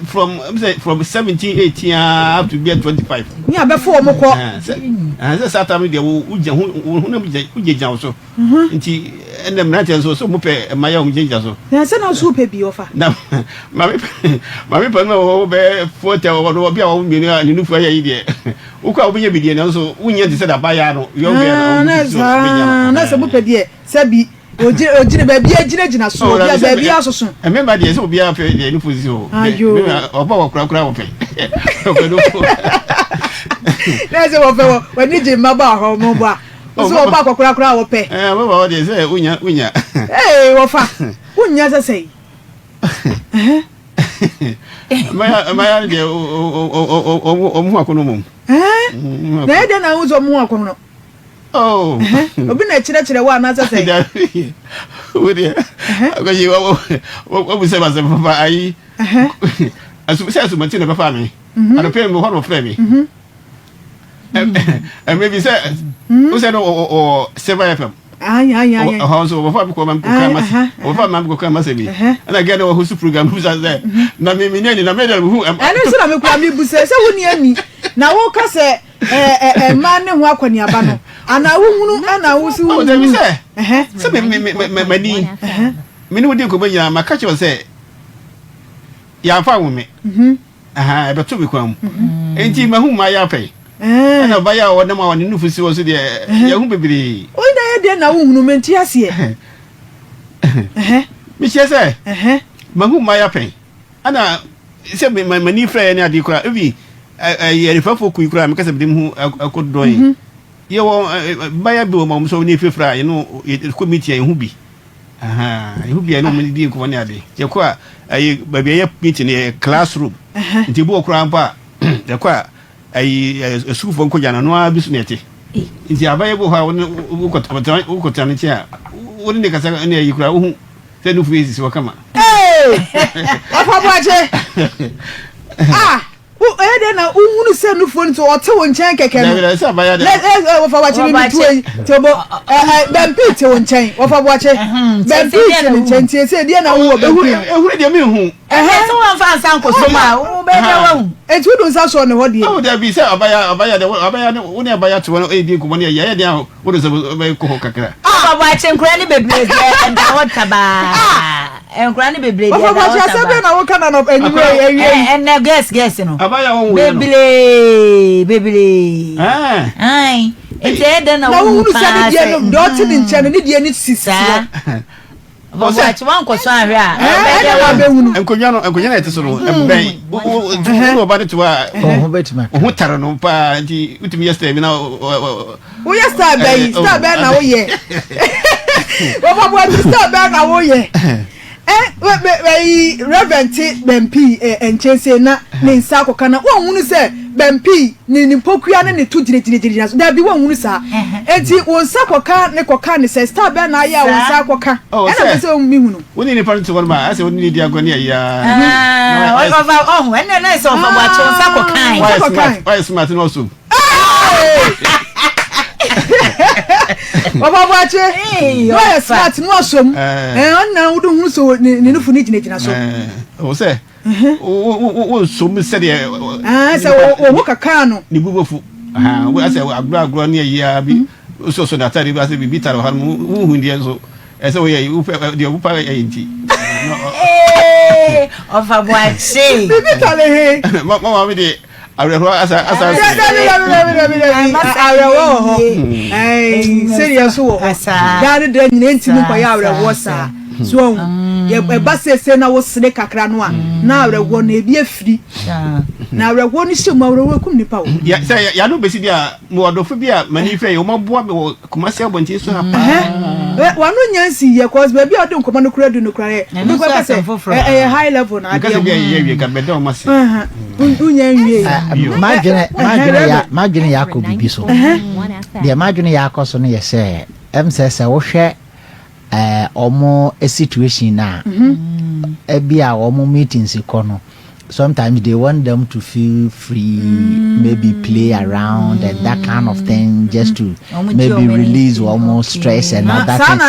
from m sɛ from 17 18 aa up to bia 25. Ní abɛfo wɔn kɔ. Sɛ sɛ saa tam deɛ wo wo gyina ho wo honam gyina wo gyina wo so. Nti ɛnna mmeranteɛ nso sɛ wɔn pɛ mmaa wɔn gyina so. Na sɛ na nso pɛ bi ɔfa. Na maame maame pɛ no wɔ bɛyɛ fɔtɛ wɔ no bi a wɔn mmienu a ne nufu ayɛ yi deɛ wokɔ a wobɛnya bi deɛ nanso wonyɛ te sɛ dabaya no young girl no wɔn bɛnya no. Na sɛ mo pɛ deɛ sɛ bi. Ogyina ogyina baabi agyinagyina so obi a baabi asoso. Mmarima deɛ sɛ obiara pɛ deɛ nufu sisi hɔ. Ayo. Ɔba wɔ korakora wɔpɛ. Wɔpɛ nufu. Na sɛ wɔpɛ wɔ w'ani gye mmabaa hɔ mo bɔ a. Wosɛ wɔba akɔkorakora a wɔpɛ. Ɛɛ mmabaa hɔ deɛ sɛ wonya wonya. Ee wɔfa wonya sɛ sɛn. Mmaayewa no deɛ wɔn ho akɔnɔ mmom. Ɛɛ na ɛyɛ dɛn na wohu sɛ wɔn ho akɔnɔ? Oh. Obi na ɛkyerɛkyerɛ wo anaasɛ sɛ? Dabi. Wo deɛ. Akɔyi wabu sɛ masɛm papa ayi. Asu sɛ asumati na bɛfa me. Mhm. Anɔpɛ mi hɔ na ɔfrɛ me. Mhm. Ɛmɛ bi sɛ wo sɛ no ɔ Silver FM. Ɛhɔ nso wɔbɛfa mi kɔ ma mi kɔ kan ma wɔbɛfa mi kɔ kan ma sɛ bi. Ɛna gɛn na wɔho su program bi sɛ na mi mi ni ani na mi deɛ mi hu. Ɛno nso na mi kura mi bu sɛ sɛ wo ni ani na wo ka sɛ. Ɛɛ mmaa ne ho akɔneaba no anaa wohunu ɛna wosi wohunu. Dabi sɛ sɛ me me me m'ani me ne wo di nkɔmɔ nyinaa maka kyerɛ wo sɛ yɛamfa anwo me ɛbɛto me kwan mu nti mahu mmaa yɛ apɛn ɛna ɔba yɛ a ɔnam a ɔne nufu si wɔ so deɛ yɛho bebree. Oyi na yɛ deɛ na wohunu me nte aseɛ. Mekyerɛ sɛ mahu mmaa yɛ apɛn. Ɛna sɛ me ma m'ani fira yɛ ne adeɛ koraa ebi ɛyɛ anifirafoɔ kuo yi koraa meka sɛ mede me ho ɛkɔ dɔn yi mhm. yɛwɔ mmaayewa bi wɔ ma wɔn nso wɔn ani firafira a yɛne yɛkɔ meeting a yɛhu bi yɛhu bi a yɛne wɔn di nkɔmɔ ne ade yɛkɔ a ɛyɛ baabi a yɛ meeting yɛ classroom nti ebi wɔ koraa mpo a yɛkɔ a ɛyi asukuufoɔ nkɔgya no ɛno ara bi so na ɛte nti abayɛ bi wɔ hɔ a wokɔtena ne nkyɛn a wone ne kasa ne ayi koraa wohu Sɛ nufu yɛ sisi hɔ kama. Ee! Ɔfa Boakye! Ah! Wo ɛyɛ dɛn na wohunu sɛ nufuo no nti ɔte wo nkyɛn kɛkɛ no? Dabi dabi sɛ abaya deɛ. Lɛ ɛ wɔfa Boakye mi mi tuo yi te bo ɛ ɛ Bɛmpi te wo nkyɛn wɔfa Boakye Bɛmpi te ne nkyɛn nti ese deɛ na wohu wɔ Bɛmpi ho. Ehuru deɛ mi nhu. Ɛhɛ sɛ wɔnfa nsa nkɔsɔ mu a wobɛyɛ dɛ wahu. Eti wode nsa sɔ ne hɔ deɛ. Awo dabi sɛ abaya abaya deɛ abaya ne wo ne abaya te hɔ no ɛdi nkɔmɔ ne ɛyɛ ɛyɛ deɛ a Wo de sɛ bɛkɔ hɔ kakra. Ah! Ɔbɔakye nkora ne bebree deɛ ɛda hɔ tabaa. Ah! Nkora ne bebree deɛ ɛda hɔ tabaa. Ɔbɔakye asɛm bɛn na woka na nɔp anwummerɛ yi awia yi. Ɛnɛ girls girls no. Abaya wɔn wɔ yɛ no. Bebree bebree. Ayi nti ɛyɛ dɛn na Na wohu wohunu sɛ ne paa deɛ sɛ. no deɛ ɔte ne nkyɛn no ne deɛ no sisi Saa. hɔ. Ɔbɔakye wankɔ so anhwɛ a. Ɛɛ ɛna na abɛhunu. Nkonnwa no nkonnwa na ɛte so no ɛbɛn wo wo wo ne ɔba no te hɔ a. Wo ho bɛtumi aka. Wo ho tare no paa nti wotumi yɛ style bi na. Woyɛ style bɛn style bɛn na woyɛ wɔfa buakye style bɛn na woyɛ ɛ bɛyi reverend te bɛmpi ɛ nkyɛnse na ne nsa akɔka na wɔn hunu sɛ. Bɛmpii ne ne mpokua ne ne to gyinagyinagyina so. Dabi, wonhunu saa. Enti wo nsa kɔka ne kɔka ne sɛ style bɛn na ayɛ a wo nsa akɔka? Oh, Ɛna sɛ mepɛ sɛ mehunu. wo ne nipa no te hɔ no ma ayɛ sɛ wo ne no di agorɔ ne ayi ara. Ah, ɔfa ɔho ɛnna na sɛ ɔfa buakye wo nsa kɔkae. Wayɛ Nsa smart, kɔkae. wayɛ smart na ɔsom. Ɔfa buakye Ee, na ɔyɛ ɔfa. smart na ɔsom. Eh. Ɛɛ, ɔnna wode hunu sɛ wɔ- ne ne nufu no gyinagyina so. Ɛɛ, wo sɛ wonsom sɛdeɛ sɛ wo ho kakaa no ne bu bɛfu asɛ agorɔ agorɔ ne ayi ara bi wosɔsɔ n'atade bi asɛ biribi tare hɔ no wohu deɛ nso ɛsɛ woyɛ wopɛ deɛ wopa yɛ nti ɔfa boakye biribi tare he mama me deɛ awerɛhoɔ asa asa ase. Dabi dabi dabi dabi dabi awerɛhoɔ wɔ hɔ sɛdeɛ nso wɔ hɔ daa ne da nyina ntumi nkɔyɛ awerɛhoɔ saa so ɔhu ɛba seesei na wosere kakra no a na awerɛhoɔ no ebi afiri na awerɛhoɔ no hyɛ mu awerɛhoɔ kum nipa o. Sɛ yɛano bɛsi bi a mewɔ adɔfo bi a m'ani fɛ yɛ wɔn aboa me wɔ Kumasi abɔnten so ha paa. Wano nya nsi yɛ cause baabi a ɔde nkɔmɔ no kura du no kura yɛ obi kura sɛ ɛyɛ high level na adeɛ ho. Nkasa bi a yɛyɛ wie ka bɛda wɔn ase. Wonya nwie. M'adwene m'adwene yɛ m'adwene yɛ akɔ biribi so. Deɛ m'adwene yɛ akɔ so no yɛ sɛ ɛm sɛ sɛ wohwɛ ɛɛ wɔn situation no a ebi a wɔn meetings kɔ no sometimes they want them to feel free mm. maybe play around and that kind of thing just to maybe release wɔn stress and other things.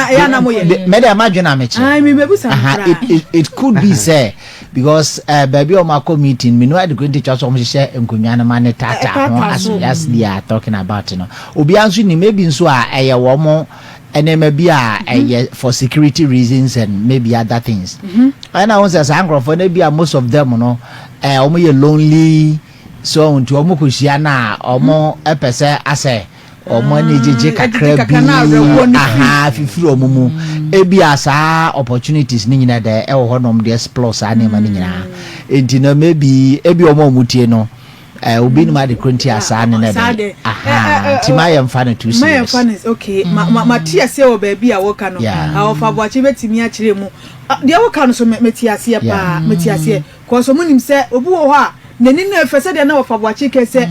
Mɛ de m'adwene na mekyerɛ. It it it could be sɛ. Because eh, baabi a wɔn akɔ meeting, menu ade koro nti twa so wɔn hyehyɛ nkonnwa no ma ne taataa ho as as they are talking about no. Obiara nso nim ebi nso a ɛyɛ wɔn nneɛma bi a ɛyɛ for security reasons and maybe other things. Ɛna wɔn sɛ saa nkorɔfoɔ no ebi a most of them no eh, wɔn yɛ lonely so nti wɔn kɔ hyia no a wɔn pɛ sɛ asɛ. Wɔn ani gyegye kakra bi ahaa fifiri wɔn mu. Ebia saa opportunities no nyinaa dɛ ɛwɔ hɔ na wɔn de explore saa nneɛma no nyinaa. Nti no maybe ebi wɔn a wɔn tie no eh, obi nim ade koro nti a saa ne na dɛ ahaa nti ma yɛn fa no too serious. Ma yɛn fa no okay ma ma ma te aseɛ wɔ baabi a wɔka no. Awɔfa Aboakye bɛtumi akyerɛ mu. Deɛ wɔka no so me te aseɛ paa me te aseɛ. Cause ɔmo nim sɛ obi wɔ hɔ a n'ani no ɛfɛ sɛdeɛ na wɔfa Boakye kɛ sɛ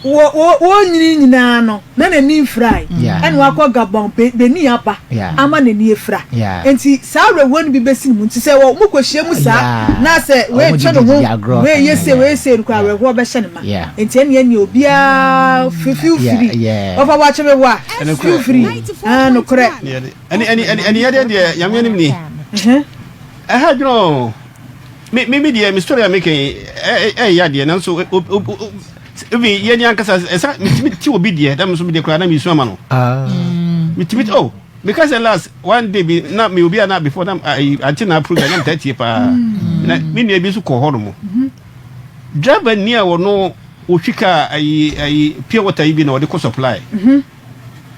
wɔ wɔ wɔnyini nyinaa no na n'ani nfirae ɛna wakɔ Gabon Benin aba ama n'ani afira nti saa awerɛhoɔ no bi bɛsi ne mu nti sɛ wɔ mo kɔ hyia mu saa na sɛ wei twe ne ho wei yɛ sei wei yɛ sei no koraa awerɛhoɔ bɛhyɛ ne ma nti ɛneɛ neɛ obiara feel free wɔfa Boakye me boa feel free ɛɛ nokorɛ. Ɛne ɛne ɛne ɛne yɛdeɛ deɛ Nyame anim ni. Ɛha adwene o. Me me me deɛ me story a meka yi ɛyɛ adeɛ nanso even yɛn ni ankasa ɛsa metumi ti obi deɛ na me nso me deɛ koraa na mesu ama no. Metumi oh meka sɛ last one day bi na me obi a na before na ante na program na metaa tie paa na me nua bi nso kɔ hɔ nom. Driver ni a wɔno wɔtwi kaa ayi ayi pure water yi bi na wɔde kɔ supply.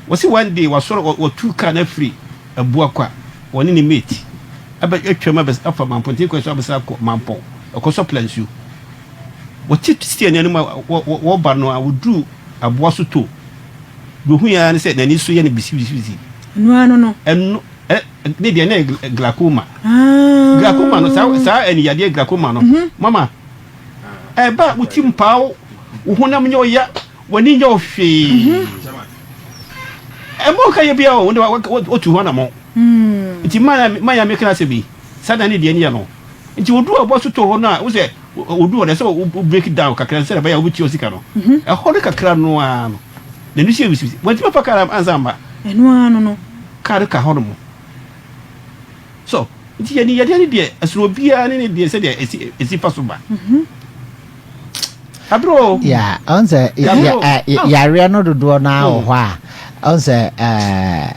Wɔsi one day wasɔre wɔtu kaa no afiri Abuakwa wɔne ne mate abɛ atwam abɛ afa Mampɔnten kwan so abɛsan akɔ Mampɔn ɛkɔ sɔpla nsuo. Wɔte steer no anim a wɔba no a wɔduru aboa so to deɛ ɔhui ara ne sɛ n'ani so yɛ no bisibisibisi. Ɛno ara no no. Ɛno ɛ ne deɛ na yɛ glaucoma. Glaucoma no saa saa aniyadeɛ glaucoma no mama ɛba wo ti mpaa wo honam nyɛ ɔya. W'ani nyɛ wo hwee. Ɛmmɔ nka yɛ biara o, wo de wotu ho anammɔn. Nti man a meka asɛm yi, saa na ne deɛ ne yɛ no. Nti odu a ɔbɔ so to hɔ no a, wo sɛ odu hɔ no, ɛsɛ wo break down kakra sɛdeɛ ɛbɛyɛ a wobɛtua sika no. Ɛhɔ no kakra no ara no, n'ani so yɛ wisiwisi. Wantumi amfa kaa no ansa amma. Ɛno ara no no. Kaa no ka hɔ nom. So, nti yɛn yadeɛ no deɛ, ɛsono obiara ne ne deɛ sɛdeɛ ɛsi ɛsi fa so ba. Abere o. Yeah, ɔn sɛ yareɛ no dodoɔ no ara wɔ hɔ a, ɔn sɛ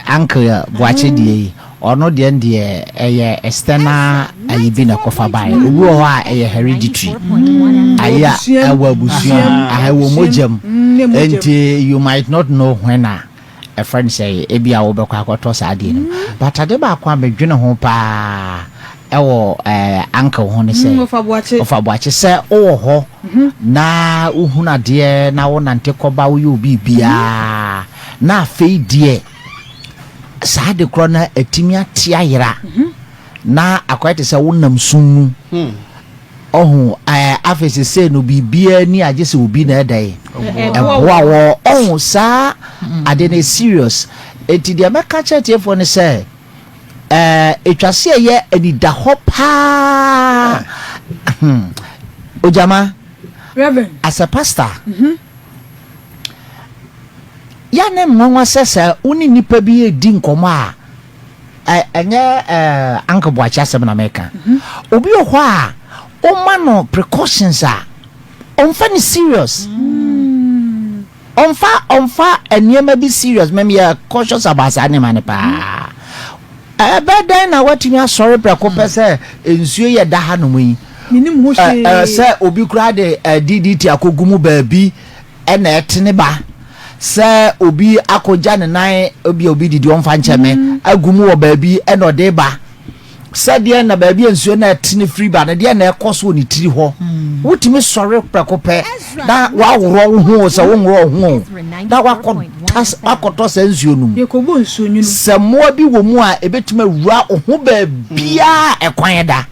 uncle Boakye deɛ yi, ɔno deɛ no deɛ ɛyɛ external ayi bi na ɛkɔfa baeɛ. Obi wɔ hɔ a ɛyɛ hereditary, ayi a ɛwɔ abusua mu, ɛwɔ mogya mu. Nti you might not know when a ɛfrɛ no sɛ ebia wobɛkɔ akɔtɔ saa adeɛ no mu. But ade baako a medwene ho paa ɛwɔ ɛɛ uncle ho ne sɛ ɔfa boakye sɛ wowɔ hɔ na wohunu adeɛ na wonante kɔba woyɛ obi biara na afei deɛ saa ade korɔ no atumi ate ayera na akɔyɛ te sɛ wonam sum mu. Ɔho ɛɛ afei sesei no biribiara ni a gye sɛ obi na ɛdɛn ɛboa wɔ. Ɔho saa ade no serious. Enti deɛ mɛka kyerɛ tiefoɔ ne sɛ ɛɛ etwa sɛ yɛyɛ anidahɔ paa. Ogyama, Reverend. as a pastor, yɛ a na ɛnwanwa sɛ sɛ wo ne nnipa bi redi nkɔmmɔ a, Ɛ ɛnyɛ ɛɛ Uncle Boakye asɛm na meka. Obi wɔ hɔ a woma no precautions a ɔmfa no serious. Ɔmfa ɔmfa nneɛma bi serious. Mɛm yɛ cautious about saa nneɛma no paa. Ɛbɛ dɛn na watumi asɔre prɛko pɛ sɛ nsuo yɛ da hanom yi? Menim ho Ɛ hwee. ɛ sɛ obi koraa de ɛ DDT akɔgu mu baabi. na ɛtene ba sɛ obi akɔgya ne nan obi a obi didi ɔmfa nkyɛ me agu mu wɔ baabi ɛna ɔde ba sɛdeɛ na baabi a nsuo na ɛtene firi ba no deɛ na ɛkɔ so wɔ ne tiri hɔ wotumi sɔre prɛko pɛ na waworɔ wo ho sɛ wonworɔ wo ho na wakɔtɔ saa nsuo no mu sɛ mmoa bi wɔ mu a ɛbɛtumi awura wo ho baabiaa ɛkwan da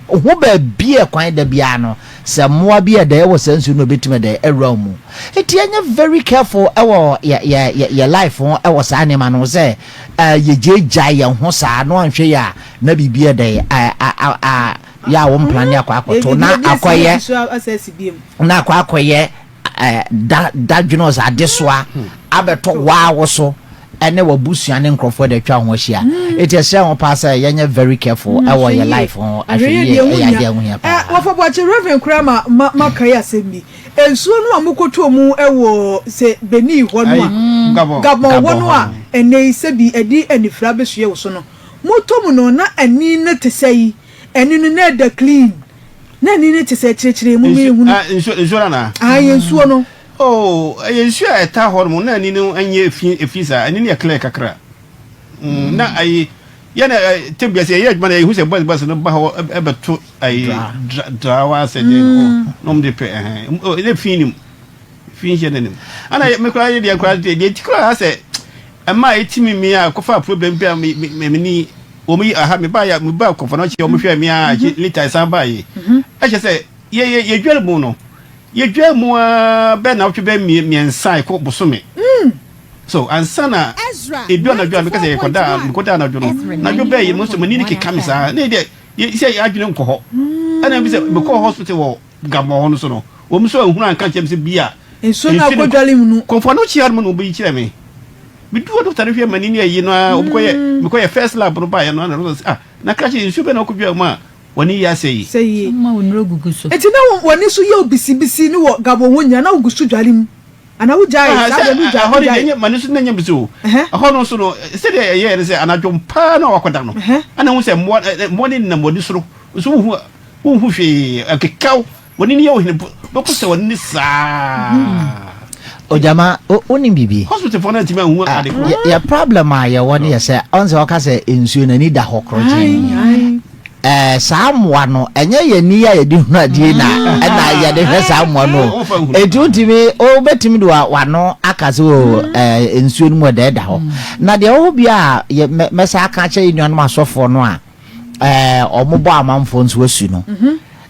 wo ho baabi a ɛkwan da biara no Sɛ mmoa bi ɛdɛɛ wɔ saa nsuo no ɛbɛtumi ɛdɛɛ awura wo mu. Nti yɛnyɛ very careful ɛwɔ yɛ yɛ yɛ yɛ life ho ɛwɔ saa nneɛma no ho sɛ ɛɛ yɛgyaagyae yɛn ho saa na wanhwɛ yie a na biribi ɛdɛɛ a a a a yɛ a wo mpla ne akɔ akɔto na akɔyɛ na akɔ akɔyɛ da dadwene ɔsɛ adesoa abɛtɔ waa wo so ɛne w'abusua ne nkurɔfoɔ de atwa ho ahyia eti ɛsrɛ ho paa sɛ yɛnyɛ very careful ɛwɔ yɛ life ho. Ahwɛyie deɛ ɛyɛ adeɛ ho hia paa. Wɔfa Boakye Reverend koraa ma ma makae asɛm bi. Nsuo no a mokɔtɔɔ mu wɔ sɛ Benin hɔ no a, Gabon hɔ no a ɛnnɛ yi sɛbi ɛde anifira bɛsoɛ wo so no, motɔ mu no na ani no te sɛi, ani no na ɛda clean. Na ani no te sɛ kyerɛkyerɛ mu menhunu. Nsuo nsuo no anaa? Ae nsuo no. Oh, ɛyɛ nsuo a ɛtaa hɔ nom, na ani no nyɛ efi efi saa, ani no yɛ clear kakra. Mm, na ayi yɛ na tem bi ase yɛyɛ adwuma na yɛhu sɛ boys boys no ba hɔ ɛbɛto ayi dra drawa sɛ deɛ mm. na wɔn de pɛ ɛhɛn ɛna fi nim fi nhyɛ n'anim ana me koraa yɛ deɛ koraa deɛ deɛ ti koraa sɛ ɛma a ɛtumi mi a kɔfa problem bi a me me me ni wɔn yi aha me ba ya me ba kɔfɔ n'akyi wɔn hwɛ mi a akyi later ɛsan ba yi ɛhyɛ sɛ yɛ yɛ yɛ dware mu no yɛ dware mu aa bɛɛ na ɔtwe bɛɛ mmiɛnsa ɛkɔ bosome so ansa na edu anadwo a meka sɛ yɛkɔda mekɔda anadwo no anadwo bɛɛ yi mo nso m'ani ne keka me saa ne deɛ sɛ yɛ adwene nkɔ hɔ ɛna bi sɛ mekɔɔ hospital wɔ Gabon hɔ no so no wɔn nso anhunu anka nkyɛn sɛ bi a nsuo no akɔdwale mu no kɔnfɔ no kyia no mu na wɔbɛyi kyerɛ me medu hɔ dɔkta no hwɛ m'ani ne ayi no a wɔkɔyɛ mekɔyɛ first lab no baeɛ no ana no sɛ ah na krakye nsuo bɛ na wɔkɔdwale mu a wɔne yi asɛ yi sɛ yie ma wo nnuro gugu so. Enti na w'ani so yɛ wo bisibisi ne wɔ Gabon hɔ nyinaa na wogu so dwale mu Anaa wogyaee saa deɛ no wogyae Ɛhɔ no deɛ ɛnyɛ m'ani so na ɛnyɛ me so o. Ɛhɔ no nso no sɛdeɛ ɛyɛɛ no sɛ anadwo paa na wakɔda no ɛna wohu sɛ mmoa mmoa no nenam w'ani soro nso wonhu wonhu hwee ɛkekaw w'ani no yɛ wo hene bɛpo sɛ w'ani no saa. Ogyama wonim biribi? Hospital foɔ no antumi anhu ade korɔ. Yɛ problem a yɛwɔ no yɛ sɛ ɔn sɛ ɔka sɛ nsuo no ani da hɔ korɔgyee. Ɛɛ, saa mmoa no, ɛnyɛ yɛn ani a yɛde hunu adeɛ na ɛna yɛde hwɛ saa mmoa no o. Enti wontumi, wobɛtumi de w'ano aka sɛ o ɛɛ nsuo no mu ɛda ɛda hɔ. Na deɛ ɛwɔ hɔ bi a yɛ mɛ mɛsa aka akyerɛ yɛn nuanom asɔfoɔ no a ɛɛ wɔbɔ amanfoɔ nso asu no.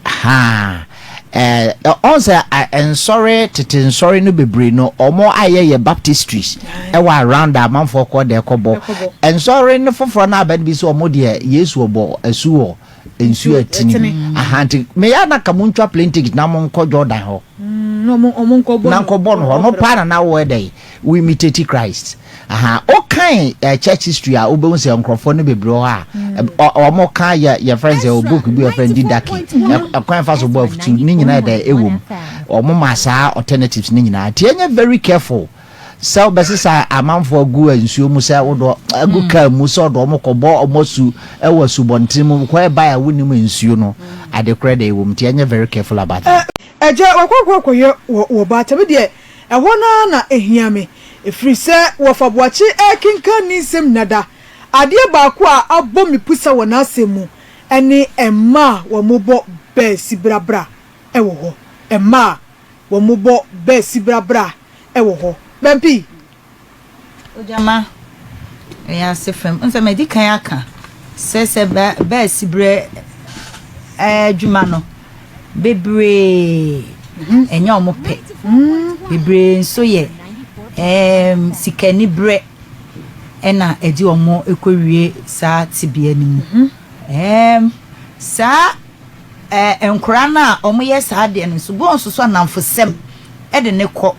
Ahaa. Ɛɛ ɔn sɛ nsɔre tete nsɔre no bebree no wɔn ayɛ yɛ baptistries ɛwɔ around a amanfoɔ kɔ dɛ kɔbɔ nsɔre no foforɔ no aba no bi sɛ wɔn deɛ Yesu ɔbɔ asu wɔ nsuo ɛtene aha nti meyɛ na ka mo ntwa plane ticket na mo nkɔ Jordan hɔ na nkɔbɔ no hɔ no paa na na wɔ ɛdɛ wo imitate Christ. Aha, wokan eh, church history a wobɛhu sɛ nkurɔfoɔ no bebree wɔ hɔ a wɔn ka yɛ yɛfrɛ no sɛ wɔ book bi yɛfrɛ no Didache ɛkwan fa so bɔ afutu ne nyinaa ɛdɛ ɛwɔ mu wɔn ma saa alternatives ne nyinaa nti ɛnyɛ very careful sɛ wobɛsesa amanfoɔ agu nsuo mu sɛ wodɔ agu kaa mu sɛ ɔdɔ wɔn kɔbɔ wɔn asu ɛwɔ asubɔnten mu kɔ ɛbae a wonim nsuo no adekorɛ dɛ ɛwɔ mu nti ɛnyɛ very careful about that. Ɛgya wakɔ akɔ akɔyɛ wɔ wɔ baata me deɛ ɛhɔ no ara na ɛhia me ɛfiri sɛ wɔfa boakye rekenkan ne nsɛm nnada. Adeɛ baako a abɔ me pusa wɔ n'asɛm mu ne mma a wɔbɔ baasibrabra wɔ hɔ. Mma a wɔbɔ baasibrabra wɔ hɔ. Bɛmpi. Ogyama, ɛyɛ ase fam. Wohu sɛ madi kan aka sɛ sɛ baasibrɛ adwuma no. Bebree ɛnyɛ wɔn pɛ. Bebree nso yɛ ɛɛm sikaniberɛ ɛna ɛde wɔn kɔwie saa tebea no mu. Ɛɛm saa ɛɛ nkwadaa no a wɔyɛ saa adeɛ no nso, bi wɔ hɔ nso so a nnamfosɛm de no kɔ.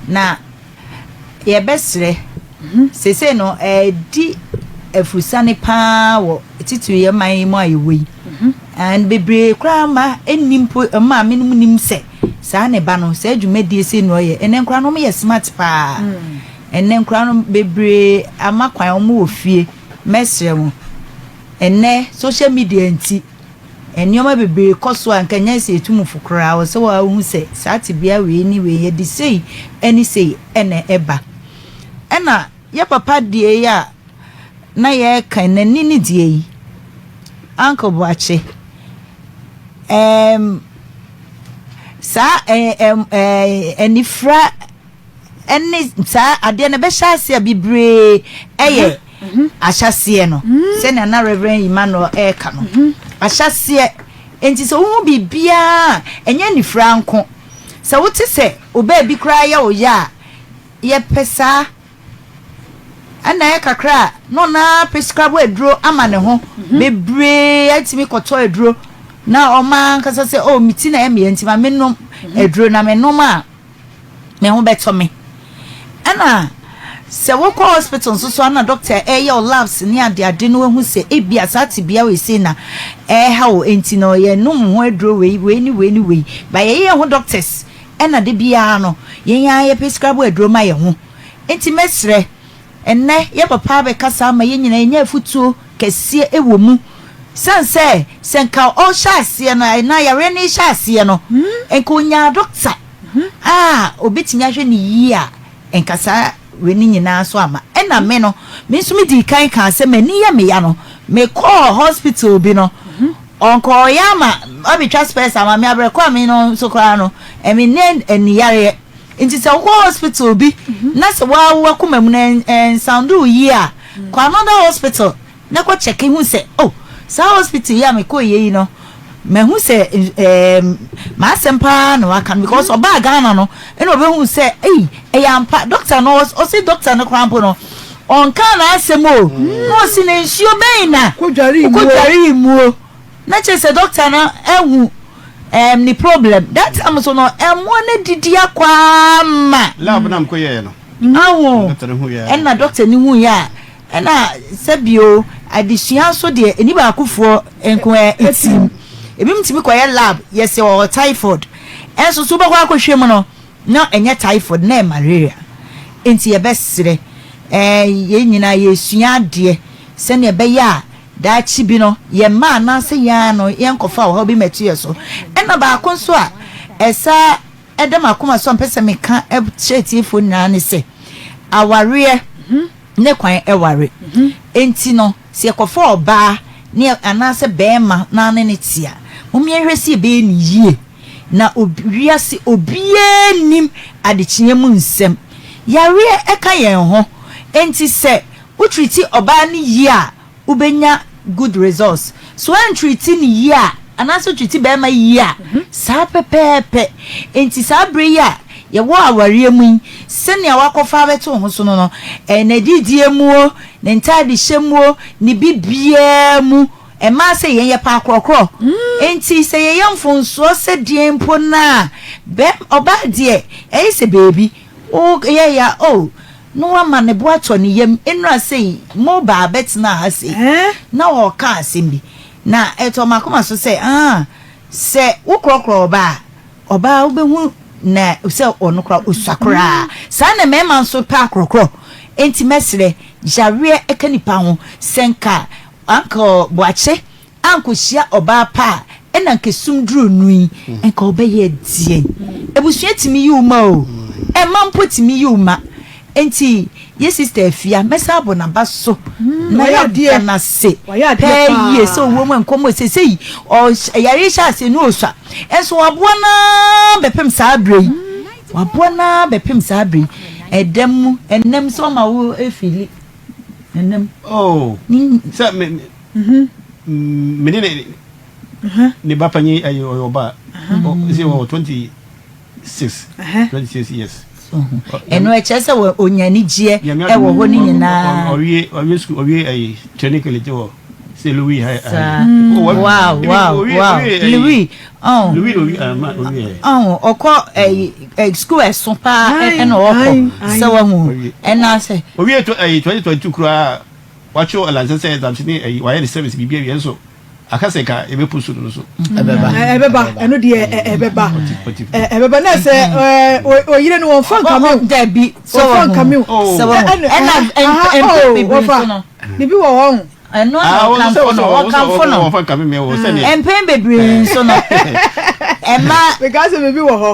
Na yɛbɛsrɛ, seesei no ɛredi afurusane pa ara wɔ titiriw yɛn man yi mu a yɛwɔ yi. And bebree koraa mma nni mpo, maame nom nnim sɛ saa ne ba no, saa dwumadie sei na ɔyɛ. Ɛnnɛ nkwadaa no wɔyɛ smart pa ara. Ɛnnɛ nkwadaa no bebree ama kwan, wɔwɔ fie. Mɛsrɛ mo, ɛnnɛ social media nti, Nneɛma bebree kɔ so a anka ɛnyɛ sɛ yɛtu mu fo koraa. Ɛwɔ sɛ wohu sɛ saa tebea wei ne wei, yɛde sei ne sei na ɛba. Ɛna yɛ papa deɛ yi a na yɛreka n'ani ne deɛ yi, Uncle Boakye, ɛɛm, saa ɛɛ ɛɛ anifira ne saa adeɛ no bɛhyɛ aseɛ a bebree ɛyɛ ahyɛseɛ no sɛnea na Reverend Emmanuel ɛreka no ahyɛseɛ nti sɛ wohu biribiara ɛnyɛ anifira nko sɛ wote sɛ obaa bi koraa yɛ wo yɛ a yɛpɛ saa ɛna ɛyɛ kakra a na ɔno ara prescribe aduro ama ne ho bebree atumi kɔtɔ aduro na ɔma ankasa sɛ oh me ti na ɛyɛ me ya nti ma menom aduro na menom a me ho bɛtɔ me. Ɛna sɛ wokɔ hospital nso so a na doctor ɛyɛ wo labs ne ade ade no wahu sɛ ebia saa tebea wei sei na ɛreha wo nti no yɛnom ho aduro wei wei ne wei ne wei ba yɛyɛ yɛn ho doctors ɛna de biara no yɛn ara yɛ prescribe aduro ma yɛn ho nti mɛsrɛ Ɛnnɛ, yɛn papa abɛkasa ama yɛn nyinaa yɛanya afotuo kɛseɛ wɔ mu. Sane sɛ, sɛ nka ɔrehyɛ aseɛ no, anaa yareɛ no rehyɛ aseɛ no, nka ɔnyaa dɔkta a ɔbɛtumi ahwɛ no yie a, nka saa wei no nyinaa nso amma. Ɛna me no, me nso medii kan kaa sɛ m'ani yɛ me ya no, mekɔɔ hospital bi no, ɔnkɔɔyɛ ama abɛtwa spɛs ama me aberɛ kɔ a me no nso koraa no, menni aniyareɛ. Nti sɛ wokɔ hospital bi na sɛ woa w'akoma mu no ɛnsoundo wo yie a, kɔ another hospital na kɔ check hu sɛ oh saa hospital yi a mekɔeɛ yi no mahu sɛ ɛɛm m'asɛm paa na waka no because ɔbaa Ghana no ɛna ɔbɛhu sɛ ei ɛyɛ ampa doctor no ɔse doctor no koraa mpo no ɔnkaa n'asɛm o na ɔse na nsuo bɛn na wokɔdwaree muo. Na kyerɛ sɛ doctor no ahu um, ne problem. That time so no, ɛmoa no adidi akɔ ara ma. Lab na mekɔ yɛɛ no. Ahu. Doctor no hu yɛ. Ɛna doctor no hu yɛ a, ɛna sɛbio adesua nso deɛ ɛni baakofoɔ nko ɛ ɛtim. Ebinom tumi kɔyɛ lab, yɛsɛ ɔwɔ typhoid. Ɛnso so wobɛkɔ akɔhwɛ mu no, na ɛnyɛ typhoid, na ɛyɛ malaria. Enti yɛbɛsrɛ, ɛɛ yɛn nyinaa yɛresua adeɛ sɛnea ɛbɛyɛ a Daakye bi no, yɛn mma anaasɛ yɛn ara no, yɛrenkɔfa ɔhaw bi mmɛto yɛn so. Ɛnna baako nso a ɛsa da m'akoma so a mepɛ sɛ meka kyerɛ atiefoɔ nyinaa ne sɛ, awareɛ ne kwan ware. Enti no, sɛ yɛkɔfa ɔbaa ne anaasɛ barima na ne no te a, mom yɛnhwɛ sɛ yɛbɛyɛ no yie. Na wiase obiara nnim adekyeɛ mu nsɛm. Yareɛ ka yɛn ho. Enti sɛ Wo treati ɔbaa no yie a wobɛnya good results. So woantreati no yie a anaasɛ wo treati barima yie a saa pɛpɛɛpɛ. Enti saa berɛ yi a yɛwɔ awareɛ mu yi sɛnea woakɔfa abɛto wo ho so no no, n'adidie mu o, ne ntaadehyɛ mu o, ne biribiara mu, ɛmmaa sɛ yɛn yɛpɛ akorɔkorɔ. Enti sɛ yɛyɛ mfomsoɔ sɛ deɛn mpo no a, bɛm, ɔbaa deɛ ɛyɛ sɛ baabi woyɛ ya o, Na wama ne bo atɔ ne yam. Nnora sei, Mobile bɛtenaa ha sei, na ɔreka asɛm bi. Na ɛtɔɔ m'akoma so sɛ, ah, sɛ wokorɔkorɔ ɔbaa a, ɔbaa wobɛhu na sɛ ɔno koraa ɔsua koraa. Saa na mmarima nso pɛ akorɔkorɔ. Enti mɛsrɛ, yareɛ ka nipa ho. Sɛ nka Uncle Boakye ankohyia ɔbaa pa a, ɛna anka sum duru no yi, nka ɔbɛyɛ deɛn? Abusua tumi yi wo ma o, ɛma mpo tumi yi wo ma. Enti yɛ sista Afia, mɛsan abɔ n'aba so na yɛada no ase pɛɛ yie sɛ owuo mu nkɔmmɔ seesei yareɛ hyɛ aseɛ no ɔsua, nso waboa no ara bɛpem saa berɛ yi, waboa no ara bɛpem saa berɛ yi, ɛda mu, ɛnam sɛ ɔma wo efili. Ɛnam. Oh, sɛ me me ne ne ne ba panyin ɛyɛ ɔyɛ ɔbaa. Ɔsɛ wɔ 26 26 years. Ɛno ɛkyerɛ sɛ ɔnya anigyeɛ ɛwɔ hɔ no nyinaa. Ɔwie ɔwie sukuu ɔwie ɛyi training college wɔ sɛ Louis ha. Saa wow wow wow Louis ɔn Louis owi ama owie. Ɔn ɔkɔ ɛyi sukuu ɛso paa ɛna ɔkɔ sɛ wahu ɛna sɛ. Owie to ɛyi 2022 koraa watwerɛ licensure exams ne ɛyi wayɛ ne service biribi awie nso. Aka sɛ nka yɛbɛpu so no so. Ɛbɛba. Ɛbɛba ɛno deɛ ɛbɛba ɛbɛba na sɛ oyere no wɔnfa nkame o. Dabi sɛ wɔn nkame o. Sɛ wɔn ɛna mpɛ bebree so no. Bibi wɔ hɔ. Ɛno na ɔkamfo no ɔkamfo no mpɛn bebree nso no ɛma. Meka sɛ bibi wɔ hɔ.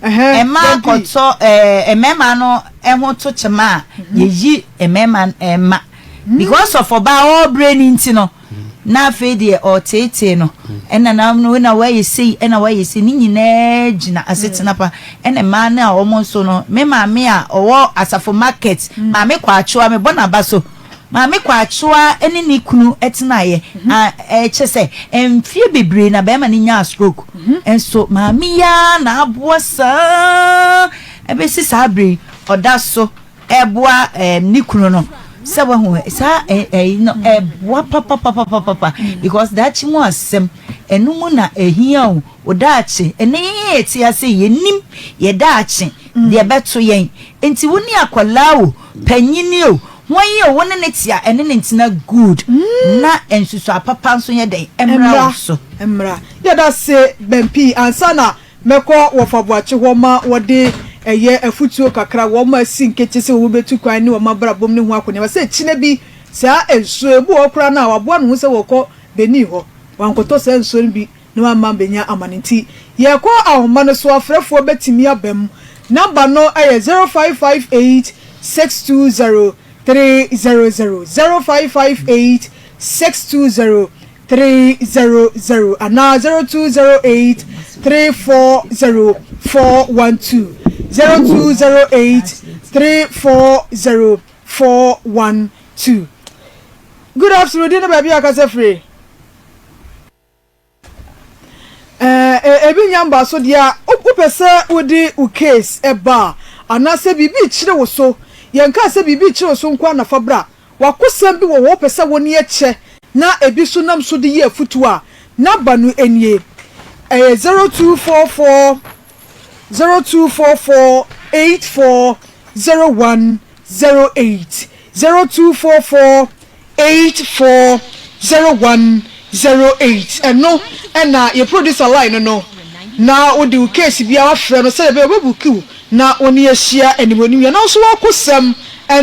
Ɛma kɔtɔ ɛɛ mmarima no ɛho to kyema a yɛyi mmarima ɛma because of ɔbaa ɔɔbrɛ ne nti no. Na afei deɛ ɔreteetee no, ɛna na no na wayɛ sei, ɛna wayɛ sei, ne nyinaa gyina asetena pa. Ɛna mmaa no a wɔn nso no, me maame a ɔwɔ Asafo Market, Maame Kwakyewa, mebɔ n'aba so. Maame Kwakyewa ne ne kunu tenaeɛ, a ɛkyɛ sɛ mfeɛ bebree na barima no nyaa stroke. Nso maame yi ara na aboa saa ɛbɛsi saa berɛ yi, ɔda so. Ɛboa ne kunu no sɛ wahu saa ɛyi no ɛboa papapapapapa because daakye mu asɛm ɛno mu na ɛhia o o daakye ɛnɛ yɛn yɛ te ase yɛnim yɛ daakye deɛ ɛbɛto yɛn nti wo ne akwadaa o panyini o wɔn yi o wo ne ne te a ɛne ne ntena good na nsusu apapa nso yɛ dɛn ɛmmra wo so. Mmra yɛda se bɛn pii ansa na Mɛkɔ wɔfa boakye hɔ ma wɔde ɛyɛ afutuo kakra, wɔn asi nkete sɛ wɔbɛtu kwan ne wɔn abrabɔ mu ne ho akɔneaba sɛ kyena bi saa nsuo, ebi wɔ hɔ koraa no a waboa ne ho sɛ wɔkɔ Benin hɔ, wankɔtɔ saa nsuo no bi na wamma ambɛnya amane nti yɛkɔ ahoma no so afrɛfoɔ bɛtumi aba mu. Number no yɛ 0558 620 300, 0558 620 300 anaa 0208 340 412, 0208 340 412. Good afternoon, di ne baabi a kasa firi. Eh, ebi nya mba so deɛ a wopɛ sɛ wode wo case ɛba a anaasɛ biribi kyerɛ wo so yɛnka sɛ biribi kyerɛ wo so nko ara na fa bra W'akosɛm bi wɔ hɔ wopɛ sɛ wo ne ɛkyɛ na ebi nso nam so de yi afutuo a, number no nie, ɛyɛ 0244 0244 84 01 08, 0244 84 01 08, ɛno na yɛ producer line no no, na wode wo case biara wafrɛ no sɛdeɛ ɛbɛyɛ ɔbɛbuki wo na wo ne ahyia animuonyam na wo nso w'akosɛm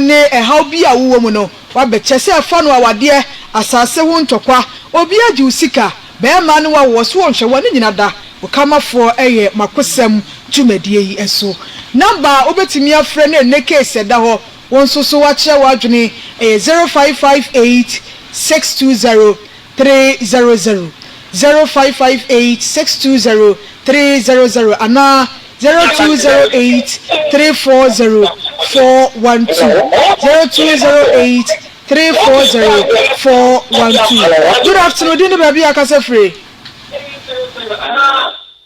ne ɛhaw bi a wowɔ mu no wabɛkyɛ sɛ ɛfa no awadeɛ, asase ho ntɔkwa, obi agye wo sika, bɛɛma ne wo awo ɔso ɔnhwɛ wo a ne nyina da wo kamafoɔ ɛyɛ makosɛm dwumadie yi so. Number a wobɛtumi afrɛ no ɛnnɛ case ɛda hɔ wo nso so wakyerɛ w'adwene ɛyɛ 0558 620 300, 0558 620 300 anaa 0208 340 412, 0208 340 412. Good afternoon, din ne baabi a akasa firi?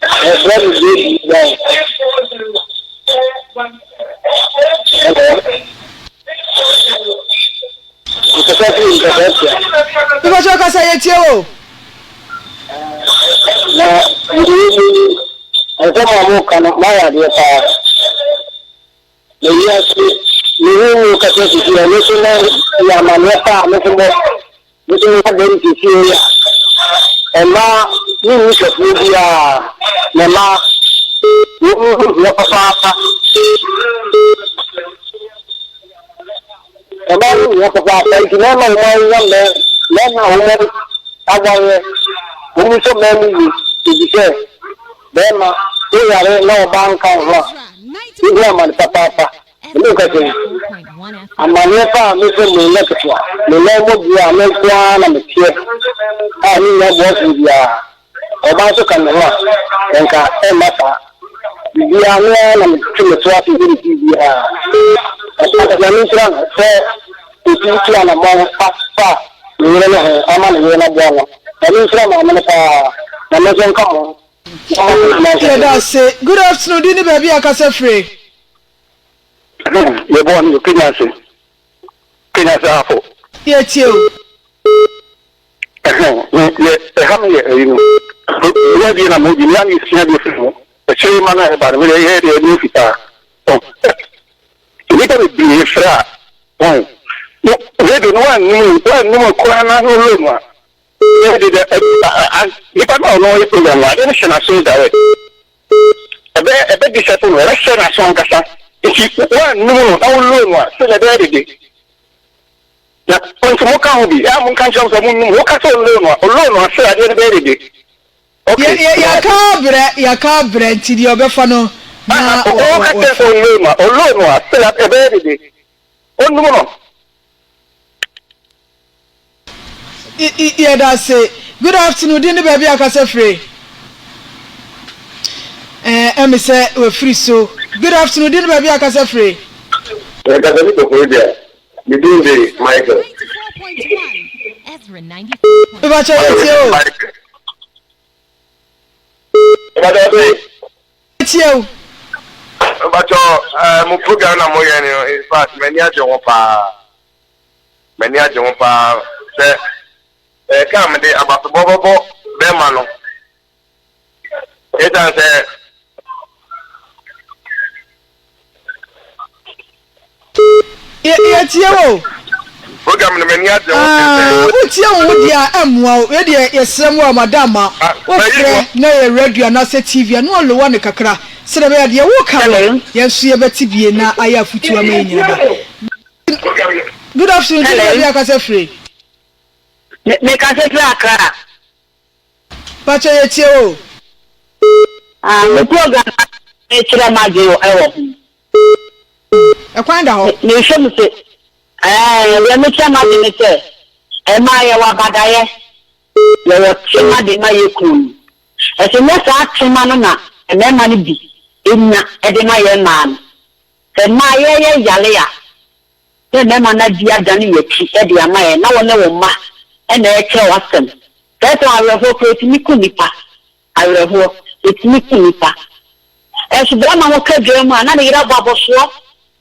Yɛfrɛ me Baby Brown. Hello. Nkasa firi nkasa tia. Bíbákyɛ kasa yɛ tie o. Na mede yi nsɛm a moka no moayɛ adeɛ paa. Na wiase mehu mu kasa sisi ɛno so na yɛ amanneɛ paa me so mɔ me so mewɔ dɛm sisi yi a ɛma menni hwɛfoɔ biara na ɛma wɔhu hia papaapa. Mmaa no hia papaapa nti mmarima a wɔanya mma mmarima a wɔn awareɛ wɔn nso mmaa no yie efisɛ barima woyare na ɔbaa nka wo ho a wohu amane papaapa ɛne nka sɛ amaneɛ pa a mefɛ mu nyɛ ketewa me nan mu bua a me nko ara na meteɛ a mennya boafoɔ biara. Ɔbaa nso ka me ho a, nka ɛmma saa. Biribiara, me ara na meto me to ase yɛ ne biribiara. Ɔsɛ Nyame nhyira no sɛ ɔtumi tu anamɔn pa fa ne yere no ho ama ne yere no aboa no. Nyame nhyira maame no paa, na me nso nka mo ho. Yɛda ase. Good afternoon, din ne baabi a kasa firi. Yɛbɔ no Kenya ase. Kenya ase afo. Yɛtie o. Me yɛ ɛha me yɛ ɛyi no. Yɛ deɛ na mo di, me sua deɛ firi mo. Ɛkyerɛ ma na ɛba no, me deɛ yɛ deɛ ɛni fitaa. Nnipa bebree frɛ a, wɔn radio no wɔannum wɔannum koraa na no loan a. Yɛ de dɛ nipa no a ɔno ɔyɛ program no adeɛ no hyɛ n'aso direct. Ɛbɛ ɛbɛ disciple no ɛbɛhyɛ n'aso ankasa. Nti wɔannum no na wo loan a sɛ ɛbɛyɛ dede. Na nti mo ka ho bi a mo nka nkyerɛ mo sɛ mo num wo ka sɛ ɔloan no a ɔloan no a sɛ adeɛ no bɛyɛ dede. Okay. Yɛ yɛ yɛaka abrɛ yɛaka abrɛ nti deɛ ɔbɛfa no na wɔ ka kyerɛ sɛ ɔloan no a ɔloan no a sɛ ɛbɛyɛ dede ɔnum no. Yɛda ase. Good afternoon, din ne baabi a kasa firi? Ɛɛ ɛmi sɛ wafiri so. Good afternoon, din ne baabi a kasa firi? Yɛkasa fi Koforidua. Me din de Michael. Mepakyɛ yɛtie o. Mepakyɛ ɔse. Yɛtie o. Mepakyɛ eh, mo program na moyɛ no in fact m'ani agye ho paa. M'ani agye ho paa sɛ ɛka eh, mede abasobɔ bɛbɔ bɛrima no. Ɛsiane sɛ Yɛtie wo. Program no m'ani agye ho sen sɛ. Ah, wotie wo ho deɛ a ɛmmoa wo. Wei deɛ yɛsrɛ mo a madam a wofrɛ na yɛ radio anaasɛ TV a na walowa no kakra sɛdeɛ ɛbɛyɛ a deɛ woka no yɛn nso yɛbɛte bie na ayɛ afotuo ama yɛn nyinaa ba. Good afternoon, di baabi akasa firi. Mekasa firi Accra. Pakyɛ yɛ tie wo. Ah me program na me kyerɛ m'adwene wɔ ho. Ɛkwan da hɔ. Me hwɛ mu se ɛɛ deɛ me kyerɛ m'adwene ne sɛ ɛmaa yɛ wɔ abadayɛ yɛ wɔ tema de ma yɛ kunu no ɛso nyɛ saa tema no na mmarima no bi nya de ma yɛn mmaa no sɛ mmaa yɛ yɛ yale a Sɛ mmarima no adi adane yɛn akyi de ama yɛn na wo ne wo mma na ɛrekyerɛ w'asɛm. Kyerɛ sɛ awerɛhoɔ koraa ɛtumi ku nnipa. Awerɛhoɔ, ɛtumi ku nnipa. Ɛnso barima ho ka dwa mu a na ne yere abɔ abɔsoɔ.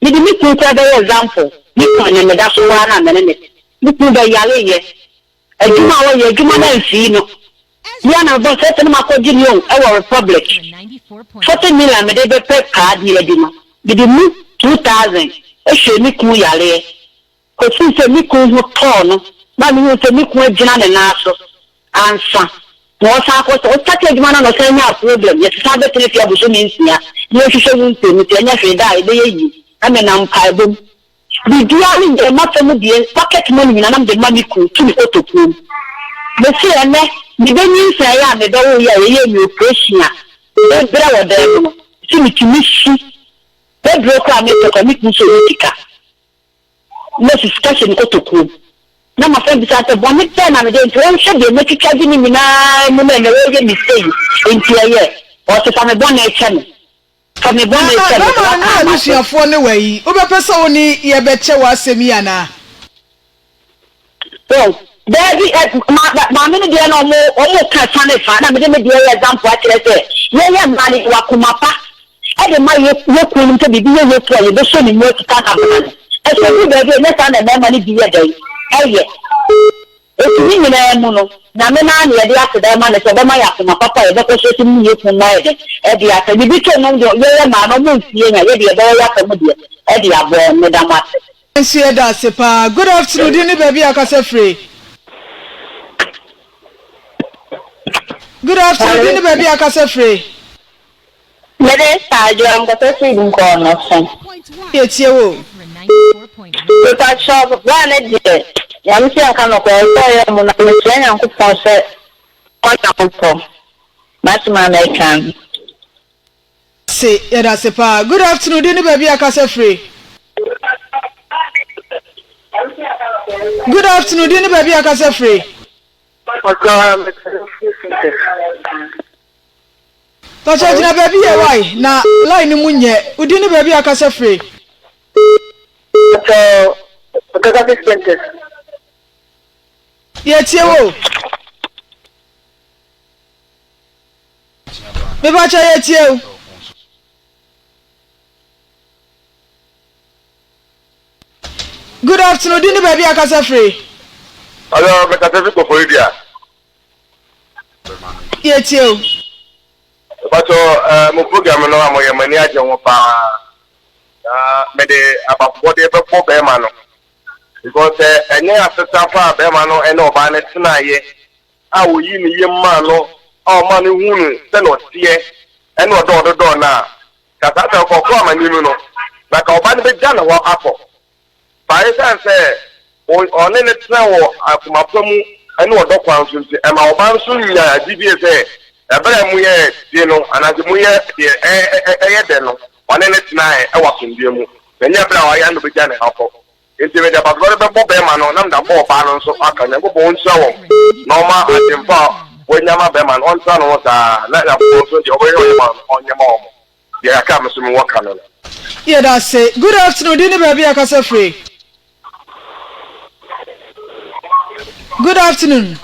Mede me kunu koraa bɛyɛ example. Me kunu ɛnnɛ meda so ara na me ne no te. Me kunu bɛyareeɛ. Adwuma a ɔyɛ, adwuma no amfii no. Me ara na mebɔ sɛ sɛ na makɔgye loan wɔ Republic, 40 million a mede bɛpɛ kaa de adi no, mede mu 2000 hwɛɛ me kunu yareɛ kɔsii sɛ me kunu ho tɔɔ no ma mehuu sɛ me kunu agyina ne nan so ansa na ɔsan kɔ sɛ ɔstate adwuma no na ɔsan nyaa problem, yɛsesan bɛtena fie abosome nsia na yɛhwehwɛ wo nsɛm mu sɛ ɛnyɛ hwee da a ɛbɛyɛ yie na menam mpaebɔ mu Biribiara ne deɛ m'afa mu deɛ pocket money nyinaa na mede ma me kunu to ne kotokuo mu. Mese ɛnɛ mebɛ nyinsɛn yɛ a mebɛ wo yɛ a yɛyɛɛ me operation a mebrɛ wɔ dan mu no mese metumi su bɛduro koraa metɔ koraa me kunu sɛ ɔnni sika masi sika hyɛ ne kotokuo mu na masan bisa sɛ bɔne bɛn na mede nti ɔnhwɛ deɛ matwitwa gye ne nyinaa mu na ɛnɛ ɔyɛ me sei nti ɛyɛ ɔse fa me bɔne kyɛ me. Fa me bɔne Na kyɛ me, bɛma na ne woaka m'ase. abusuafoɔ ne wɔ yi, wobɛpɛ sɛ wo ne yɛ bɛkyɛ w'asɛm yi anaa? So, daabi, ɛ, ma, ma, maame no deɛ na ɔmo, ɔmo ka fa ne fa, na mede me deɛ yɛ example akyerɛ sɛ, yɛyɛ mmaa no, yɛwɔ akoma pa ɛde ma yɛ, yɛ kununom sɛ biribi yɛ yɛ kunu a, yɛbɛsɔ ne mu atwitwa no abena no. Ɛso ɛduru baabi a, ɛnyɛ saa na mmarima no bi yɛ dɛn? Ɛyɛ. Enti ne nyinaa mu no, Nyame no ara na yɛde aseda rema no sɛ ɔbɛma yɛn akoma papa a yɛbɛkɔ so atim ne yɛn kunu no ayɛ dɛn? De asa. Biribi to nom deɛ yɛyɛ maa no, ɔmo nsie yɛn a, yɛde yɛbɛyɛ yɛn afa mu deɛ de aboa wɔn. Meda mo ase. Yɛn nso yɛda ase paa. Good afternoon, din ne baabi a wokasa firi? Good afternoon, din ne baabi a wokasa firi? Mede Esther Adwoa mekasa firi Dunkɔɔ no so. Yɛtie wo o. Mepakyɛw bra no deɛ Nyame sɛ yɛnka nokorɛ ɛsɛ ɔyɛ ɔmo na mesrɛ Nyankopɔn sɛ ɔnya motɔ m'asɛm a mɛka no. Se yɛdase paa. Good afternoon din ne baabi a kasa firi. Good afternoon din ne baabi a kasa firi. Pakyɛ gyina baabi yɛ wai na line no mu nyɛ. Wo din ne baabi a kasa firi. Pakyɛ mekasa fi Spintex. Yɛ tie wo. Mepakyɛ yɛtie wo. Good afternoon, din ne baabi a kasa firi. Hello, mekasa fi Koforidua. Yɛtie o. Mepakyɛ eh, mo program no a moyɛ mo ani agye ho paa. Na mede ababɔdeɛ bɛbɔ bɛrima no. Because sɛ ɛnyɛ asetena pa a bɛrima no ne ɔbaa no tenaeɛ a ɔyii ne yam maa no a ɔmaa no huu no sɛdeɛ ɔteɛ ɛne ɔdɔ a ɔdodɔɔ no a, Ka saa sɛ ɔkɔ amanneɛ mu no, na ka ɔba no bɛgya ne hɔ akɔ. Fa esiane sɛ ɔne no tena wɔ akoma pa mu ne ɔdɔ kwan so nti, ɛma ɔba no nso nya gyidie sɛ ɛberɛ a emu yɛ den no anaasɛ emu yɛ deɛ ɛyɛ dɛ no, ɔne no tenaeɛ wɔ asomdwoeɛ mu, na ɛnyɛ berɛ a wayare na ɔbɛgya ne hɔ akɔ. Enti mede abasobɔ no bɛbɔ bɛrima no na mede abɔ ɔbaa no nso aka. Nyankopɔn ɔnhyira wɔn na ɔma adwempa a wɔanya ama bɛrima no ɔntra ne ho saa na Nyankopɔn nso deɛ ɔbɛyɛ ɔyɛ ma no ɔnyɛ ma wɔn. Deɛ kakra a me nso mewɔ ka no no. Yɛdase. Good afternoon, din ne baabi a kasa firi. Good afternoon.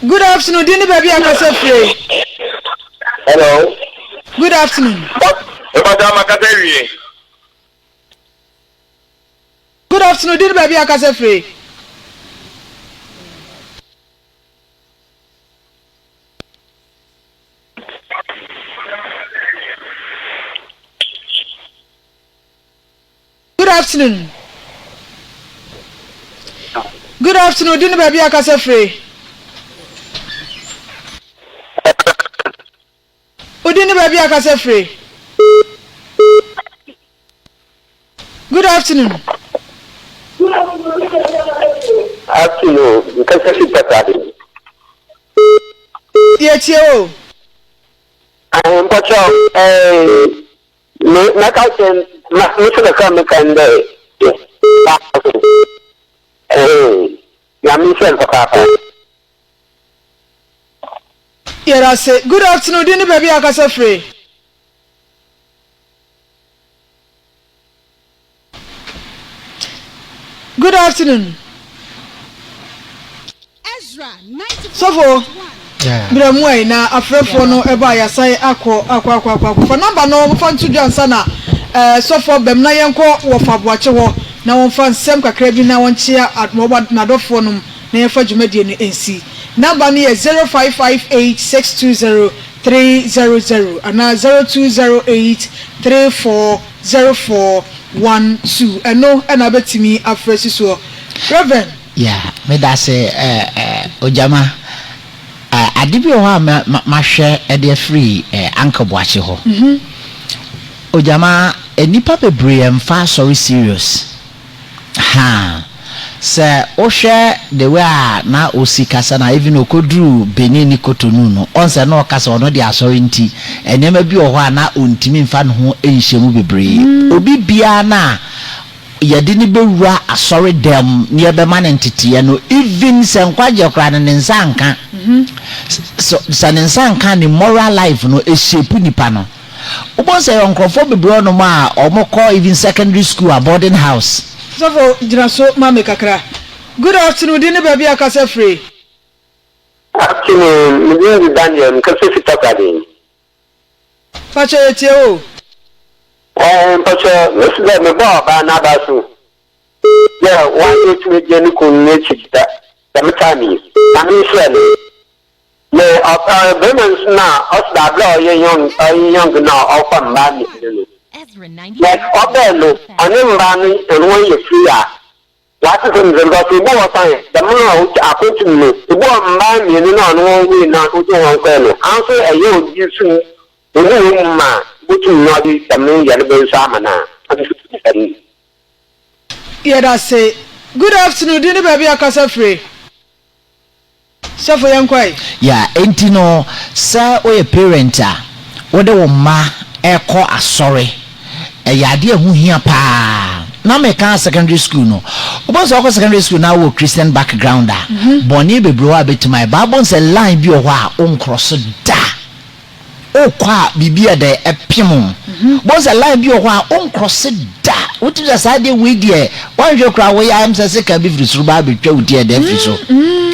Good afternoon, din ne baabi a kasa firi. Hello. Good afternoon. Ìbàdàn makasa wie. Good afternoon, din ne baabi a kasa firi. Good afternoon. Good afternoon. Di ne baabi akasa firi. Odi ne baabi akasa firi. Good afternoon. Afternoon. Nkasa fi Takoradi. Yɛtie o. Mpakyɛw, ɛɛ. Me mɛka sɛ ma me so kakra meka n dɛ baako ee nyame nhyira no papaapa. Yɛdase. Good afternoon, din ne baabi a akasa firi? Good afternoon. Sɔfo, brɛ mu ɛ na afrɛfoɔ no ɛba a yɛasan akɔ akɔ akɔ akɔ akɔ. Fa namba no wɔfa nto dwa ansa na ɛɛ sɔfo abam na yɛnkɔ wɔfa aboakye hɔ na wɔmfa nsɛm kakra bi na wɔnkyea wɔn n'adɔfoɔ nom na yɛmfa dwumadie no nsi. Namba no yɛ 0558 620 300 anaa 0208 34 0412 ɛno na wobɛtumi afrɛ si soɔ. Rev. Yeah, medase eh eh Ogyama. Eh, ade bi wɔ hɔ a ma ma mahwɛ de afiri eh Uncle Boakye hɔ. Ogyama, nnipa bebree mfa asɔre serious. Ahaa. Sɛ wohwɛ the way a na osi kasa no a, even okoduruu Benin ne Cotonou no, ɔn sɛ na ɔka sɛ ɔno deɛ asɔre nti, nneɛma bi wɔ hɔ a na ontumi mfa ne ho nhyɛ mu bebree. Obi biara no a yɛde no bɛwura asɔre dɛm na yɛbɛma no nteteeɛ no, even sɛ nkwagyeɛ koraa no, ne nsa anka. Sɛ ne nsa anka a, ne moral life no, ɛshape nipa no. Wobɛhu sɛ yɛwɔ nkorɔfoɔ bebree wɔ hɔnom a wɔkɔ even secondary school a boarding house. Sɔfo gyina so ma me kakra. Good afternoon, din ne baabi a kasa firi? Afternoon, me din de Daniel, me kasa fi Takoradi. Mpakyɛ yɛ tie wo. Ɛɛ mpakyɛ mesi dɛ mebɔɔ ɔbaa n'aba so dɛ ɔannyɛ etum egyina no kun n'ekyir da dɛm time yi, Nyame nhyira no. Na ɔbaa barima no so no a ɔse dɛ aber a ɔyɛ young ɔyɛ young no a ɔfa mbaa mienu no like ɔbɛɛ no ɔnye mbaa no hɔn hɔn yɛ free a ɔasesa ne ndzɛmba so obi wɔ hɔ so a dɛm no a otwa akwantu mu no obi wɔ mbaa mienu no a ɔno hɔn hui na odzi hɔn kɔɛ no anso ɛyɛ obi so mu obi wɔ mu ma botum na ɔdze dɛm yarba yi so ama no a ɔno so dɛm. Yɛdase. Good afternoon, din ne baabi a kasa firi? Sɔfo yɛnkɔ ɛ. Yeah, enti no sɛ woyɛ parent a wode wo mma rekɔ asɔre ɛyɛ adeɛ a ɛho hia paa. Na meka secondary school no, wobɛhu sɛ wokɔ secondary school na wowɔ Christian background a, bɔne bebree wɔ hɔ a bɛtumi ayɛ. But wobɛhu sɛ line bi wɔ hɔ a wonkorɔ so da. Wokɔ a biribi yɛ dɛn ɛpem wo. Bohu sɛ line bi wɔ hɔ a wonkrɔse da. Wotumi sɛ saa adeɛ wei deɛ woanhwɛ koraa woyɛ ayɛ sɛ sekan bi firi soro ba abɛtwa wo ti ɛdɛ afiri so.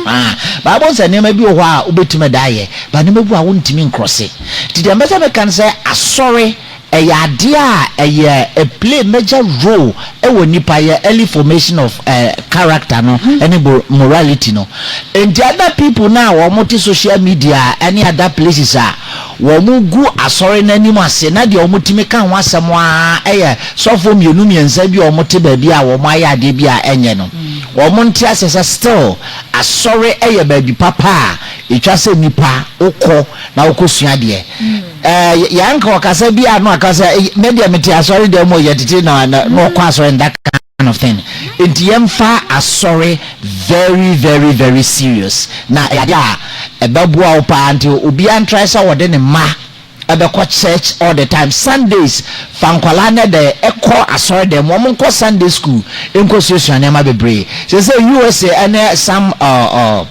Ah, but bohu sɛ nneɛma bi wɔ hɔ a wobɛtumi ɛda ayɛ but nneɛma bi wɔ hɔ a wontumi nkrɔse. Nti deɛ mepɛ sɛ meka ne sɛ asɔre ɛyɛ adeɛ a ɛyɛ ɛ play major role ɛwɔ nipa yɛ early formation of eh, character no ɛne morality no. Nti other people no a wɔn te social media ɛne other places a wɔn gu asɔre no anim ase na deɛ wɔn tumi ka ho asɛm ara ɛyɛ sɔfoɔ mmienu mmiɛnsa bi a wɔn te baabi a wɔn ayɛ adeɛ bi a ɛnyɛ no, wɔn nte aseɛ sɛ still asɔre ɛyɛ baabi papa a ɛtwa sɛ nipa wokɔ na wokɔ sua adeɛ. Ɛɛ yɛanka ɔkasa bi a na waka sɛ me deɛ mete asɔre dɛm o yɛtete na na ɔkɔ asɔre and that kind of thing. Nti yɛmfa asɔre very very very serious na ɛyɛ adeɛ a ɛbɛboa wo paa nti obiara ntrae sɛ ɔde ne mma ɛbɛkɔ church all the time. Sundays fa nkwadaa no dɛ ɛkɔ asɔre dɛm wɔn nkɔ Sunday school nkɔ suasua nneɛma bebree. Seesei USA ɛne some uh,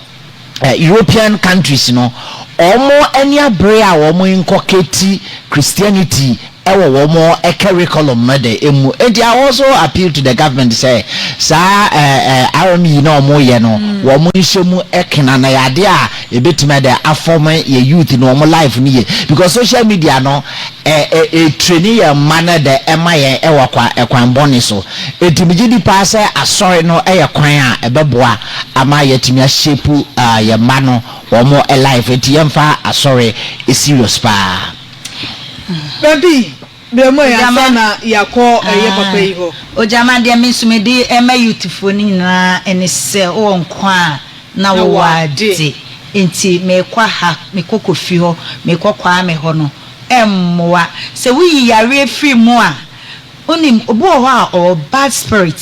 uh, European countries no wɔn ani abere a wɔn inculcate Christianity ɛwɔ wɔn curriculum no de emu. Enti I also appeal to the government sɛ saa ɛɛ RME na wɔn yɛ no wɔn nhyɛ mu ɛkena na yɛ adeɛ a ebetumi ɛde afɔm yɛ youth no wɔn life no yie, because social media no ɛ ɛ ɛtraining yɛn mma no de ɛma yɛn ɛwɔ kwa ɛkwan bɔne so. Enti megye di paa sɛ asɔre no ɛyɛ kwan a ɛbɛboa ama yɛatumi a shape yɛn mma no wɔn life, enti yɛmfa asɔre serious paa. Babi, brɛ mu ɛ ansa na yɛakɔ ɛyɛ papa yi hɔ. Ogyama, deɛ me nso mede rema youth foɔ no nyinaa ne sɛ wowɔ nkwa a na wowɔ ade, nti mekɔ ha, mekɔ Kofi hɔ, mekɔ Kwame hɔ no ɛmmoa. Sɛ woyi yareɛ firi mu a, Wonim, obi wɔ hɔ a ɔwɔ bad spirit,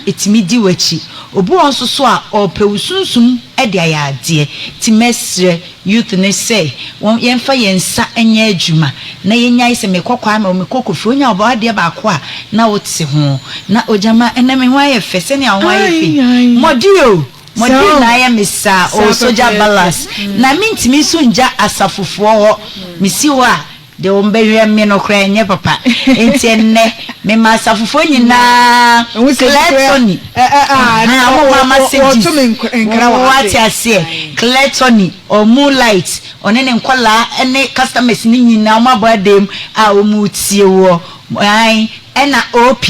ɛtumi di w'akyi. Obi wɔ hɔ nso so a ɔɔpɛ wo sunsum de ayɛ adeɛ. Nti mɛsrɛ youth no sɛ wɔn yɛmfa yɛn nsa nyɛ adwuma na yɛnyae sɛ mekɔ Kwame hɔ, mekɔ Kofi hɔ. Wonya ɔbɔ adeɛ baako a na wote ho. Na Ogyama, ɛnnɛ me ho ayɛ fɛ sɛnea wo ho ayɛ fɛ yi. Mɔde o, mɔde na ayɛ me saa o, soldier balance. Na mentumi nso ngya asafofoɔ hɔ. Mesi hɔ a, Deɛ wɔbɛhwɛ me no koraa ɛnyɛ papa. Enti ɛnnɛ, mema asafofoɔ nyinaa, Claire Tony, ahaa, wɔn maa messages, woate aseɛ, Claire Tony, ɔwɔ Moonlight, ɔne ne nkwadaa ne customers no nyinaa wɔn abɔ adan mu a wɔretie woɔ, ae, ɛna OP,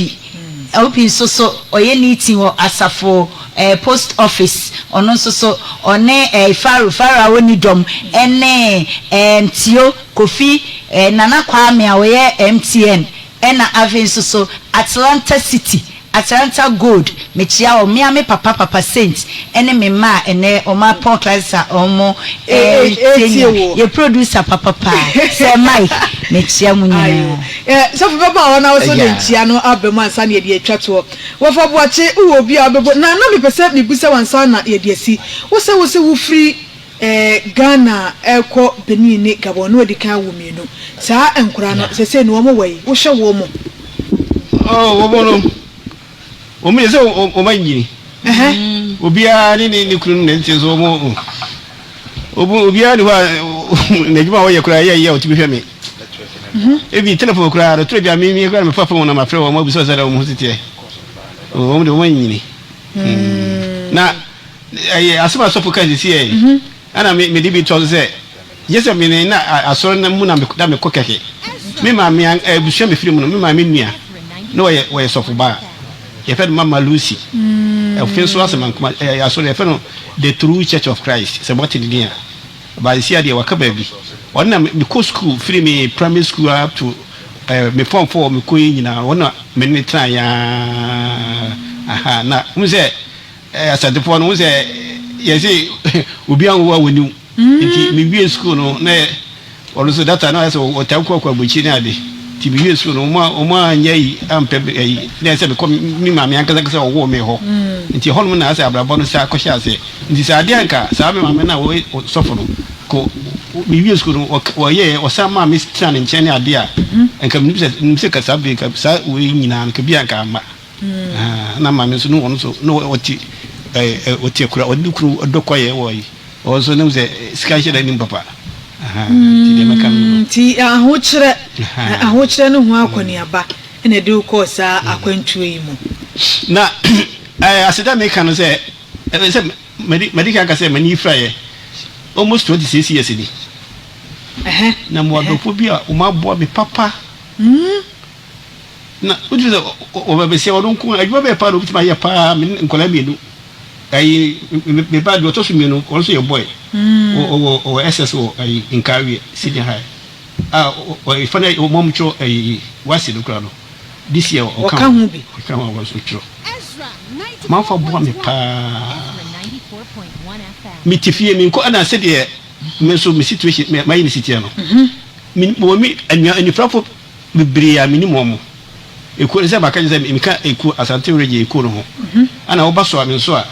OP nso so, ɔyɛ meeting wɔ asafo eh, post office, ɔno nso so, ɔne eh, Pharaoh, Pharaoh a ɔnni dɔm, ɛne eh, Ntio, Kofi eh, Nana Kwame a ɔyɛ MTN ɛna afei nso so Atlanta City, Atlanta Gold, mekyia wɔn, me ara me papa Papa Saint ɛne me mma a ɛnɛ wɔn apɔn classes a wɔn ɛretie nyinaa, yɛ producer papa paa, Sir Mike, mekyia mo nyinaa. Sɔfo bɛba hɔ na wo nso de nkyia no aba mu ansa na yɛde atwa toɔ. Wɔfa Boakye, wowɔ obi a wobɛbɔ na na mepɛ sɛ mebisa wo ansa na yɛde asi. Wo sɛ wo se wofiri Eh Ghana ɛkɔ Benin ne Gabon na wadi kan awo mienu saa nkwadaa no sɛsɛi no wɔn wɔ yi wohwɛ wɔn mo. Oh wɔn no wɔn yɛ sɛ wɔn anyini obiara ne ne ne kunu na nti so wɔn obi obiara ne hɔ a n'adwuma a wɔyɛ koraa yɛ yɛ ɔtumi hwɛ me ebi telefon koraa no toro bi a mi mi koraa mefa fon na ma frɛ wɔn abisa sɛ wɔn ho si teɛ wɔn de wɔn anyini na. Ɛyɛ asɛm a sɔfo kae sisi ɛ. Ɛna me mede bi toa so sɛ, gye sɛ me ne na asɔre no mu na me na mekɔ kɛkɛ. Me maame an abusua mefiri mu no, me maame nua na ɔyɛ ɔyɛ sɔfo ba. Yɛfrɛ no Mama Lucy. Ɛfe nso asɛm ankoma ɛyɛ asɔre yɛfrɛ no The True Church of Christ sɛ moate ne din a. But sisi adeɛ waka baabi. Ɔno na mekɔ school firi me primary school up to eh, me form four mekɔ yi nyinaa ɔno na me ne no tenaeɛ ara. Aha na wohu sɛ Asantefoɔ no, wohu sɛ yɛse obi anwo a wɔnni wo. Nti mewie sukuu no na ɔno nso data na ayɛ sɛ ɔtaa kɔ akɔ abɔkyire ne ade. Nti mewie sukuu no wɔn wɔn anyɛ ayi ampɛ ayi na ɛsɛ mekɔ me maame ankasa ankasa a ɔwoo me hɔ. Nti ɛhɔnom na asɛ abrabɔ no sa kɔhyɛ aseɛ. Nti sɛ adeɛ anka saa me maame no a ɔyɛ sɔfo no ko mewie sukuu no ɔyɛɛ ɔsan maa me tena ne nkyɛn ne adeɛ a nka menim sɛ menim sɛ nka saa bere nka saa wei nyinaa no nka bi anka amma. Na maame nso no ɔno nso na ɔte ɛɛ ɔte akura ɔde ne kunu dɔ kɔyɛ wɔ yi ɔno nso ne sɛ sika nhyɛ da nim papa. Nti deɛ mɛka no no. Nti ahokyerɛ, ahokyerɛ no ho akɔneaba na ɛde wo kɔɔ saa akwantuo yi mu. Na aseda meka no sɛ, sɛ madi kan aka sɛ m'ani firaeɛ almost 26 years ni. Na mewɔ adɔfoɔ bi a wɔaboa me papa. Na wotumi sɛ ɔbɛbɛsia ɔno nko adwuma bɛyɛ paa na obitumi ayɛ paa me ne nkwadaa mmienu. Ayi me ba deɛ ɔtɔ so mmienu ɔno nso yɛ boy. Ɔwɔ ɔwɔ SS wɔ ayi Nkawie senior high. A ɔfa na wɔn twerɛ ayi wasi no koraa no this year ɔka ho bi. Ɔka ho a wɔn nso twerɛ. Manfa boa me paa. Me te fie me nkɔ ɛna sɛdeɛ me nso me situation mayi ne si teɛ no. Me wɔ me anua anifrafo bebree a menim wɔn. Ekuo no sɛ maka kyerɛ sɛ meka ekuo Asante Region ekuo no ho. Ɛna woba Soame nso a,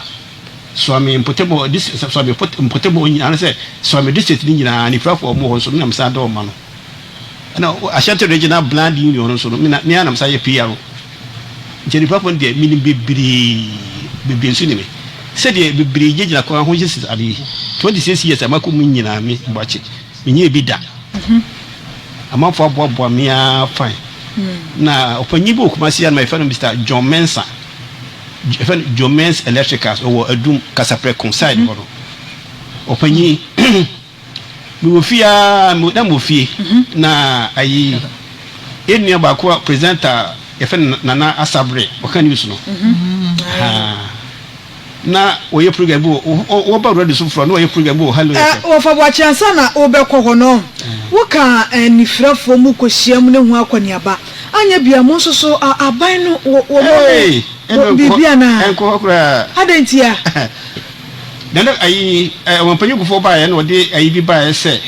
Soame mpɔtam hɔ district Soame mpɔtam hɔ nyinaa sɛ Soame district no nyinaa anifirafoɔ a wɔn wɔ hɔ nso me na mesan da wɔn ano. Ɛna Ashanti Regional Blind Union no nso no me na me ara na mesan yɛ PRO. Nti anifirafoɔ no deɛ menim bebree bebree nso nim me. Sɛdeɛ bebree gyinagyina kwan ho gye ade yi 26 years a makɔ mu nyinaa me Boakye Menyɛɛ bi da. Amanfoɔ aboaboa me ara fine. Na ɔpanyin bi wɔ Kumasi ha nom a yɛfrɛ no Mister John Mensah. Yɛfrɛ no John Mens Electricals, ɔwɔ Adum Kasaprɛko side hɔ no. Ɔpanyin, mewɔ fie ara, na mewɔ fie, na ayi, yɛn nua baako a presenter a yɛfrɛ no Nana Asabre, ɔka news no. Ahaa. Na wɔyɛ program bi wɔ wɔba radio so foforɔ na wɔyɛ program bi wɔ Hello FM. Wɔfa Boakye ansa na wobɛkɔ hɔ no, woka anifirafoɔ mu kɔhyiam ne ho akɔneaba. Anyɛ bia mo nso so aban no wɔ mo ho biribi anaa? Ɛnkɔ hɔ koraa. Adɛn ntia? Nana ayi ɔmampanyin Kufuor baeɛ na ɔde ayi bi baeɛ sɛ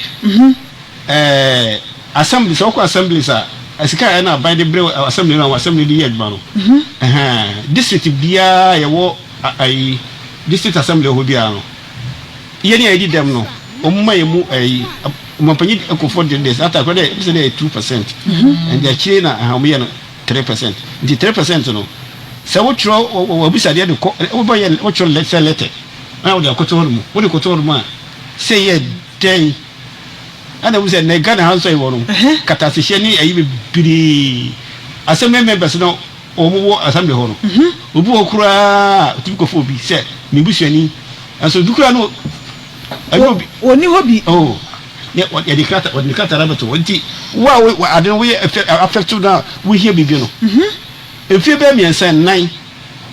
ɛɛ assemblies sɛ wokɔ assemblies a sika a ɛna aban de brɛ assembly no a assembly de yɛ adwuma no ɛhɛn district biara yɛwɔ ayi district assembly wɔ hɔ biara no yɛn a yɛdi dɛm no wɔn ma yɛn mu ayi ɔmampanyin Kufuor de de saa takora dɛ ɛbi sɛ dɛ 2% ɛnde akyire na ɛhɛn wɔn yɛ no 3% nti 3% no sɛ wotwerɛ wɔ abisadeɛ de kɔ wobɛyɛ wotwerɛ sɛ lɛtɛ na wode akɔto hɔ nom wode kɔto hɔ nom a sɛ yɛ dɛn Ɛna wohu sɛ nnɛ Ghana ha nso a yɛwɔ no, katasehyɛ ne ayi bebree. Assembly members no wɔn wɔ assembly hɔ no, obi wɔ hɔ koraa a otumi kɔfa obi sɛ me busuani. Nso obi koraa no ɛnyɛ obi. Wɔnni hɔ bi. Oh, ne yɛde krataa wɔde ne krataa no abɛto hɔ nti wo a ade no woyɛ affect no a wohia biribi no, mfie bɛyɛ mmiɛnsa nnan.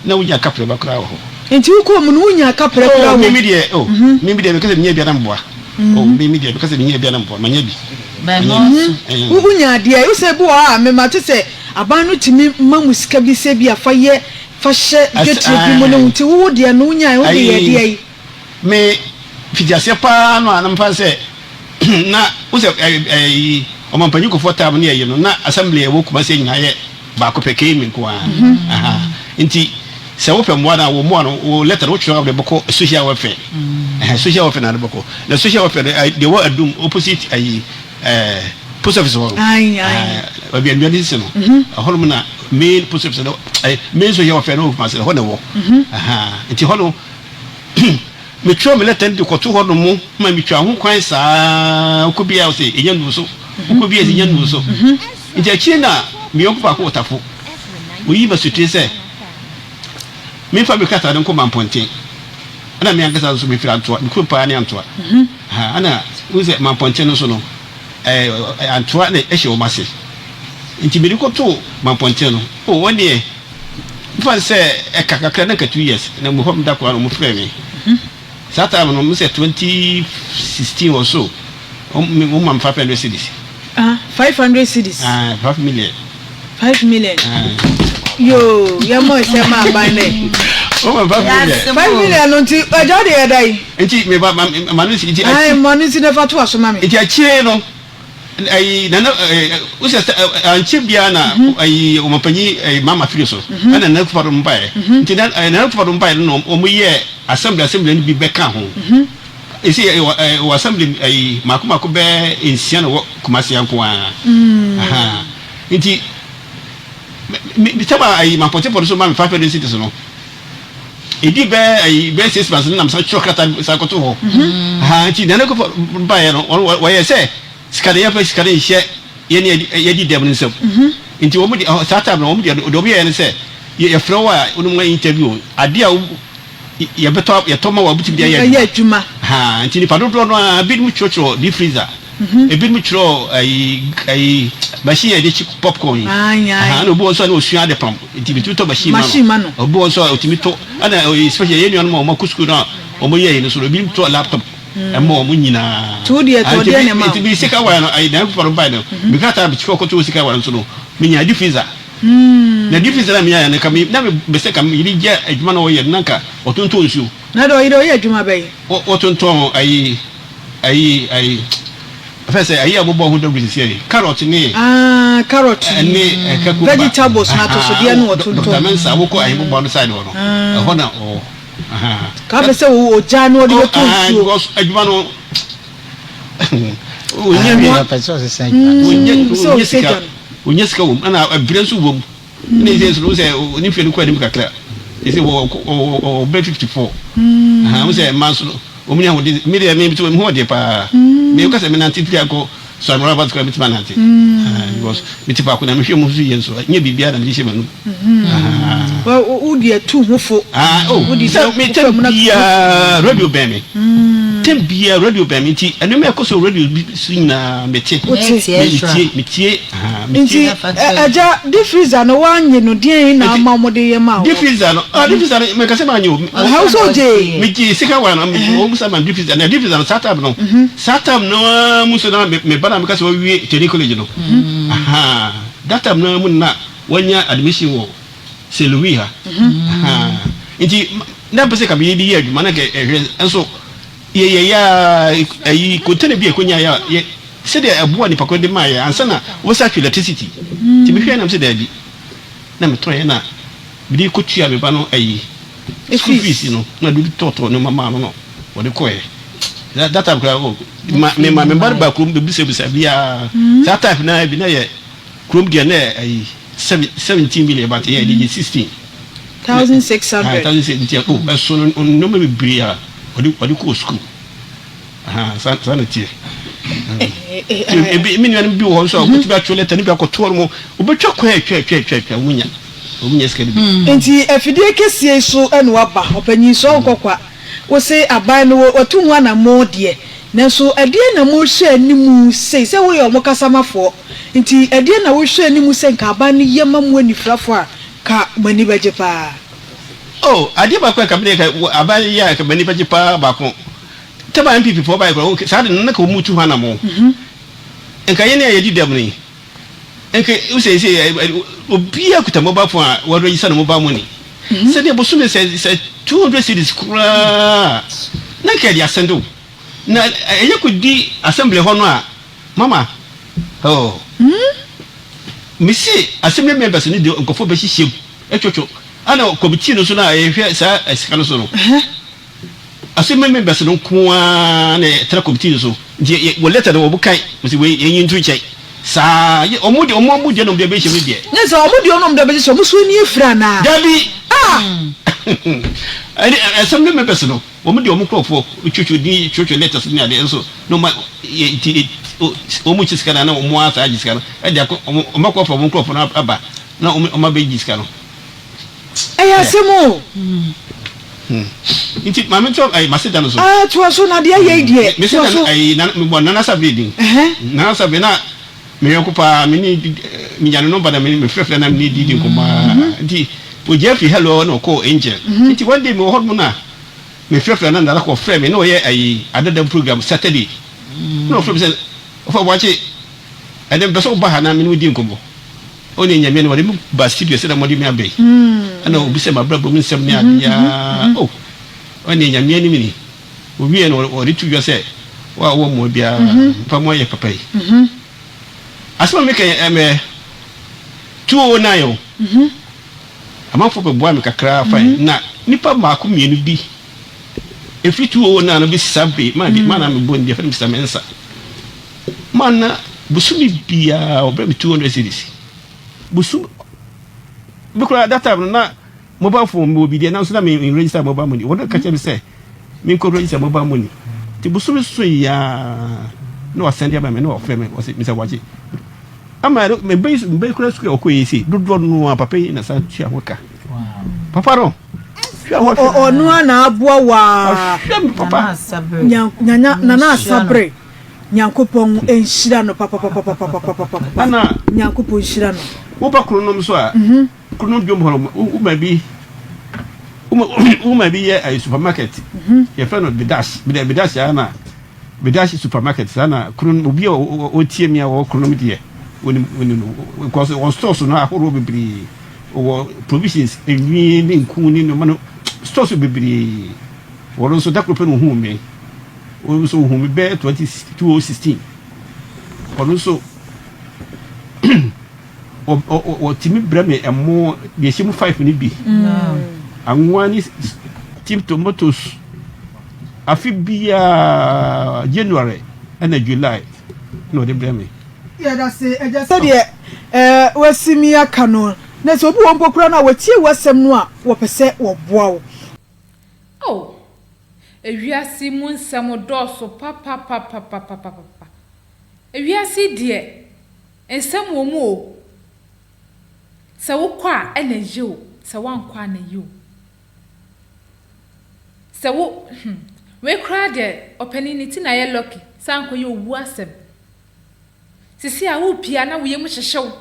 Na wonya kaprɛ ba koraa wɔ hɔ. Nti wo kɔɔ mu no wonyaa kaprɛ koraa wɔ mu? Oh, me deɛ, oh, me deɛ meka sɛ menya bi a na meboa. Oh, me me deɛ meka sɛ menya bi a na meboa, manya bi. Manya bi. Wo wonya adeɛ, wo sɛ ebi wɔ hɔ a me mate sɛ aban no tumi ma mo sika bi sɛ bi a fa yɛ, fa hyɛ dwetire bi mu ne ho, nti wo wo deɛ no wonyae wode yɛɛ deɛ yi? Me fitiaseɛ paa no a na mefa no sɛ na wo sɛ ɛyi ɔmampanyin Kufuor time ne ɛyi no na assembly a ɛwɔ Kumasi nyinaa yɛ baako pɛ KMA nko ara aha nti sɛ wopɛ mmoa no a wo mmoa no wo letter no wotwerɛ a wode bɛkɔ social welfare ɛhɛn social welfare na wode bɛkɔ na social welfare no deɛ ɛwɔ Adum opposite ayi ɛɛ post office hɔ no baabi a nnua no sisi no ɛhɔ nom na main post office no main social welfare no wɔ Kumasi ɛhɔ na ɛwɔ aha nti hɔ no Metwerɛɛ me lɛtɛ no de kɔtoo hɔ nom ma metwaa ho kwan saa ara, wokɔ biara ɔse ɛnya nnuru so, wokɔ biara ɛse ɛnya nnuru so. Nti akyire na me yɔnko baako wɔ Tafo, ɔyii m'asotire sɛ memfa me krataa no nkɔ Mampɔnten. Ɛna me ankasa nso mefiri Antoa, me kurom paa ne Antoa. Ɛna wohu sɛ Mampɔnten no nso no, ɛɛ Antoa na ɛhyɛ wɔn ase. Nti mede kɔtoo Mampɔnten no, oh wɔn deɛ Mefa no sɛ ɛka kakra na nka 2 years na mu hɔ da koraa na wɔn frɛ me. Saa time no mo sɛ 2016 or so wɔn ma me 500 cedis. Ah, 500 cedis. Ah, 5 million. 5 million. Ah. Yoo, yɛ mɔ nsɛm ma aban dɛ. Wɔn ma 5 million. 5 million no nti ɛgya ɔde yɛ dɛ yi. Nti me ba ma ma no si nti. Ayi ma no si na fa to aso ma me. Nti akyire no. Ayi nana ɛɛ wosɛ sɛ ankyɛ biara na ayi ɔmampanyin ɛyi mama firi so ɛna nana akufo addo baeɛ nti na nana akufo addo baeɛ no na wɔn yɛ assembly assembly no bi bɛka ho esi ɛwɔ ɛwɔ assembly ayi mako mako bɛɛ nsia na wɔ Kumasi nko ara nti mi mi sábà ayi mampɔtepɔ no so ma mi 500 cedis no. Ɛdii bɛyɛ ayi bɛyɛ 6 months no na mesan twerɛ krataa san kɔto hɔ. Ahaa, nti Nana Akufo baeɛ no, ɔno wɔyɛɛ sɛ sika no yɛmfa sika no nhyɛ yɛne yɛadi dɛm no nsam. Nti wɔn de saa time no wɔn deɛ deɛ wɔn yɛɛ ne sɛ yɛfrɛ wo a wɔn mu interview adeɛ a yɛbɛtɔ yɛtɔ ma wo a wobɛtumi de ayɛ adwuma. Ahaa, nti nipa dodoɔ no ara ebinom twerɛtwerɛ deep freezer. Ebinom kyerɛw ayi ayi machine a yɛde kye popcorn yi. Ahaa, ɛna obi wɔ hɔ nso a na osua ade pam nti metumi tɔ machine ma no. Obi wɔ hɔ nso a otumi tɔ ɛna oyi especially yɛn nuanom a wɔakɔ sukuu no a wɔyɛ yi no nso no ebinom tɔ laptop ɛma wɔn nyinaa. Nti wo deɛ tɔ deɛ na ɛma wo. Nti me sika wire no ayi dan foforɔ no bae no me krataa me kyerɛw kɔtoo sika wire no so no menya deep freezer. Na deep freezer na menyaeɛ no nka me na mepɛ sɛ nka me yere gya adwuma na ɔyɛ no na nka ɔtontɔn nsuo. Na deɛ ɔyere ɔyɛ adwuma bɛn? Wɔtontɔn ayi ayi ayi fɛ sɛ ayi a wɔbɔ ho dawuro sisi ayi carrot ne. Ah carrot yi. Ɛne cucumber. Vegetables na atosodeɛ no wɔtontɔn. Dr. Mensah wokɔ ayi bɔbɔ no side hɔ no ɛhɔ na ɔwɔ. Ka fɛ sɛ ogya no ɔde bɛtɔ nsuo. Because adwuma no onye hwee. Onye sika onye sika wɔ mu ɛna ɛbrɛ nso wɔ mu. Ne sɛ nso sɛ ne mfe no kɔ anim kakra sɛ wɔ wɔ bɛ 54 aha wo sɛ mma nso wɔn ni ahoɔden mi deɛ mi mi ho ɔdeɛ paa mi kasa mi nante firi akɔ so anora ba sukuu mi ti ma nante because mi ti faako na mi hwɛ mu nso yɛ nso nye biribiara na mi de hyɛ m'anum. Wo deɛ tu ho fo. Oh sɛ mi tɛm biara radio bɛn mi tɛm biara radio bɛn mi nti ɛnum ɛkɔ so radio bi so nyinaa mi te mi tie mi tie. Nti agya deep freezer no w'anye no deɛn na ama ɔmo de yɛ maa wo? Deep freezer no ah deep freezer no meka sɛ manye o. Ɛhɛ wo sɛ ogyee. Me gyee sika wa no wɔn sɛ ma deep freezer na deep freezer no saa time no saa time no ara mu so na me ba na meka sɛ wawie training college no ahaa that time no ara mu na wanya admission wɔ St. Louis ha ahaa nti na mpɛ sɛ ka meyɛ de yɛ adwuma na nka ɛhwɛ nso yɛyɛ yɛ ayi container bi a ɛkɔnya yɛ yɛ Sɛdeɛ ɛboɔ a nipa korɔ de maeɛ ansa na wɔbɛsan atwe electricity nti mehwɛɛ na mesɛ daabi na metɔeɛ na mede kɔtua me ba no ayi school fees no na de tɔɔtɔɔ nneɛma maa no na wɔde kɔɛ that time koraa oh, ma me ma me ba no ba kurom bɛbisabisa biara saa type na bi na yɛ kurom deɛ na ayi 17 million but yɛ de gye 16 1600. 1600 nti oh ɛso no nneɛma bebree a ɔde kɔɔ school. Ahaa, saa saa na ɛteɛ. Ebi me nuanom bi wɔ hɔ nso a wɔbɛtumi atwerɛ lɛta no bi akɔto wɔn mu, wɔbɛtwa kwan atwa atwa atwa atwa, wɔn nya wɔn nya sika no bi. Nti afidie kɛseɛ yi so na waba, ɔpanyin sɔɔ nkɔkwa, wo se aban no watu ho anammɔn deɛ, nanso ɛdeɛn na mohwɛ anim sei, sɛ woyɛ wɔn kasamafoɔ, nti ɛdeɛn na wohwɛ anim sɛ nka aban no yɛ ma mo anifirafoɔ a nka mo ani bɛgye paa? Oh, adeɛ baako a nka me deɛ nka aban no yɛ a nka m'ani bɛgye paa baako, Tam a NPP foɔ baeɛ koraa saa de no na nka wɔn tu ho anamɔn. Nka yɛn a yɛdi dɛm no yi, nka wosɛ sɛ obiara kuta mobile phone a wɔn register no mobile money. Sɛdeɛ bosome sɛ sɛ 200 cedis koraa na nka yɛde asɛnde wo. Na ɛyɛ kɔdi assembly hɔ no a mama oh. Mese assembly members no de nkurɔfoɔ bɛhyehyɛ mu atwotwo ɛna committee no nso no a yɛhwɛ saa sika no so no. Assembly members no nko ara na ɛtra committee no so nti yɛ wɔ letter no wɔn kan wɔsi wei yɛn yi nto nkyɛn saa yɛ wɔn de wɔn wɔn deɛ na wɔn de abɛhyɛ mu deɛ. Ne sɛ wɔn deɛ wɔn de abɛhyɛ wɔn so ani afira anaa. Dabi. Ah. Ɛne assembly members no wɔn de wɔn nkurɔfoɔ twitwi din twitwi letters ne adeɛ nso na wɔn yɛ nti wɔn kyi sika na na wɔn asa agye sika no ɛde akɔ wɔn wɔn akɔ afa wɔn nkurɔfoɔ no aba na wɔn wɔn abɛgye sika no. Ɛyɛ asɛm o. Hmm. Nti maame nto ayi mase da no so. Ah toa so na deɛ yɛ yi deɛ. Mese Toa so. ayi na mebɔ Nana Sabere din. Nana Sabere na me yɔnko paa me ne me nya ne nɔmba na me me frɛfrɛ na me ne di di nkɔmmɔ aa. Nti ogya fi hello na ɔkɔɔ Angel. Nti one day me wɔ hɔ nom na me frɛfrɛ na Nana kɔ frɛ me na ɔyɛ ayi adadam program Saturday. Na ɔfrɛ me sɛ ɔfa wakye ɛnɛ mepɛ sɛ woba ha na me ne wo di nkɔmmɔ. O ne Nyame no wɔde me ba studio sɛdeɛ wɔde me aba yi ɛna obisa m'abrabɔ mu nsɛm ne adeɛ aa oh ɔne Nyame anim ni owie no wɔde to dwa sɛ wo a wowɔ mmoa biara mfa mmoa yɛ papa yi asɛm a meka yi ɛmɛ 209 o amanfoɔ bɛboa me kakra fine na nipa mmaako mmienu bi ɛfiri 209 no bɛsi saa bere maa bi maa na mebɔ ne deɛ fɛ no Mr. Mensah Mana bosome biara ɔbrɛ me 200 cedis. Bosome bi koraa that time no na Mobile phone mewɔ bi deɛ nanso na me register mobile money. Wɔn ka kyerɛ me sɛ menkɔ register mobile money. Nti bosome so yi ara na wasɛnde ama me na wafrɛ me ɔse Mr. Boakye. Ama no me bɛyi me bɛyi kura sukuu a ɔkɔ yi sei dodoɔ no a papa yi na san tua ho ka. Papa no hwɛ hɔ hwɛ. Ɔno a na aboa waa. Ɔhwɛ me papa. Nana Nana Asabre Nyankopɔn nhyira no papapapapapapapa. Ɛna Nyankopɔn nhyira no. Woba kuro nom so a. Kuro nom dwom hɔ no woma bi woma bi yɛ ayi supermarket. Yɛfrɛ no Bidash. Bidash a na Bidash supermarket saa na kuro nom obi a ɔtie mi a ɔwɔ kuro nom deɛ onim onim no because wɔn stores no ahorow bebree wɔ provisions enwi ne nku ne nneɛma no stores bebree wɔn nso da koro pɛ na ohun mi wɔn nso ohun mi bɛyɛ 2016 ɔno nso wɔtumi brɛ me ɛmo deɛ ɛhyɛ mu five no bi anwa ne tin tomatoes afe biara January ɛna July na ɔde brɛ me. Yɛdase agya sɛdeɛ ɛɛ wasi mi aka no na sɛ obi wɔ mpo koraa no a watie w'asɛm no a wɔpɛ sɛ wɔboa wo. Oh, ewiase mu nsɛm dɔɔso papapapapapapa. Ewiase yi deɛ, Nsɛm wɔ mu o. Sɛ wokɔ a ɛna ɛye o, sɛ woankɔ a na ɛye o. Sɛ wo hmm, wei koraa deɛ ɔpanin ne ti na ayɛ lucky sɛ ankɔyɛ owuo asɛm. Sisi a worepie a na wo yam hyehye wo.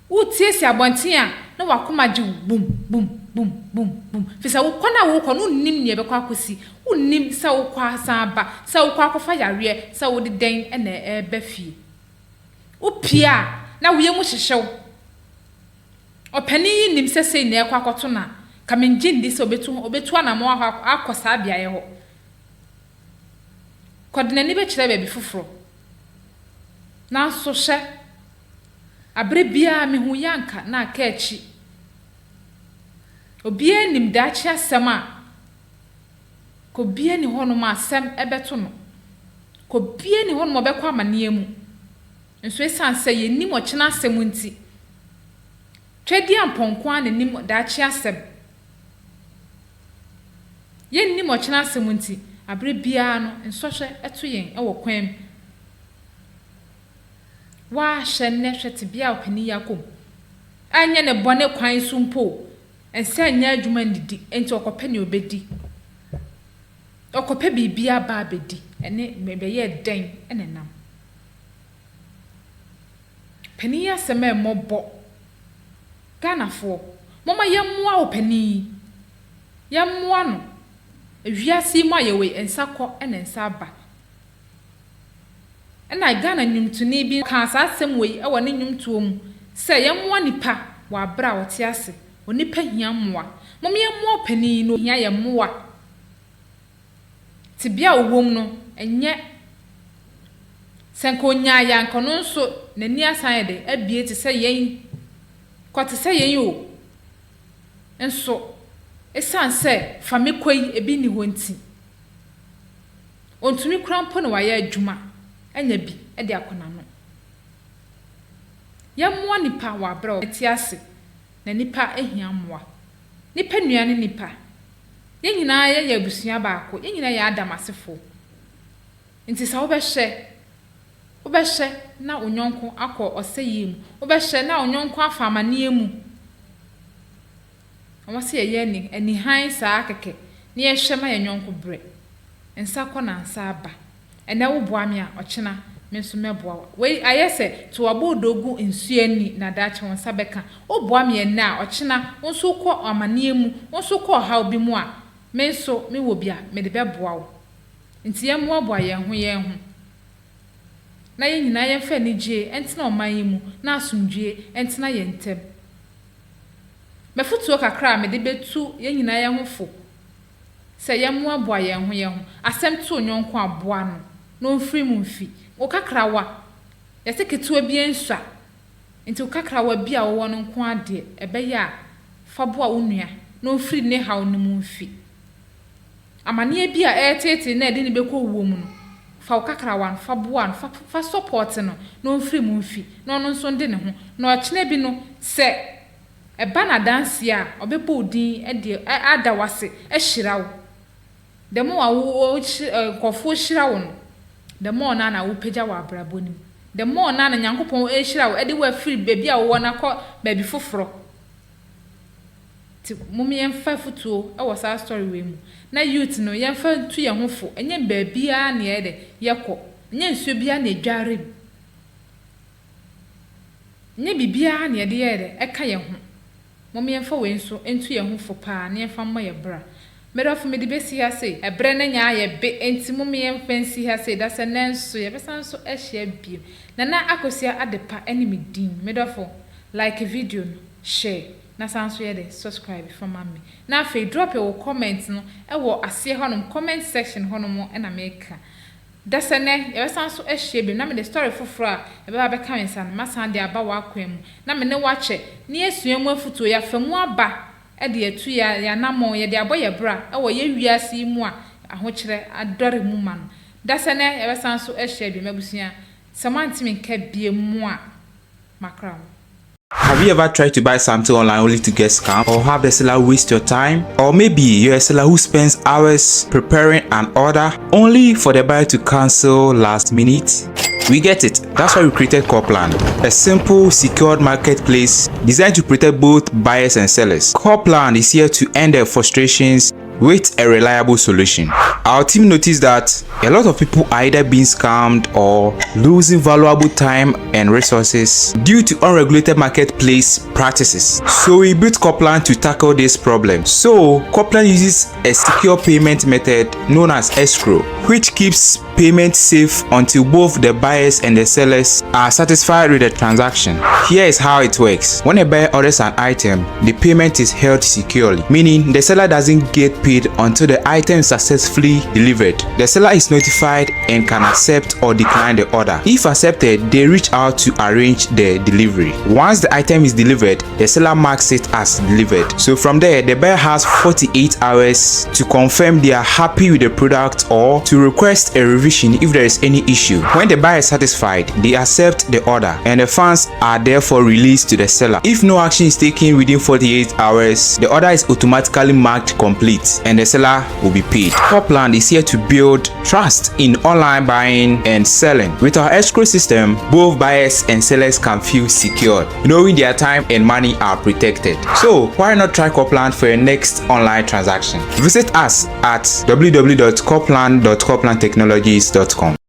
Woretiesie abɔnten a na w'akoma gye wo bum bum bum bum bum. Firi sɛ wo kwan a worekɔ no wonnim nea ɛbɛkɔ akɔsi. Wonnim sɛ wokɔ asan aba, sɛ wokɔ akɔfa yareɛ, sɛ wode dɛn na ɛreba fie. Wopue a, na wo yam hyehye wo. Ɔpanin yi nim sɛ sei na ɛrekɔ akɔto no a, ka mengye nni sɛ ɔbɛtu ɔbɛtu anammɔn akɔ akɔ saa beaeɛ hɔ. Kɔde n'ani bɛkyerɛ baabi foforɔ. Nanso hwɛ, aberɛ biara mehu Yanka na aka akyi. Obiara nim daakye asɛm a, ka obiara nni hɔnom a asɛm bɛto no. Kɔ biara nni hɔnom a ɔbɛkɔ amaneɛ mu. Nso ɛsiane sɛ yɛnnim ɔkyena asɛm nti, Tweaduampɔn nko ara na nim daakye asɛm. Yɛnnim ɔkyena asɛm nti, aberɛ biara no nsɔhwɛ to yɛn wɔ kwan mu. Woa hwɛ nnɛ hwɛ tebea a ɔpanin yi akɔ mu. Ɛnyɛ ne bɔne kwan so mpo o, ɛnsɛ nyɛ adwuma nnidi, enti ɔkɔpɛ nea ɔbɛdi. Ɔkɔpɛ biribi aba abɛdi, ɛne mebɛyɛɛ dɛn na ɛnam. Panin yi asɛm ɛmmɔbɔ. Ghanafoɔ, momma yɛmmoa ɔpanin yi. Yɛmmoa no. Ewiase yi mu a yɛwɔ yi, nsa kɔ na nsa aba. Ɛna Ghana nnwomtoni bi kaa saa asɛm wei wɔ ne nnwomtoɔ mu sɛ yɛmmoa nipa wɔ aberɛ a ɔte ase. Onipa hia mmoa. Momma yɛmmoa ɔpanin yi na ɔhia yɛn mmoa. Tebea a ɔwom no, ɛnyɛ. Sɛ anka ɔnyaeɛ a, anka ɔno nso n'ani asan ayɛ dɛn? Abue te sɛ yɛn. Kɔ te sɛ yɛn o. Nso, ɛsiane sɛ fa me kɔ yi ebi nni hɔ nti, ɔntumi koraa mpo na wayɛ adwuma anya bi de akɔ n'ano. Yɛmmoa nnipa wɔ aberɛ a wɔte ase, na nnipa hia mmoa. Nnipa nua ne nnipa. Yɛn nyinaa yɛyɛ abusua baako. Yɛn nyinaa yɛ Adam asefoɔ. Nti sɛ wobɛhwɛ, wobɛhwɛ na wo yɔnko akɔ ɔsɛeɛ mu. Wobɛhwɛ na wo yɔnko afa amaneɛ mu. Ɛwɔ sɛ yɛyɛ ani, anihan saa kɛkɛ na yɛhwɛ ma yɛn yɔnko brɛ. Nsa kɔ na nsa aba. Ɛnnɛ woboa me a, ɔkyena me nso mɛboa wo. Wei ayɛ sɛ to w'aboodoo gu nsuo ani na daakye wo nsa bɛka. Woboa me ɛnnɛ a, ɔkyena wo nso wokɔ amaneɛ mu, wo nso wokɔ ɔhaw bi mu a, me nso mewɔ bi a, mede bɛboa wo. Nti yɛmmoaboa yɛn ho yɛn ho na yɛn nyinaa yɛmfa anigyeɛ ntena ɔman yi mu na asomdwoeɛ ntena yɛn ntam. M'afotuo kakra a mede bɛtu yɛn nyinaa yɛn ho fo Sɛ yɛmmoaboa yɛn ho yɛn ho. Asɛm to onyɔnko a, boa no na ɔmfiri mu mfi. Wo kakrawa, yɛse ketewa bi nsua, nti wo kakrawa bi a wowɔ no nko ara deɛ, ɛbɛyɛ a, fa boa wo nua na ɔmfiri ne haw no mu mfi. Amaneɛ bi a ɛreteetee no a ɛde no bɛkɔ owuo mu no, fa wo kakrawa no, fa boa no, fa fa sɔpɔɔte no na ɔmfiri mu mfi, na ɔno nso nde ne ho. Na ɔkyena bi no, sɛ. Ɛba no adanseɛ a, ɔbɛbɔ wo din de ada wo ase ahyira wo. The more a wo nkurɔfoɔ hyira wo no, the more no ara na wopagya wɔ abrabɔ no mu. The more no ara na Nyankopɔn rehyira wo de wo afiri baabi a wowɔ no akɔ baabi foforɔ. Nti mom yɛmfa afutuo wɔ saa story wei mu na youth no yɛmfa ntu yɛn ho fo, ɛnyɛ baabiara na yɛyɛ dɛ yɛkɔ, ɛnyɛ nsuo biara na yɛdware mu, ɛnyɛ biribiara na yɛde yɛ dɛ ɛka yɛn ho. Mom yɛmfa wei nso ntu yɛn ho fo paa na yɛmfa mmɔ yɛn bra. Me dɔfo mede bɛsi ha sei, ɛberɛ no anya ayɛ be enti mom yɛmfa nsi ha sei, dasɛ nnɛ nso yɛbɛsan nso ahyia bio. Nana Akosua Adepa ne me din, me dɔfo like video no, share na san nso yɛ dɛ subscribe fa ma me. Na afei drop wo comment no wɔ aseɛ hɔnom, comment section hɔnom na meka. Dasɛ nnɛ yɛbɛsan nso ahyia bio na mede story foforɔ a ɛbɛba abɛka me nsa no masan de aba w'akwan mu na me ne wo akyɛ na yɛasua mu afutuo, yɛafa mu aba de atu yɛn anammɔn, yɛde abɔ yɛn bra wɔ yɛn wiase yi mu a ahokyerɛ adɔre mu ma no. Dasɛ nnɛ yɛbɛsan nso ahyia bio. M'abusua, sɛ moante me nka bio mu a, makra mo. Have you ever tried to buy something online only to get scammed or have the seller waste your time? Or maybe you're a seller who spends hours preparing an order only for the buyer to cancel last minute? We get it. That's why we created Copland, a simple, secured marketplace designed to protect both buyers and sellers. Copland is here to end their frustrations with a reliable solution. Our team noticed that a lot of people are either being scammed or losing valuable time and resources due to unregulated marketplace practices. So we built Copland to tackle this problem. So Copland uses a secure payment method known as escrow, which keeps payment safe until both the buyers and the sellers are satisfied with the transaction. Here is how it works. When a buyer orders an item, the payment is held securely, meaning the seller doesn't get paid until the item is successfully delivered. The seller is notified and can accept or decline the order. If accepted, they reach out to arrange the delivery. Once the item is delivered, the seller marks it as delivered. So from there, the buyer has 48 hours to confirm they are happy with the product or to request a revision if there is any issue. When the buyer is satisfied, they accept the order and the funds are therefore released to the seller. If no action is taken within 48 hours, the order is automatically marked complete and the seller will be paid. Copland is here to build trust in online buying and selling. With our escrow system, both buyers and sellers can feel secured, knowing their time and money are protected. So why not try Copland for your next online transaction? Visit us at www.copland.coplandtechnologies.com.